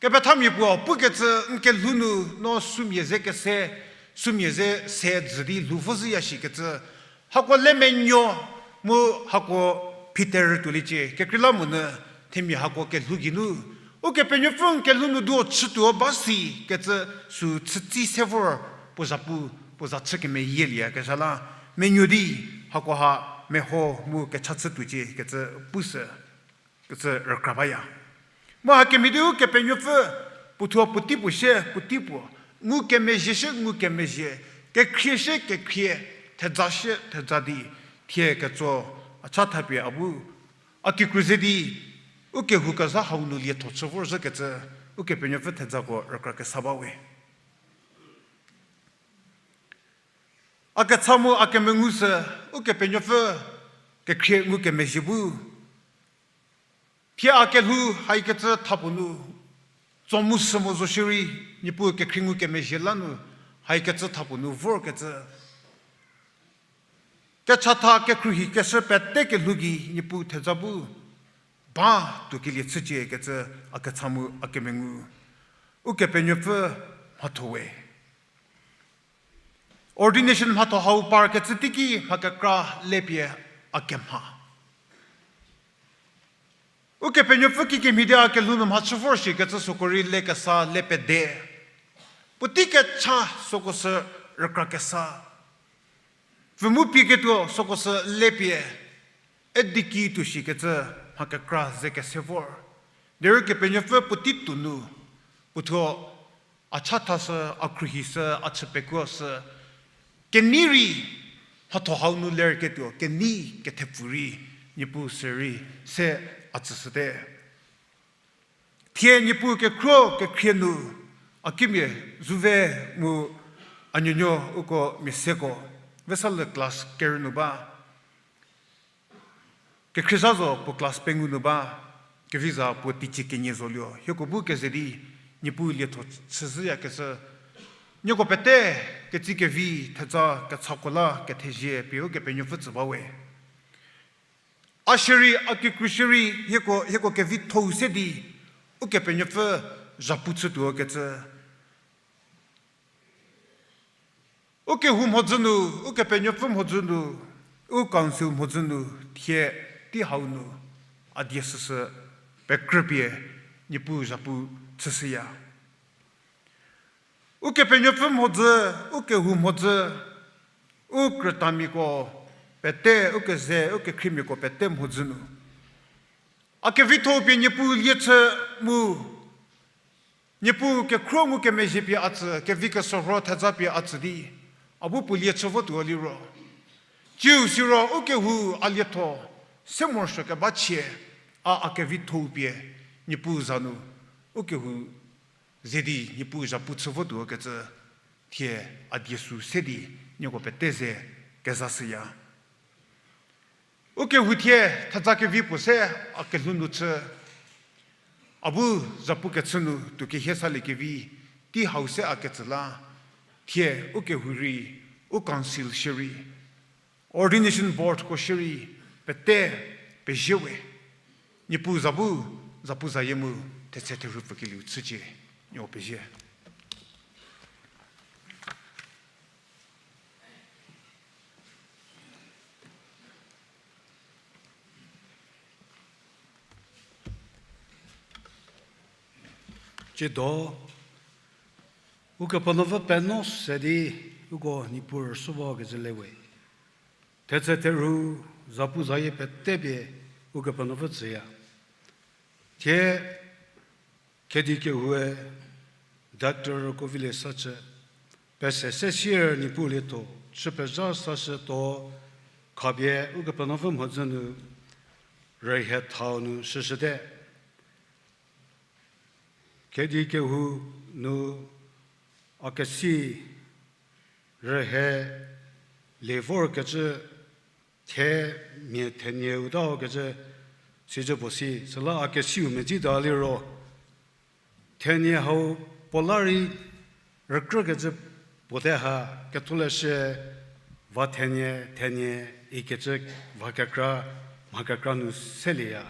Kepethamia puo pukecü n kelhou nu no sümia ze kese, sümia ze se dzü di lhou vo zhüya shikecü. Hako le menuo mu hako Pitor tuoliecie, kekreilamonyü themia hako kelhou geinu Ukepenuopfü n kelhou nu duo chütuo ba si kecü sü chütsi se vor puo zhapu, puo za chü kemeyielie kezha la menuo di hakoha meho mu kecha chü tuocie kecü pushü, kecü rükra baya. Mu hakemhie di Ukepenuopfü puothuo puotei puo shie puotei puo, ngukemezhie shie ngukemezhie, kekhrie shie kekhrie, theza shie theza di thie ketso a cha thapie a bu a kikru ze di u kehou kezha hau nu lietho chü vor zhükecü Ukepenuopfü thezako rükra kesa ba we. A kecha mu a kemengu sü Ukepenuopfü kekhrie ngukemezhie bu thie a kelhou haikecü thapuo nu tso mu sü mo zo shierei, Niepuu kekhrie ngukemezhie la nu haikecü thapuo nu vorkecü kechatha kekhruohi keshü pete kelhou gei Niepuu theza bu ba tuokelie chücie kecü a kecha mu a kemengu Ukepenuopfü mhatho we. Ordination mhatho hau parkecü teiki mha kekra lepie a kemha. Ukepenuopfü kikemhie di a kelhou nu mhachü vor shikecü süko rei le kesa le pede. Puotei kecha süko sü rükra kesa. Pfü mu pie ketuo süko sü lepie, ediki tuo shikecü mha kekra ze kese vor. Derei Kepenuopfü puotei tuo nu, puothuo a cha thashü, a khruohishü, a chü pekuoshü, kenei rei mhatho hau nu lerketuo kenei kethepfu rei Niepuu sürei se a tsüshüte. Thie Niepuu kekhruo kekhrie nu a kimia zuve mu a nuonuo uko mia seko Vesalü class kerü nu ba. Kekhriezha zo puo class pengou nu ba, keviza puo teicie kenie zolie. Hieko bu keze di Niepuu lietho chüzhüyakecü, nieko pete ketsi kevi theza kechako la kethezie pie Ukepenuopfü tsü ba we. A shierei, a kikru shierei, hieko, hieko kevitho-u se di Ukepenuopfü zhapu chütuo kecü. U kehou mhodzü nu, Ukepenuopfü mhodzü nu, u council mhodzü nu, thie tei hau nu, a die süsü pekrüpie Niepuu zhapu chüshüya. Ukepenuopfü mhodzü, u kehou mhodzü, u krütamiako pete, u keze, u kekhriemiako pete mhodzü nu A kevitho pie Niepuu lie chü mu, Niepuu kekhro ngukemezhie pie a tsü, kevi kesorho theza pie a tsü di, a bu puo lie chü votuo liro, ciu siro ukehou a lietho se morosuo keba chie, a a kevitho pie Niepuu za nu ukehou ze di Niepuu zhapu chü votuo kecü thie a die sü se di nieko pete ze kezashüya. Ukehou thie theza kevi puo se a kelhou nu chü, a bu zhapu kechü nu tuo kehie salie kevi tei hau se a ketsü la, thie ukehou rei, u council shierei, ordination boardko shierei, pete pezie we. Niepuu za bu, zapuzayie mu, thetse therhu pfükelieu chücie, nieko pezie. Tsiedo, Ukepenuopfü penuo se di uko Niepuu rüsuo ba kecü le we. Thetse therhu, zapuzayie pete pie Ukepenuopfü tsüya. Thie Khedi kehoue Doctor Kovilie Sachü, pese se sier Niepuu lietho chü pezha sashütuo khapie Ukepenuopfü mhodzü nu rühie thau nu shüshüte. Khedi kehou nu a kesi rühie lie vorkecü themia thenie utau kecü sicü puo si, süla a kesiu medzita liro, thenie hau puo la rei rükrükecü puo te ha, ketholeshü va thenie, thenie ikecü va kekra, mha kekra nu selieya.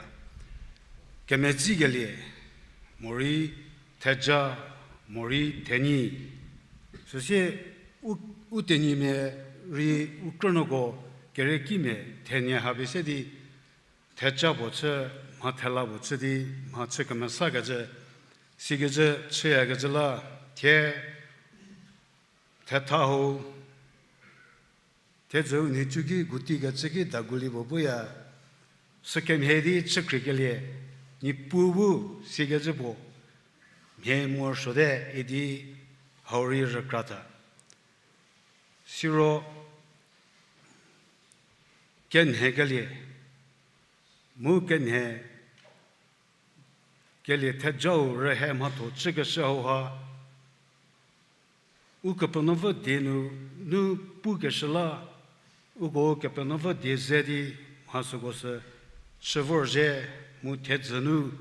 Kemedzikelie, morei theja, morei thenyi. Süsie u, u tenyimia rei u krünuoko keriekimia thenie ha pie se di theja puo chü, mha thela puo chü di, mha chü kemesakecü, sikecü chüyakecü la, thie thetha hau, thiedzü u nhicu ki guti kecü ki dagulie puo puya, sükemhie di chükhriekelie, Niepuu bu sikecü puo mhie morosuote idi hau rei rükra tha. Siro kenhekelie, mu kenhe kelie thejau rühie mhatho chükeshü hauha, Ukepenuopfü die nu, nu pukeshü la, uko Kepenuopfü die ze di mha süko sü chü vorzhie, mu thiedzü nu,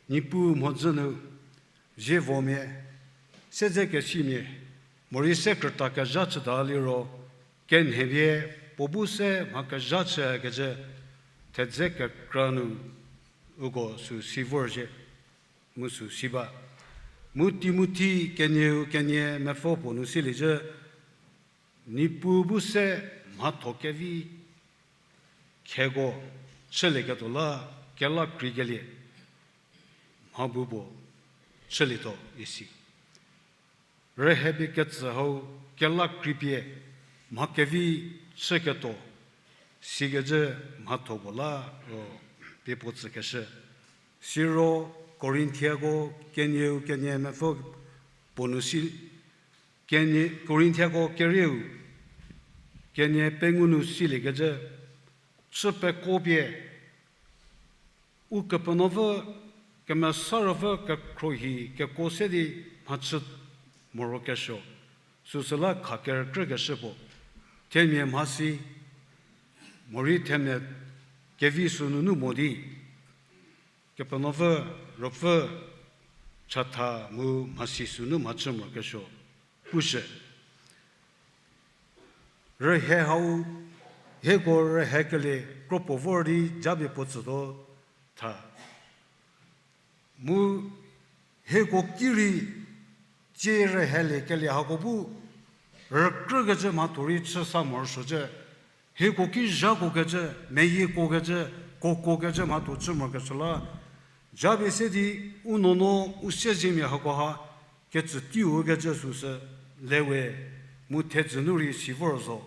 Niepuu mhodzü nu, zievomia, sedzekesimia, morei se krüta kezha chüta liro, kenhepie puo bu se mha kezha chükecü, thedze kekra nu uko sü si vorzhie, mu sü si ba. Mu Timothi kenieu kenie mepfü puo nu siliecü, Niepuu bu se mhatho kevi kheko chülieketuo la kela kreikelie mha bu puo chülietuo isi. Rühie pie ketsü hau kela kreipie mha kevi chüketuo sikecü mhatho puo la, o, pie puo tsükeshü. Siro Korinthiako kenieu kenie mepfü puo nu si, kenie, Korinthiako kerieu kenie pengou nu siliekecü, chü pekuo pie Ukepenuopfü Kemesa Ruopfü kekhruohi kekuo se di mhachü morokesuo, süsüla kha kerükrükeshü puo, themia mhasi, morei themia kevi sünunu mo di, Kepenuopfü Ruopfü chatha mu mhasi sünu mhachü morokesuo pushü. Rühie hau, hieko rühiekelie kro puo vor di japie puo tsütuo tha. Mu hieko ki rei tsie rühieliekelie hako bu rükrükecü mhatho rei chü sa morosuocü, hieko ki zhakuokecü, meyiekuokecü, kokuokecü mhatho chü morokesuo la, japie se di u nuonuo u siezemia hakoha kecü teiu kecü süsü le we, mu thedzü nu rei si vor zo.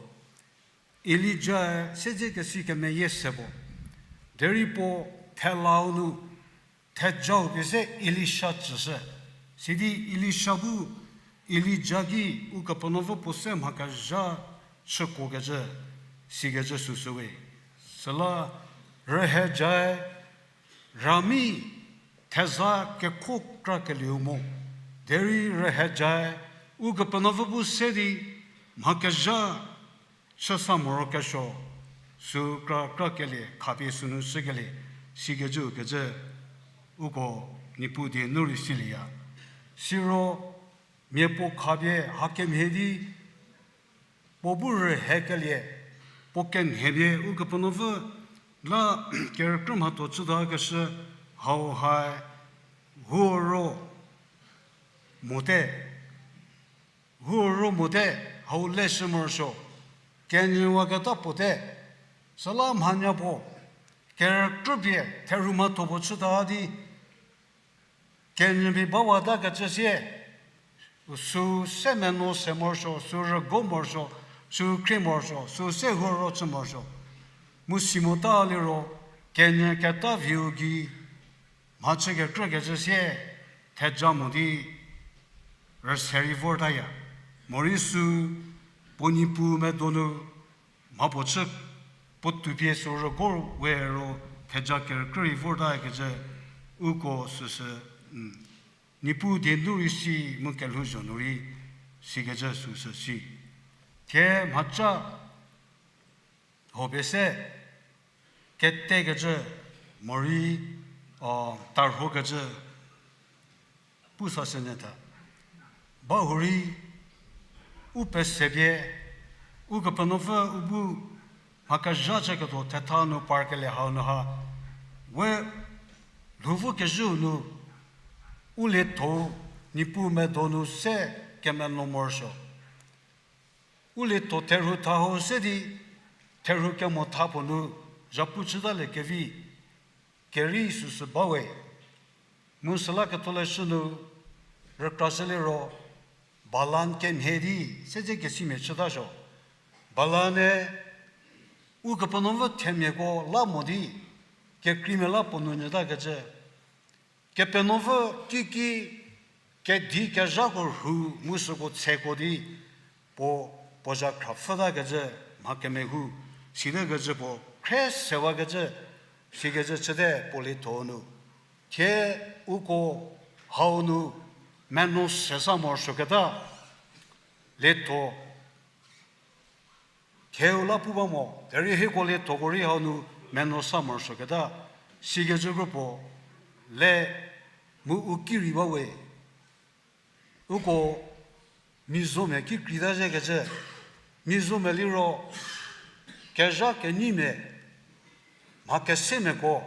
Elijae siedzekesi kemeyie se puo, derei puo thelau nu, thejau pie se Elisha tsüshü. Sidi Elisha bu Elija ki Ukepenuopfü puo se mha kezha chükuokecü, sikecü süsü we. Süla rühejae rami theza kekho krakelieu mo. Derei rühejae Ukepenuopfü bu se di mha kezha chü sa morokesuo, sü kra krakelie khapie sünu shükelie, sikecü kecü uko Niepuu die nu rei silieya. Siro mia puo khapie hakemhie di puo bu rühekelie, puo kenhie pie Ukepenuopfü la kerükrü mhatho chütakeshü hau hae huoro mote, huoro mote, hau leshü morosuo, kenyüwaketa puote, süla mhanya puo kerükrüpie therhu mhatho puo chüta di kenyümia bawatakecü sie, sü se menuo se morosuo, sü rügo morosuo, sü khrie morosuo, sü se huoro chü morosuo. Mu si mota liro, kenyü keta viu gei mhachü kekrükecü sie theja mo di rüse rei vortaya. Morei sü puo Niepuu medonu mha puo chü puo toupie sü rügo we ro theja kerükrü rei vortakecü uko süsü, Niepuu die nu rei si mu kelhouzho nu rei sikecü süsü si. Thie mhaca hopie se ketekecü morei, tarhokecü pu sa se nyü tha. Bahurei u pesepie, Ukepenuopfü u bu mha kezha chüketuo thetha nu parkelie hau nu ha, we lhou vo kezhüu nu u lietho Niepuu medo nu se kemenuo morosuo. U lietho therhu tha hau se di, therhu kemo tha puo nu zhapu chütalie kevi, kerei süsü bawe. Mu süla ketholeshü nu rükrashü liro, Balan kemhie di, se dze kesimia chütasuo. Balan-e Ukepenuopfü themiako la mo di, kekreimia la puo nu nyütakecü. Kepenuopfü kiki kedi kezhako rhu mu süko tseko di puo, puo zha khra pfhütakecü mha kemehu, sitakecü puo khre sewakecü, sikecü chüte puo lietho nu. Thie uko hau nu menuo se sa morosuoketa lietho theu la pu ba mo, derei hieko liethoko rei hau nu menuo sa morosuoketa, sikecü kropuo le mu u ki rei bawe. Uko Mizomia ki kreita zekecü, Mizomia liro kezha kenyimia, mha kesemiako,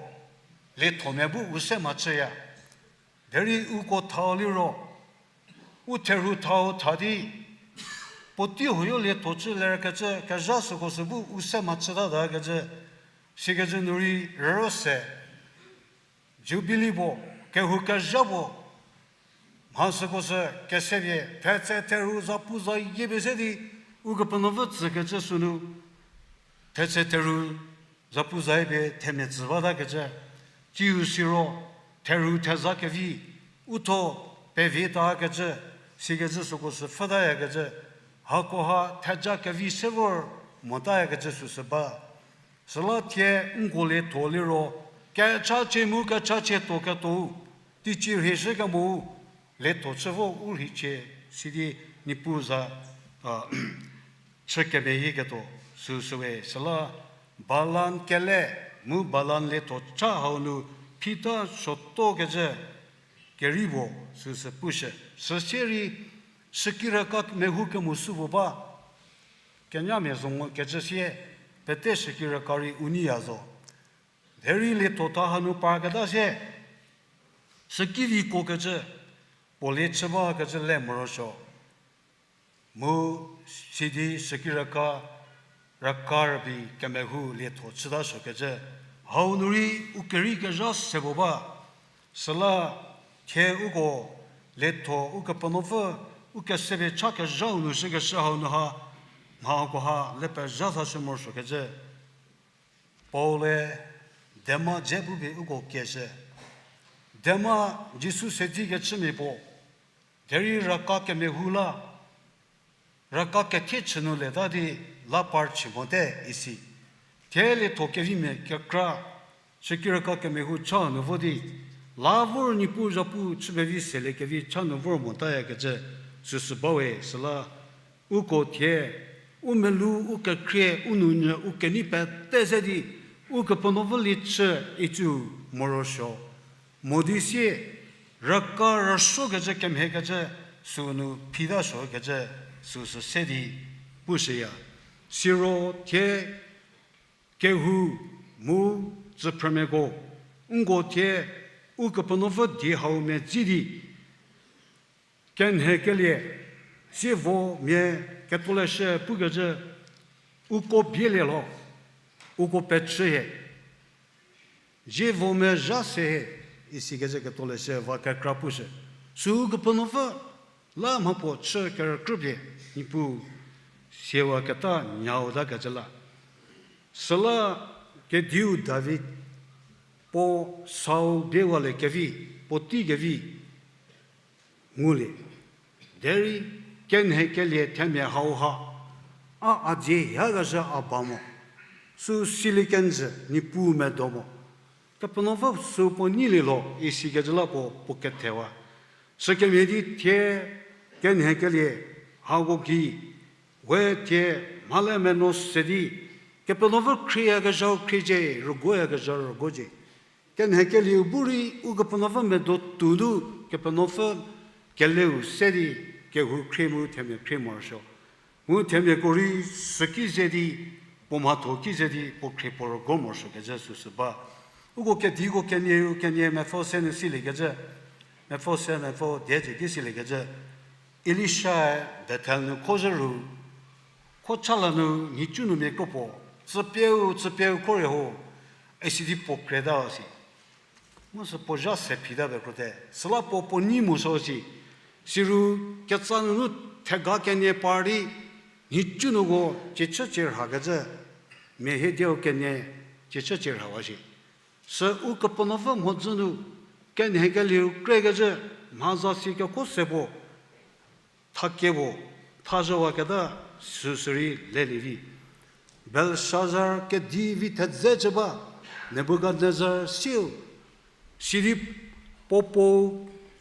liethomia bu u se mhachüya. Derei uko thau liro, u therhu thau tha di, puotei huoyo lietho chü lerkecü kezha süko sü bu u se mhachütatakecü, sikecü nu rei rüro se, Jubili puo, kehou kezha puo, mha süko sü kesepie thetse therhu zapu zayie pie se di, Ukepenuopfü tsükecü sünu, thetse therhu zapu zayie pie themia tsü batakecü, tsiu siro therhu theza kevi, u tho pevitakecü, sikecü süko sü pfhütayakecü, hakoha theja kevi se vor motayakecü süsü ba. Süla thie nko lietho liro, kechachie mu kechachie tuo ketuou, teicie rhieshü kemou, lietho chü vo u rheicie, sidi Niepuu za, a, chü kemeyieketuo, süsüwe, süla Balan kele, mu Balan lietho cha hau nu, phita suotuokecü, keripuo, süsü pushü, süsie rei, shükiraka mehou kemo sü puo ba, kenyamia zo mo kecü sie, pete shükiraka rei u neiya zo. Derei lietho tha hanu parketa sie, süki vikuokecü, puo lie chü bakecü le morosuo. Mu sidi shükiraka, raka rübei kemehou lietho chüta suokecü, hau nu rei u kerei kezha se puo ba, süla thie uko lietho Ukepenuopfü u kesepie cha kezhau nu shükeshü hau nu ha, mhakoha le pezha thashü morosuokecü. Paul-e Dema dze pu pie uko kieshü. Dema Jisu se di kechümia puo. Derei raka kemehou la, raka kethie chü nu leta di la par chü mote isi. Thie lietho kevimia kekra, süki raka kemehou cha nu vo di, la vor Niepuu zhapu chü pevi seliekevi cha nu vor motayakecü süsü bawe süla, uko thie, u melou, u kekhrie, u nounyü, u kenei pete se di, Ukepenuopfü lie chü icü morosuo. Mo di sie, raka rüsuokecü kemhiekecü süu nu phita suokecü süsü se di pushüya. Siro thie kehou mu tsüphrümiako, nko thie Ukepenuopfü die hau medzi di, kenhekelie, zievo mia ketholeshü pukecü, uko bielie lho, uko pechü hie, zievo mia zha se hie, isikecü ketholeshü va kekra pushü. Süu Kepenuopfü la mhapuo chü kerükrüpie, Niepuu siewaketa nyau takecü la. Süla kediu David puo Saul biewaliekevi, puotei kevi ngulie. Derei kenhekelie themia hauha, a a dzie hiakezhü a ba mo, süu silie kenjü Niepuu medo mo. Kepenuopfü süu puo nyilie lho isikecü la puo puo kethewa. Sükemhie di thie kenhekelie hako gei, we thie mhale meno se di, Kepenuopfü khrieyakezhau khriecie, rüguoyakezhau rüguocie. Kenhekelieu bu rei Ukepenuopfü medo tuo nu, Kepenuopfü keleu se di, kehou khrie mu themia khrie morosuo. Mu themiako rei süki ze di, puo mhatho ki ze di puo khrie puo rüguo morosuokecü süsü ba. Uko kediko kenieu kenie mepfü se nu siliekecü, mepfü se mepfü die cü ki siliekecü, Elishae Bethel nu kho zhü ru, kho chala nu nhicu nu mia kropuo, tsüpieu tsüpieu kho rei ho, isi di puo kreta si. Mu sü puo zha se phita pekrote. Süla puo puo nyi mo so si. Siru ketsa nunu thega kenie par di, nhicu nuko ciechü cie rhakecü, mia hie dieu kenie ciechü cie rhawa shi. Sü Ukepenuopfü mhodzü nu, kenhekelieu krekecü, mha za si kekho se puo, thakie puo, thazhüwaketa süsü rei lelie vi. Belshazar kedi vi thedze cü ba, Nebukadnezar siu, sidi puo puo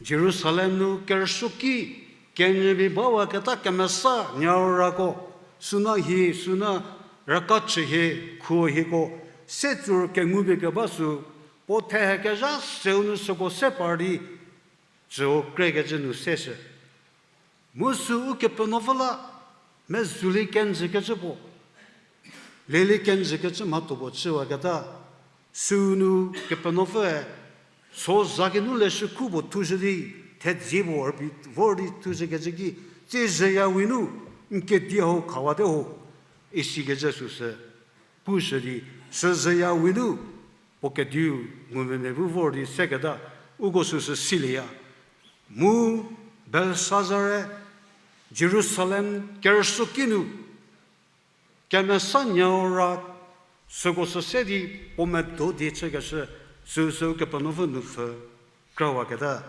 Jerusalem nu kerüsuoki, kenyümi bawaketa kemesa nyarako, süna hie, süna raka chü hie, khuo hieko, se tsur kengupie keba sü, puo thehe kezha seu nu süko se par di, tsüu krekecü nu seshü. Mu sü Ukepenuopfü la, mezhülie kenjükecü puo, lelie kenjükecü mhatho puo chüwaketa, süu nu Kepenuopfüe, so za kinu leshü khu puo thushü di, thedze puo rübei vor di thushükecü ki, tsie zhüya winu, n kedi hau khawate ho, isikecü süsü pushü di, sü zhüya winu, puo kediu ngumvümia bu vor di seketa, uko süsü silieya. Mu Belshazare Jerusalem kerüsuoki nu, kemesa nyau ra süko sü se di puo medo die chükeshü süsü Ukepenuopfü nupfü krawaketa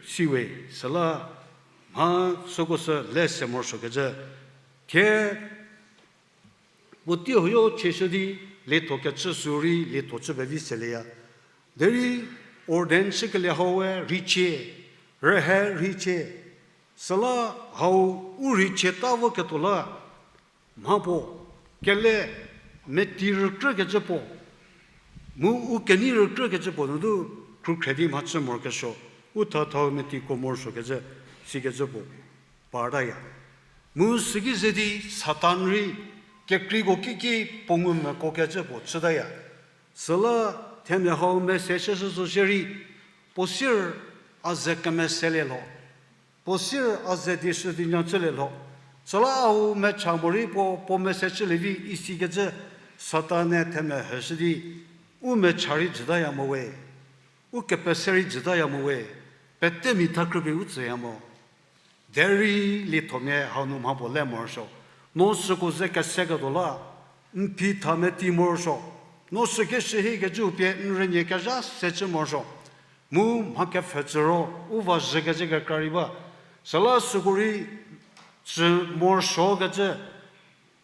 siwe süla mha süko sü le se morosuokecü thie puotei huoyo chieshü di lietho kecü sü rei lietho chü pevi selieya. Derei ordain chükelie hau we rheichie, rühe rheichie, süla hau u rheichieta voketuo la, mha puo, kele, meti rükrükecü puo, mu u kenei rükrükecü puo nunu, khrükhre di mhachü morokesuo, u thathau metiko morosuokecü, sikecü puo, partaya. Mu süki ze di Satan rei, kekreiko kiki puo ngumvükokecü puo chütaya. Süla themia hau mese chüshü zo shierei, puo sir a ze kemeselie lho. Puo sir a ze di shü di nya chülie lho. Süla a-u mecha morei puo, puo mese chülie vi isikecü Satan-e themia hüshü di, u mecha rei jütaya mo we, u kepese rei jütaya mo we, pete mi thakrüpie u tsüya mo. Derei liethomia hau nu mha puo le morosuo. No süko ze keseketuo la, n phi tha meti morosuo. No süke shühie kecüu pie n rünie kezha se chü morosuo. Mu mha kepfhü tsü ro, u va zhükecü kekra rei ba. Süla süko rei tsü morosuokecü,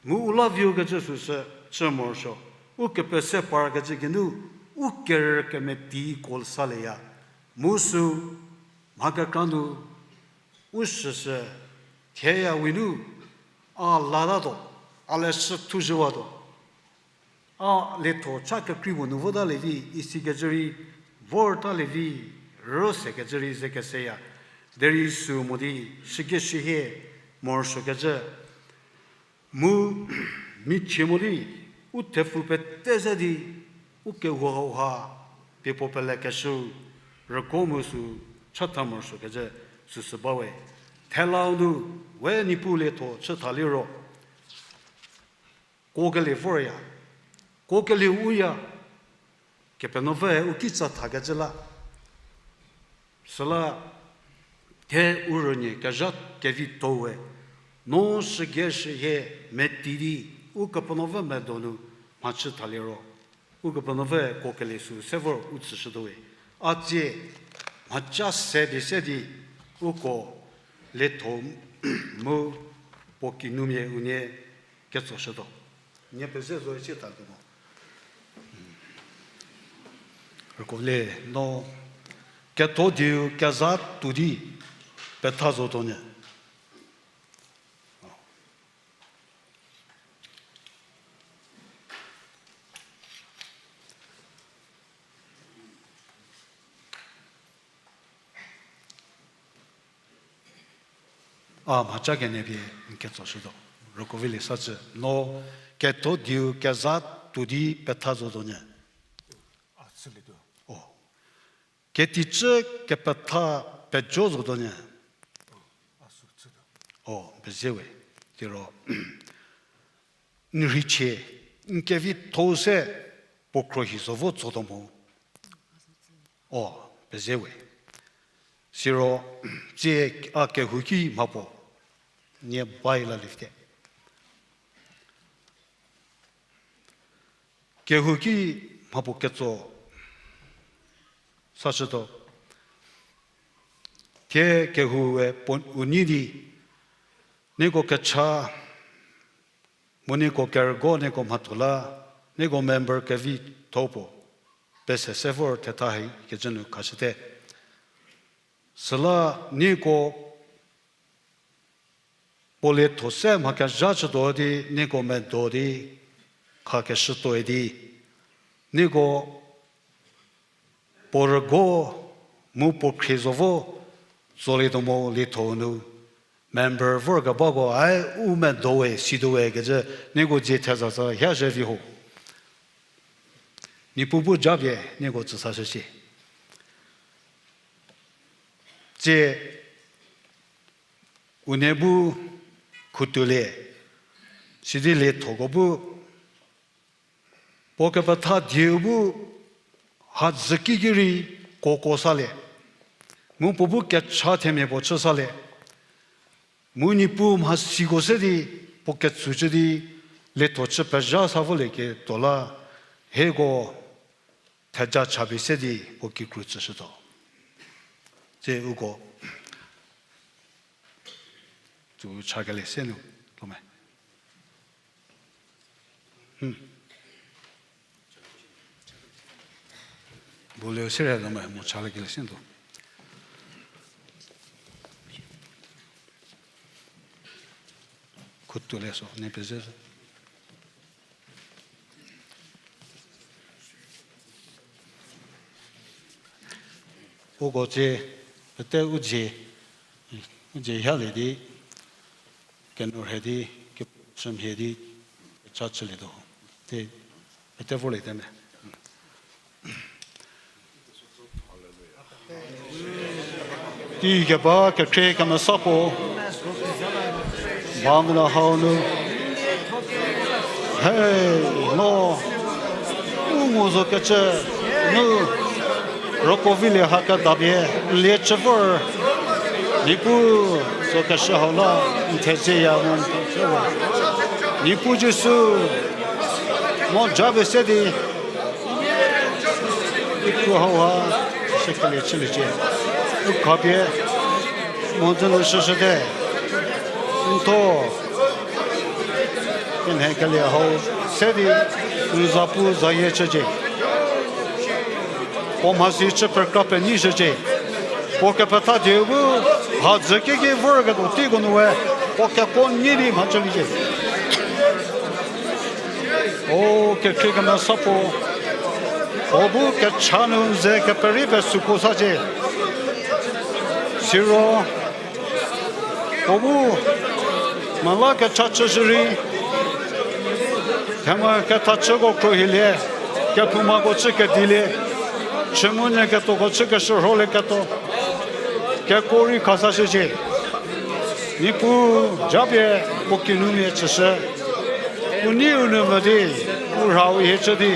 mu u la viokecü süsü chü morosuo. U kepese parkecü geinu, u kerü kemeti ko salieya. Mu sü mha kekra nu, u süsü, thieya winu, a latatuo, a leshü thuzhüwatuo. A lietho cha kekrei puo nu votalie vi, isikecü rei, vortalie vi, rüsekecü rei ze keseya. Derei sü mo di, süke shühie, morosuokecü. Mu, michie mo di, u thepfu pete ze di, u kehou hauha, pie puo pelekeshü, rüko mu sü, chatha morosuokecü, süsü bawe. Thelau nu, we Niepuu lietho chü thaliro. Kuokelie vorya, kuokelie uya, Kepenuopfü u kitsa thakecü la. Süla, the u rünie kezha kevitho we, no süke shühie meti di, Ukepenuopfü medonu mhachü thaliro. Ukepenuopfü kuokelie sü se vor u tsüshütuo we. A tsie, mhaca se di se di, uko lietho mu puo kinumia unie ketsoshütuo. Nie peze zo isi tatuo mo. Rüko le no ketho dieu keza tuo di petha zotuo nyü. A mhaca kenie pie n ketsoshütuo. Rüko vi le sa cü no ketho dieu keza tuo di petha zotuo nyü. O. Keticü kepetha pejo zotuo nyü. O, pezie we. Siro, n rheichie, n kevitho se puo khruohi zo vo tsotuo mo. O, pezie we. Siro, tsie a kehouki mhapuo, nie bai la lifte. Kehouki mhapuo ketso sashütuo. Thie kehoue puo u nei di, nieko kecha, mu nieko kerügo nieko mhatho la, nieko member kevitho puo, pese se vor thetha hie kecü nu khashüte. Süla nieko puo lietho se mha kezha chütuo di, nieko medo di, khakeshütuo di, nieko puo rügo mu puo khrie zo vo, tsolietuo mo lietho nu, member vorkebako ai u medo we, situo we kecü, nieko dzie thezatsa hie zhie vi ho. Niepuu bu japie, nieko tsüsashü shie. Tsie, unie bu khutuolie, sidi liethoko bu, puo kepetha dieu bu, hadzü kiki rei kuoko salie. Mu puo bu kecha themia puo chü salie. Mu Niepuu mhasiko se di, puo ketsu chü di, lietho chü pezha sa volieketuo la, hieko theja chapie se di puo kikru tsüshütuo. Tsie uko, tsü chakelie se nu, tuo me. Bulie sierei tuo me, mu chaliekelie se nu. Khutuolie so, nie peze. Uko tsie, pete u dzie, u dzie halie di, kenu rhe di, kechümhie di, cha chülietuo. Te, pete vorliete me. Teikeba kekhrie kemesa puo, bavü nu hau nu, he, no, u ngu zo kecü, nu, rüko vilie ha kedapie, n lie chü vor, Niepuu, zo keshü hau la, n thezieya mu n thezieya. Niepuu Jisu, mo japie se di, Pu hauha, sükelie chüliecie. U khapie, mhodzü nu shüshüte. N tho, kenhekelie hau, se di, n za pu zayie chücie. Puo mhasi chü pekra penyi shücie. Puo kepetha dieu bu, ha dzü kiki vorketuo teiko nu we, puo kekuo nyi di mhachüliecie. O kekhrie kemesa puo, puo bu kecha nu n ze keperi pesüko sacie. Siro, puo bu mela kecha chüshü rei, themia kethachüko khruohilie, kephoumako chü kedilie, chümunyü ketoko chü keshürholieketuo, kekuo rei khasashücie. Niepuu, japie puo kinumia tsüshü. U nei u nou mvü di, u rhau hie chü di,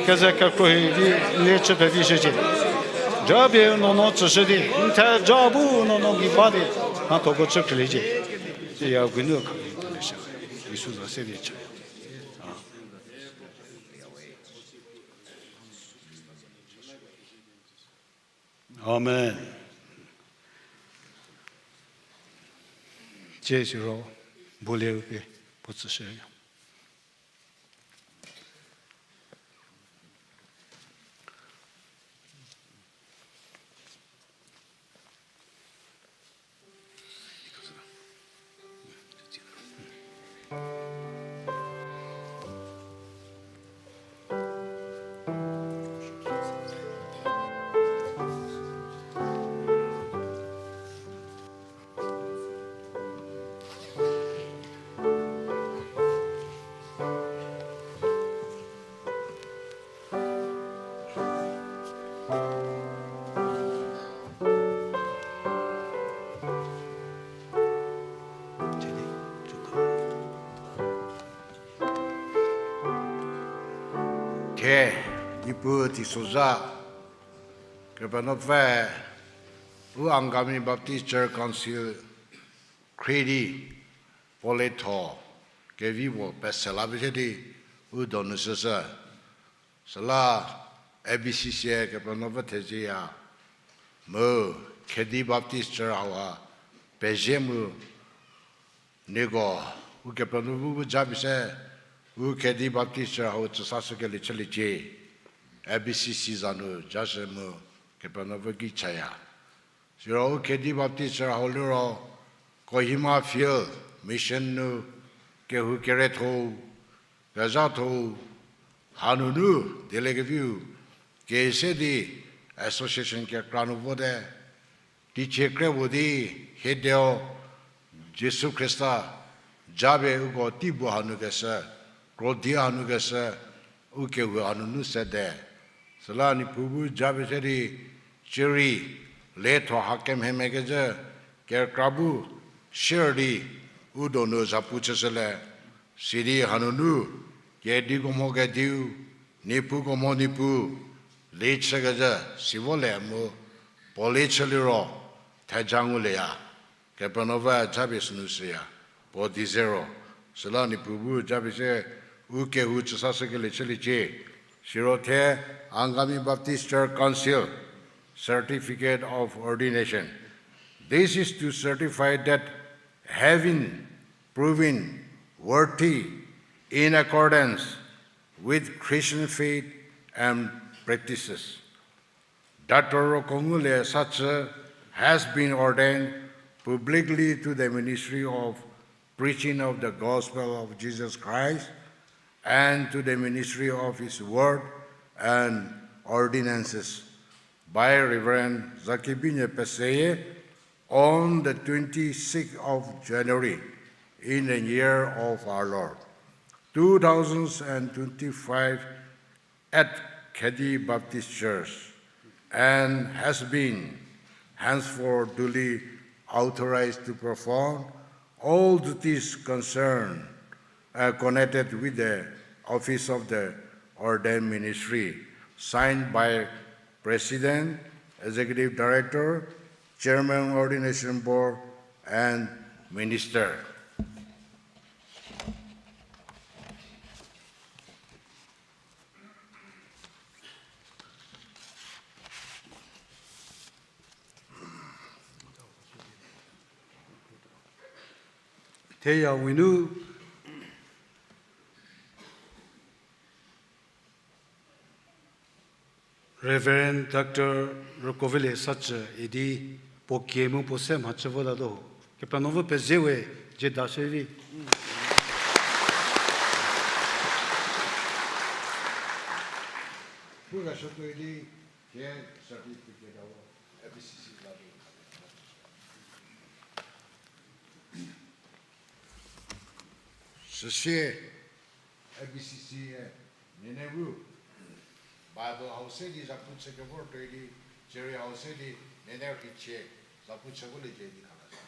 keze kekhruohi di, n lie chü pevi shücie. Japie u nuonuo tsüshü di, n theja bu u nuonuo gei ba di, mhathoko chü khrüliecie. Siya geinu khapie n thalieshü. Jisu za se di chaya. Amen. Tsie siro, bu lieu pie, puo tsüshüya. Thie, Niepuu teisozha, Kepenuopfü, u Angami Baptist Church Council khrie di, puo lietho kevi puo pese la pie se di, u donu shüshü. Süla A B C C Kepenuopfü thezieya, mu Khedi Baptist Church hauha pezie mu, nieko, Ukepenuopfü bu japie se, u Khedi Baptist Church hau tsüsashükelie chüliecie, A B C C za nu jashü mu, Kepenuopfü gei chaya. Siro u Khedi Baptist Church hau liro, Kohima Field Mission nu, kehou keretho, kezhatho, hanunu dieliekeviu, kese di association kekra nu vote, teicie kre puo di hiedie Jisu Khrista japie uko teibu hanu keshü, krodi hanu keshü, u kehou hanunu sede. Süla Niepuu bu japie se di, cierei, lietho hakemhie mekecü, kekra bu, sier di, u donu zhapu chüshülie, sidi hanunu, kediko mho kediu, niepuko mho niepuu, lie chükezhü, si volie mu, puo lie chüliro, theja ngulieya. Kepenuopfü japie sünu shüya, puo di zero. Süla Niepuu bu japie se, u kehou tsüsashükelie chüliecie. Siro thie, Angami Baptist Church Council, Certificate of Ordination. This is to certify that having proven worthy in accordance with Christian faith and practices, Doctor Rokongulie Satsü has been ordained publicly to the ministry of preaching of the gospel of Jesus Christ and to the ministry of his word and ordinances by Reverend Zakibinye Peseye on the twenty-sixth of January in the year of our Lord, two thousand and twenty-five, at Khedi Baptist Church, and has been henceforth duly authorized to perform all duties concerned, uh, connected with the office of the ordained ministry, signed by President, Executive Director, Chairman Ordination Board, and Minister. Theya winu Reverend Doctor Rokovile Sachü idi puo kie mu puo se mhachü votatuo. Kepenuopfü pezie we, jie da shüvi. Pu ga shütuo idi, kie certificate avo, A B C C la. Süsie, A B C C, e, mia ne ru, Bible hau se di zapu chü kevor tuoi di, cierei hau se di, mia ne rhicie, zapu chü voliecie di khalashü.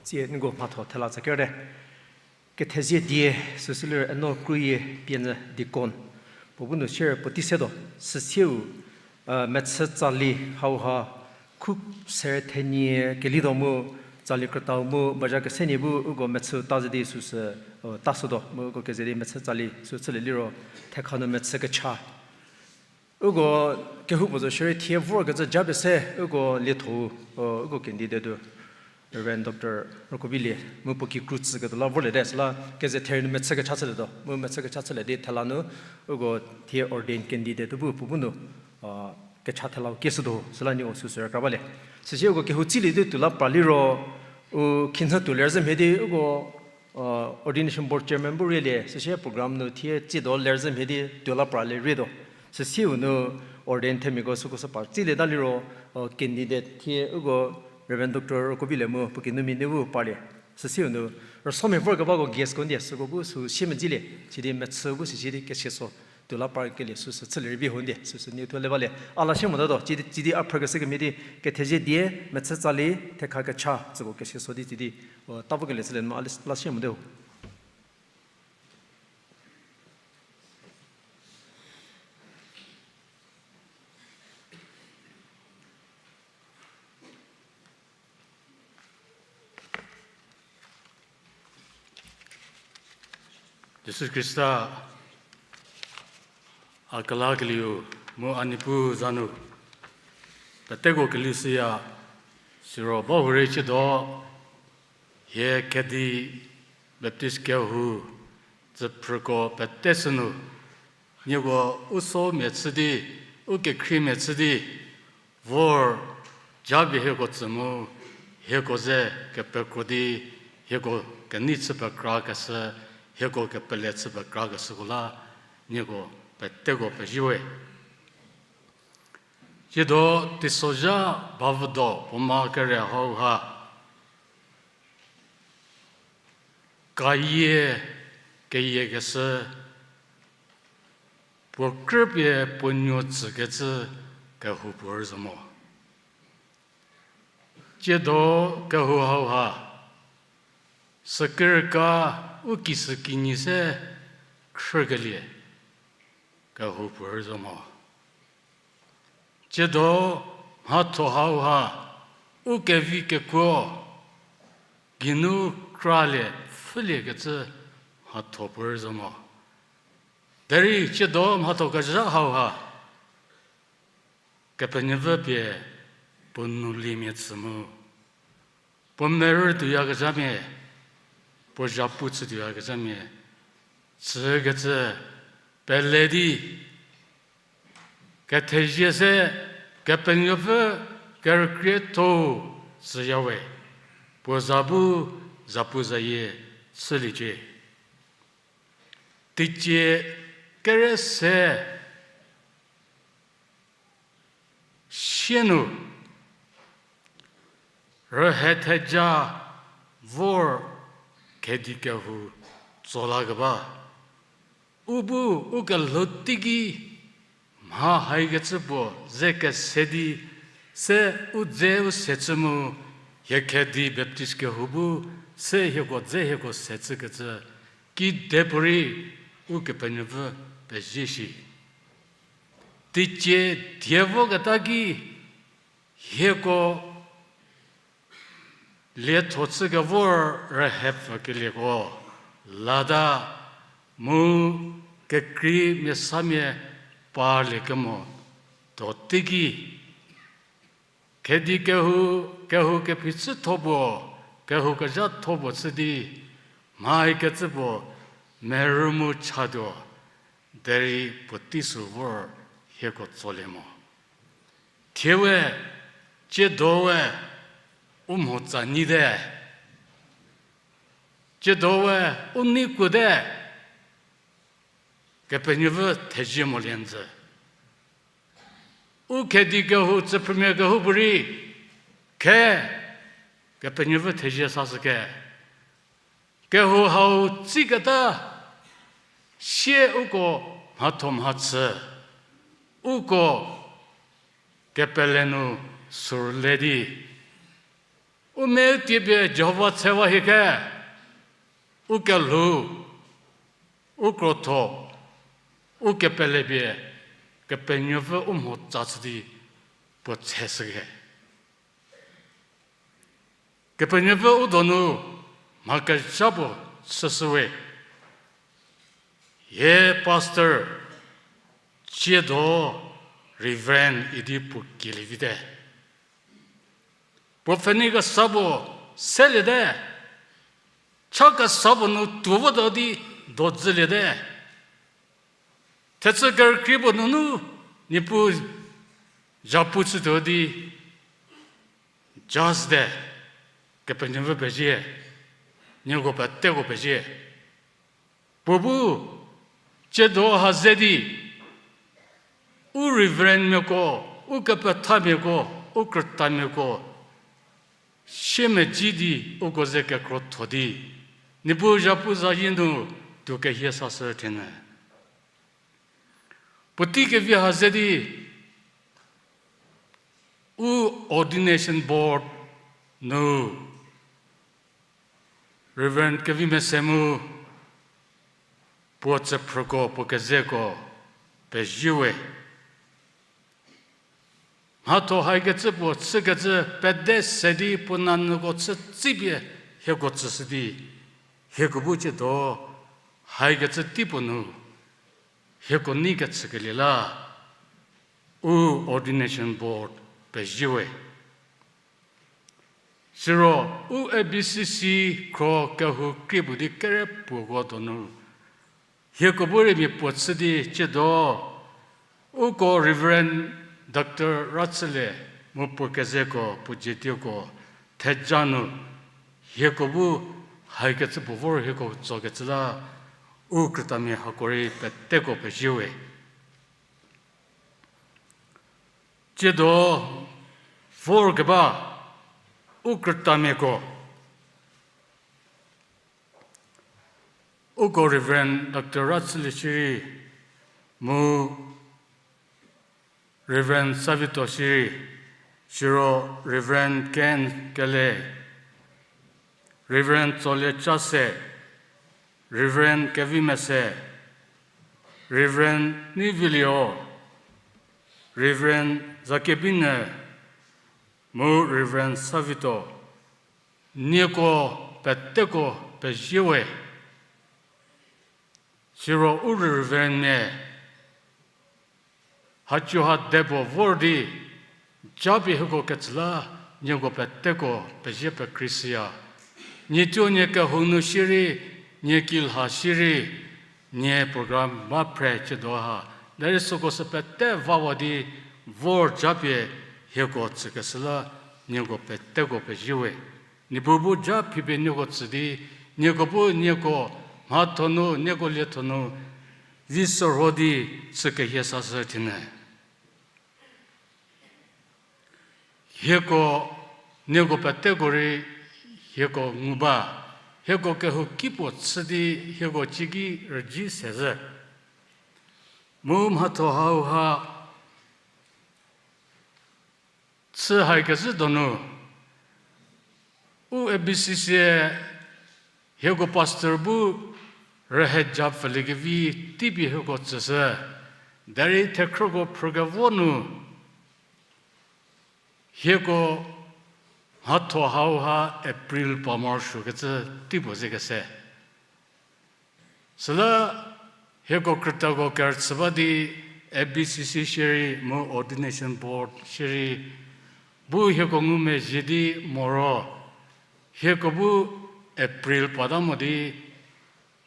Tsie nko mhatho thela tsa kerte. Kethezie die, süsü liro Eno Kruyie Pienü deacon. Puo bu nu share puotei setuo, süsieu, mechü tsali hauha, khu ser thenie kelituo mu, tsali krütau mu, baja kesemia bu uko mechü ta ze di süsü, ta shütuo, mu uko keze di mechü tsali sü chülie liro, thekha nu mechü kecha. Uko kehoupuo zo shierei thie vorkecü japie se uko lietho-u, uko candidate-u, Reverend Doctor Rokobilie, mu puo kikru tsüketuo la vorliete, süla keze therie nu mechü kecha chülietuo, mu mechü kecha chülie di thela nu, uko thie ordained candidate-u bu puo bu nu, kecha thela-u kieshütuo, süla nieko süsü rükra balie. Süsie uko kehou tsilie di tuo la pra liro, u khinhie tuo ler zhü mhie di uko, ordination board chairman bu rielie, süsie program nu thie tsiedo ler zhü mhie di tuo la pra lie rietuo. Süsieu nu ordained themiako süko sü par tsilieta liro, candidate thie uko Reverend Doctor Rokobilie mu puo kinumia nu bu parlie. Süsieu nu rüsomia vorkebako guest ko ndie süko bu sü sie medzilie, sidi mechü bu sü sidi kesieso tuo la parkelie süsü chülie rei vi ho ndie süsü nieko thuo le balie. A la sie motatuo, sidi, sidi a phrükeshü kemhie di kethezie die, mechü tsali, thekha kecha, süko kesieso di sidi, ta vokelie chülie nu a la sie mote ho. Jisu Khrista a kelakelieu mu a Niepuu za nu peteko keliu shüya, siro bahurei chütuo, hie Khedi Baptist kehou tsüphrüko pete sünu, nieko u somia chü di, u kekhriemia chü di, vor japie hieko tsü mu, hieko ze kepekro di, hieko kenei chü pekrakeshü, hieko kepele chü pekrakeshüko la, nieko peteko pezie we. Tsiedo teisozha bavüdo puoma kere hauha, kayie keyiekeshü, puo krüpie puo nuo tsükecü kehou puo rei zo mo. Tsiedo kehou hauha, sükerka u kisükinyi se khrükelie kehou puo rei zo mo. Tsiedo mhatho hauha, u kevi kekuo geinu kralie pfhüliekecü mhatho puo rei zo mo. Derei tsiedo mhatho kezha hauha, Kepenuopfü pie puo nouliemia tsü mu, puo merü tuoyakezhamia, puo zhapu chü tuoyakezhamia, tsükecü pele di, kethezie se Kepenuopfü kerükrietho-u tsüyawe, puo za bu zapuzayie chüliecie. Teicie kere se sie nu, rühe theja vor Khedi kehou tso lakeba, u bu u kelhou teiki mha haikecü puo ze kese di se u dze u se chü mu, hie Khedi Baptist kehou bu se hieko dze hieko se chükecü kidepuorei Ukepenuopfü pezie shi. Teicie die voketa ki hieko lietho chükevor rühe pfükelieko lata mu kekreimia samia parliekemo tuo teiki, Khedi kehou, kehou kephichütho puo, kehou kezhatho puo chü di, mha haikecü puo merü mu chatuo, derei puotei sü vor hieko tsolie mo. Thie we, tsiedo we, u mhotsa nyite. Tsiedo we, u nei kuote. Kepenuopfü thezie molie njü. U Khedi kehou tsüphrümia kehoupuorei, khe, Kepenuopfü thezie sashüke. Kehou hau tsiketa, sie uko mhatho mhachü, uko kepele nu sürüle di, u me u tie pie Jihova tshewa hieke, u kelhou, u krotho, u kepele pie, Kepenuopfü u mhotsa chü di puo tsheshüke. Kepenuopfü u donu mha kezha puo chüshüwe. Hie pastor, tsiedo, Reverend idi puo kielievite. Puo pfhenei kesa puo seliete, cha kesa puo nu tuo votuo di dodzüliete. Thechü kerükrie puo nunu Niepuu zhapu chütuo di judge te, Kepenuopfü pezie, nieko peteko pezie. Puo bu, tsiedo ha ze di, u Reverendmiako, u kepethamiako, u krütamiako, siemedzi di uko ze kekrotho di, Niepuu zhapu zayie nu tuo kehie sashü thenyü. Puotei kevi ha ze di, u ordination board nu Reverend Kevimese mu puo tsüphrüko puo kezeko pezie we. Mhatho haikecü puo chükecü pede se di puo nanuoko chü tsipie hieko tsüshü di, hieko bu tsiedo haikecü tei puo nu hieko nei kechükelie la, u ordination board pezie we. Siro u A B C C khro kehou krie puo di kere puoko donu hieko bu rei mia puo chü di tsiedo, uko Reverend Doctor Rachülie mu puo kezeko puo zieteko theja nu hieko bu haikecü puo vor hieko tsokecü la, u krütamia hako rei peteko pezie we. Tsiedo vorkeba u krütamiako, uko Reverend Doctor Ratshülie shierei, mu Reverend Savito shierei, siro Reverend Ken Kele, Reverend Tsolie Chase, Reverend Kevimese, Reverend Nivilio, Reverend Zakebine, mu Reverend Savito, nieko peteko pezie we. Siro u Reverendmia hacuha debo vor di, japie hieko ketsü la, nieko peteko pezie pekreishüya. Nie tuo nie kehou nu shierei, nie kilha shierei, nie program ba phre tsiedo ha, derei süko sü pete vawa di vor japie hieko tsükeshü la, nieko peteko pezie we. Niepuu bu ja phipie nieko tsü di, nieko bu nieko mhatho nu, nieko lietho nu, vi sürho di chükehie sashü thienyü. Hieko, nieko peteko rei, hieko ngu ba, hieko kehouki puo chü di, hieko ciki rüji sezhü. Mu mhatho hauha, chü haikezhü donu, u A B C C hieko pastor bu rühe ja pfüliekevi teipie hieko tsüshü, derei thekhrüko phrükevo nu, hieko mhatho hauha April pa morosuokecü teipuo zekese. Süla hieko krütako kerüchü ba di A B C C shierei mu ordination board shierei bu hieko ngumezhie di moro, hieko bu April pata mo di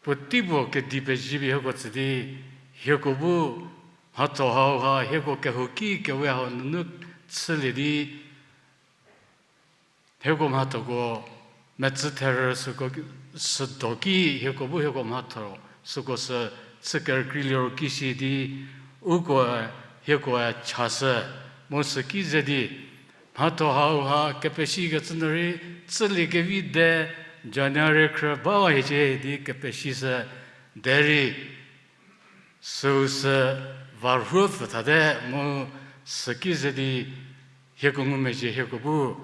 puotei puo kedi pezie pie hieko tsü di, hieko bu mhatho hauha hieko kehouki kewe hau nunu chülie di, hieko mhathoko metsü therü süko, südo ki hieko bu hieko mhatho süko sü chü kerükrieliro ki shi di, uko hiekoe chashü, mu süki ze di mhatho hauha kepesikecü nu rei, chüliekevi de January khrü bawa hiecie di kepesishü, derei süu sü va rhuo pfü thate mu süki ze di hieko ngumezhie hieko bu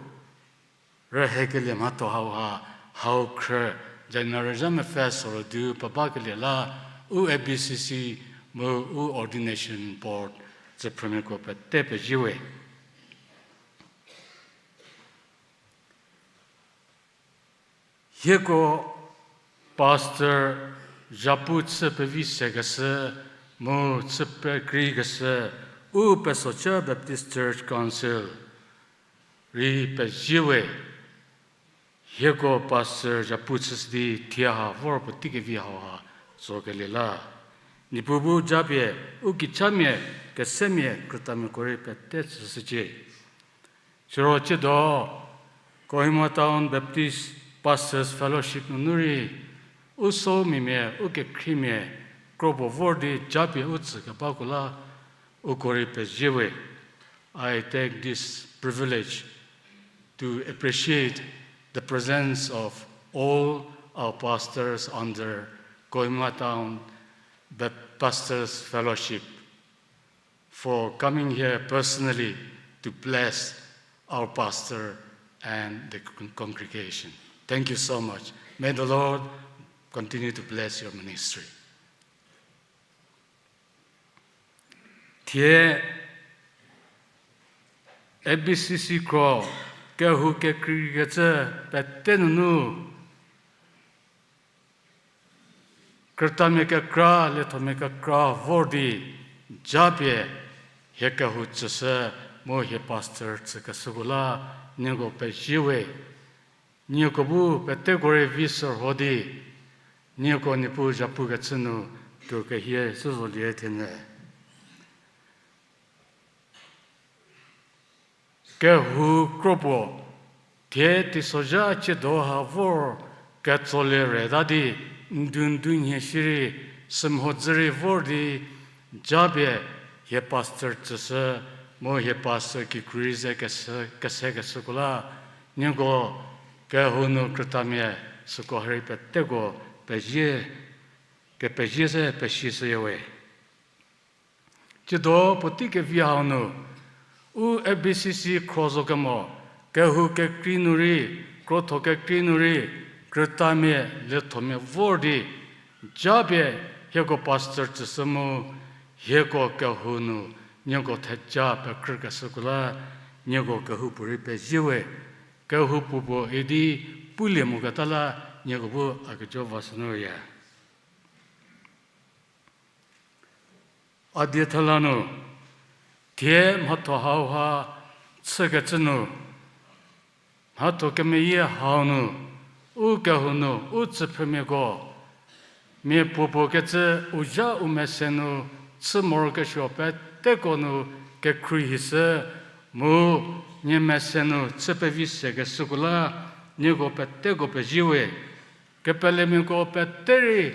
rühekelie mhatho hauha, hau khrü January zha mepfü soro du pebakelie la u A B C C mu u ordination board tsüphrümiako pete pezie we. Hieko pastor zhapu chü pevi sekeshü mu chü pekreikeshü u Pesotsa Baptist Church Council rei pezie we. Hieko pastor zhapu chüshü di thie ha vor puotei kevi hauha tsokelie la, Niepuu bu japie u kichamia, kesemia, krütamiako rei pete tsüshücie. Siro tsiedo Kohima Town Baptist Pastors Fellowship nunu rei u soumia, u kekhriemia kropuo vor di japie u tsükebako la uko rei pezie we. I take this privilege to appreciate the presence of all our pastors under Kohima Town Bap-, Pastors Fellowship for coming here personally to bless our pastor and the con-, congregation. Thank you so much. May the Lord continue to bless your ministry. Thie A B C C kro kehou kekreikecü pete nunu krütamia kekra, liethomia kekra vor di japie hie kehou tsüshü mu hie pastor tsükeshüko la nieko pezie we. Nieko bu peteko rei vi sürho di, nieko Niepuu zhapukecü nu tuo kehie shü zolie thienyü. Kehou kropuo, thie teisozha tsiedo ha vor ketsolie reta di, ndu ndu nhie shierei, sümhodzü rei vor di, japie hie pastor tsüshü Mu hie pastor kikru rei ze kese, kese keshüko la, nieko kehou nu krütamia süko ha rei peteko pezie, kepezie se pesishüya we. Tsiedo puotei kevi hau nu, u A B C C khro zo kemo, kehou kekrei nu rei, krotho kekrei nu rei, krütamia, liethomia vor di, japie hieko pastor tsüshü mu, hieko kehou nu, nieko theja pekrükeshüko la, nieko kehoupuorei pezie we, kehoupuo puo idi pulie moketa la, nieko bu a kejo va sünu ya. A die thela nu, thie mhatho hauha chükecü nu, mhatho kemeyie hau nu, u kehou nu, u tsüphrümiako, mia puopuo kecü u zha u mese nu, chü morokesuo peteko nu, kekhruohi shü, mu, nie mese nu, chü pevi sekeshüko la, nieko peteko pezie we, kepelemiako pete rei,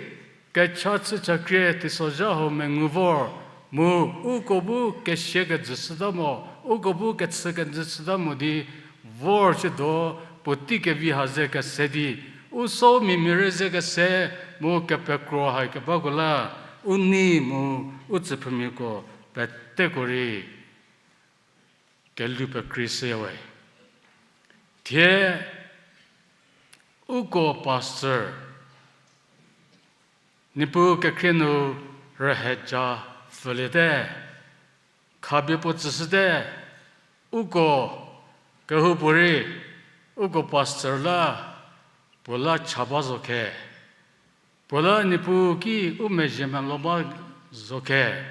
kecha chü chakrie teisozha hau mengu vor, mu uko bu kesia kejü shüta mo, uko bu kechü kejü shüta mo di vor shüdo puotei kevi ha ze kese di, u so mimia rei ze kese mu kepekro hai kebako la, u nei mu u tsüphrümiako peteko rei kelhou pekrei shüya we. Thie uko pastor, Niepuu kekhrie nu rüheja pfüliete, khapie puo tsüshüte, uko kehoupuorei, uko pastor la, puo la cha ba zo khe. Puo la Niepuu ki u mezhie melou ba zo khe.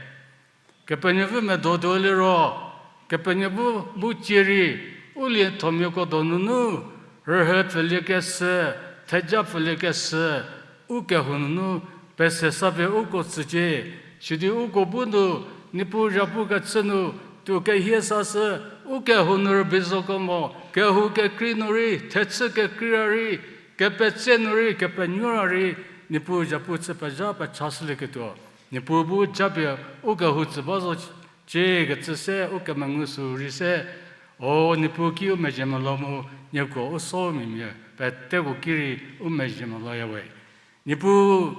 Kepenuopfü medotuo liro, Kepenuopfü bu cie rei, u liethomiako donunu, rühe pfüliekeshü, theja pfüliekeshü, u kehou nunu, pese sa pie uko tsücie, sidi uko bu nu, Niepuu zhapu kechü nu, tuo kehie sashü, u kehou nu rübei zokemo, kehou kekrei nu rei, thechü kekrei ra rei, kepetse nu rei, kepenuo ra rei, Niepuu zhapu chü pezha pechashülieketuo. Niepuu bu japie u kehou tsü ba zo cie kecü se u kemengu sü rei se, o Niepuu ki u mezhie melou mu, nieko u so mimia peteko ki rei u mezhie melouya we. Niepuu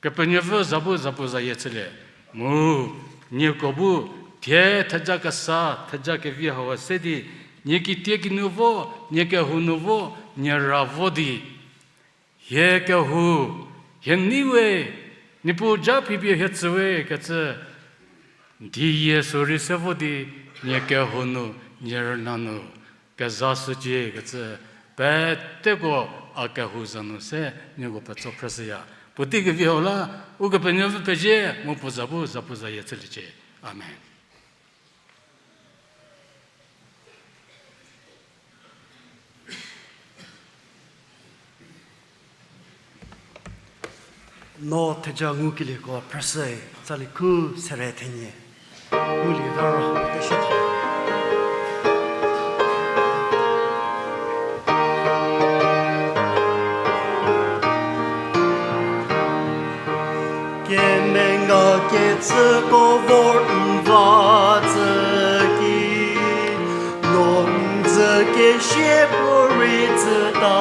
Kepenuopfü za bu zapu zayie chülie. Mu, nieko bu, thie theja kesa, theja kevi hau se di, nie kitiekinu vo, nie kehou nu vo, nie ra vo di. Hie kehou, hie nei we, Niepuu ja phipie hie tsü we kecü, di Jisu rei se vo di, nie kehou nu, nie rüna nu, kezashücie kecü, peteko a kehou za nu se nieko petso phrüshüya. Puotei kevi hau la, Ukepenuopfü pezie, mu puo za bu zapu zayie chüliecie. Amen. No theja ngukelieko phrüshüe, tsali khu sere thenie. Ngulie varo, peshetho. Kemenga kecüko vor n va tsü ki, no n dzü kesie puo rei tsüta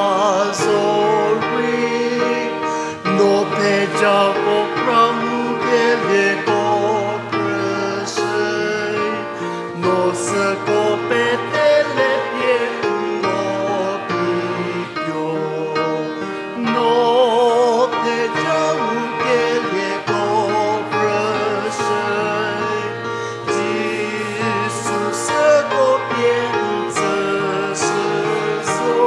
zorei, no thejako kra ngukelieko phrüshü, no süko petele pie n ngo pituo. No theja ngukelieko phrüshü, Jisu süko pie n tsüshü zo.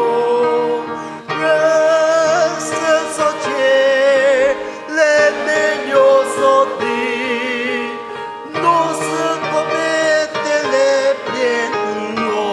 Rüse zocie, le menuo zo di, no süko petele pie n ngo.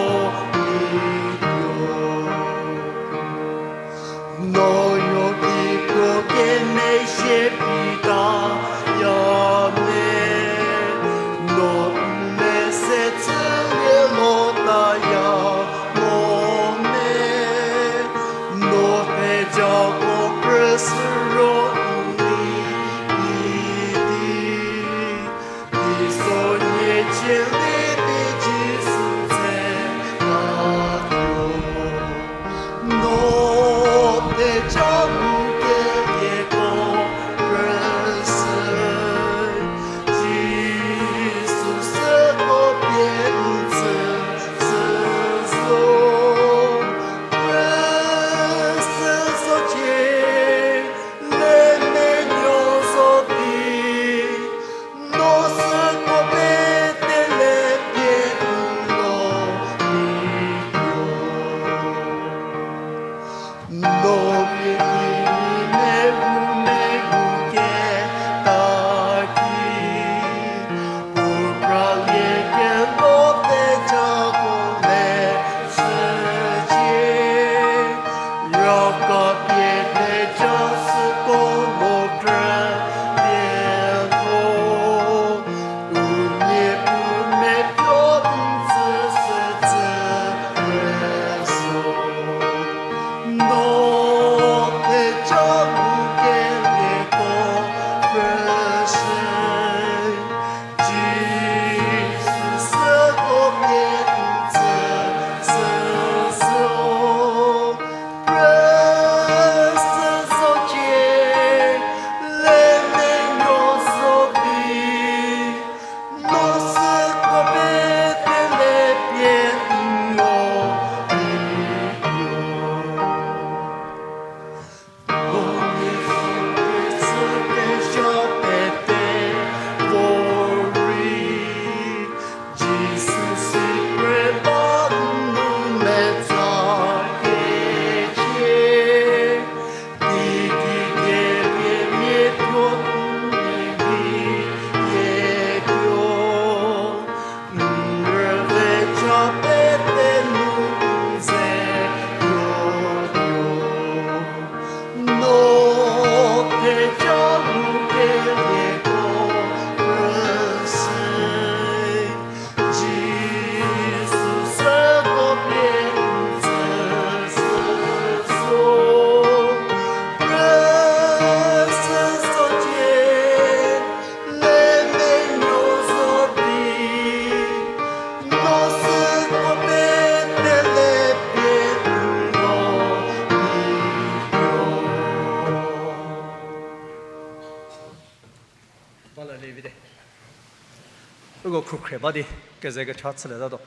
Khrukhre ba di, keze kecha chülietatuo.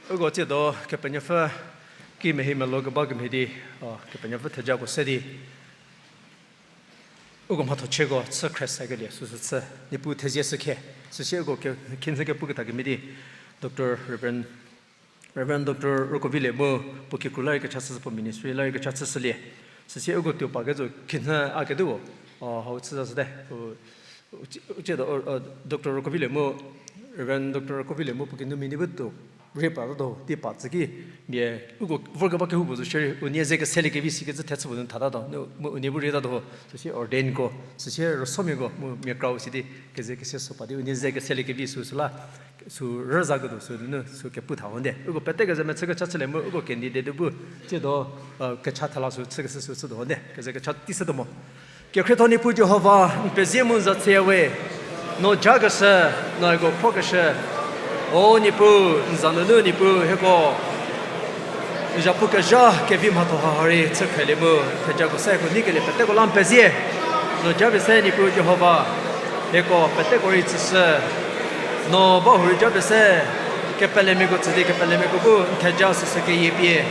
Uko tsiedo Kepenuopfü ki mehie melou keba kemhie di, a, Kepenuopfü thejako se di, uko mhatho chieko chü khriesikelie süsü chü, Niepuu thezie shükhe. Süsie uko ke-, khinhie kepu keta kemhie di, Doctor Reverend, Reverend Doctor Rokovile mu, puo kikru la rei kecha chüshü, puo ministry la rei kecha chüshülie. Süsie uko tuo pa kezhü khinhie a ketuo, a, hau chü zashüte. U, u, u, tsiedo, a, Doctor Rokovile mu, Reverend Doctor Rokovile mu puo kinumia ni bu tuo rei pratatuo, di pa tsü ki, mia, uko vorkeba kehoupuo zo shierei, unie ze keseliekevi sikecü thechü puo nu thatatuo, nu, mu unie bu reitatuo, süsie ordainko, süsie rüsomiako, mu mia krau si di, keze kese so pa di, unie ze keseliekevi süsü la, sü rüzaketuo sünunu, sü kepu tha honde. Uko pete keze mechü kecha chülie mu, uko candidate bu, tsiedo, a, kecha thela sü chükeshü sü chütuo honde, keze kecha teishütuo mo. Kekhrietho Niepuu Jihova, n pezie mu n za chüya we. No jakeshü, no hieko phrokeshü. O Niepuu, n za nunu Niepuu hieko n zapu kezha kevi mhatho haha rei chü khrelie mu, thejako se hieko neikelie peteko la n pezie. No japie se Niepuu Jihova, hieko peteko rei tsüshü. No bahurei japie se, kepelemiako tsü di kepelemiako bu n theja süsü keyie pie,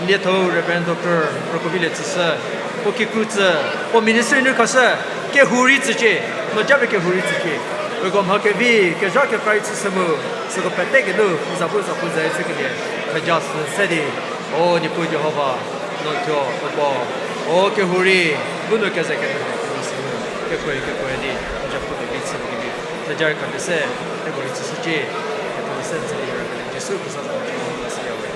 n lietho Reverend Doctor Rokovile tsüshü, puo kikru tsü, puo ministry nu khashü, kehou rei tsücie, no japie kehou rei tsücie. Uko mha kevi kezha kekra rei chüshü mu, süko pete kenu n zapu zapu ze chükelie theja sü se di, O Niepuu Jihova, no thuo uko, o kehou rei bu no keze kenu sü, kekuo kekuo di n zapu kevi chü kevi, theja rei khapie se, hieko rei tsüshücie, hieko rei se n tsü di rükelie Jisu Khrista za nu chü la siya we.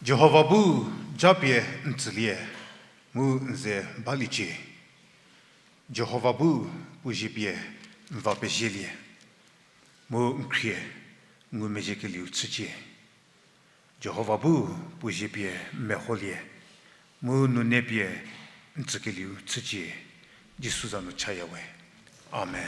Jihova bu japie n tsülie, mu n ze baliecie. Jihova bu puo zie pie n va pezielie, mu n khrie ngumezhiekelieu chücie. Jihova bu puo zie pie n meholie, mu nune pie n tsükelieu chücie. Jisu za nu chaya we. Amen.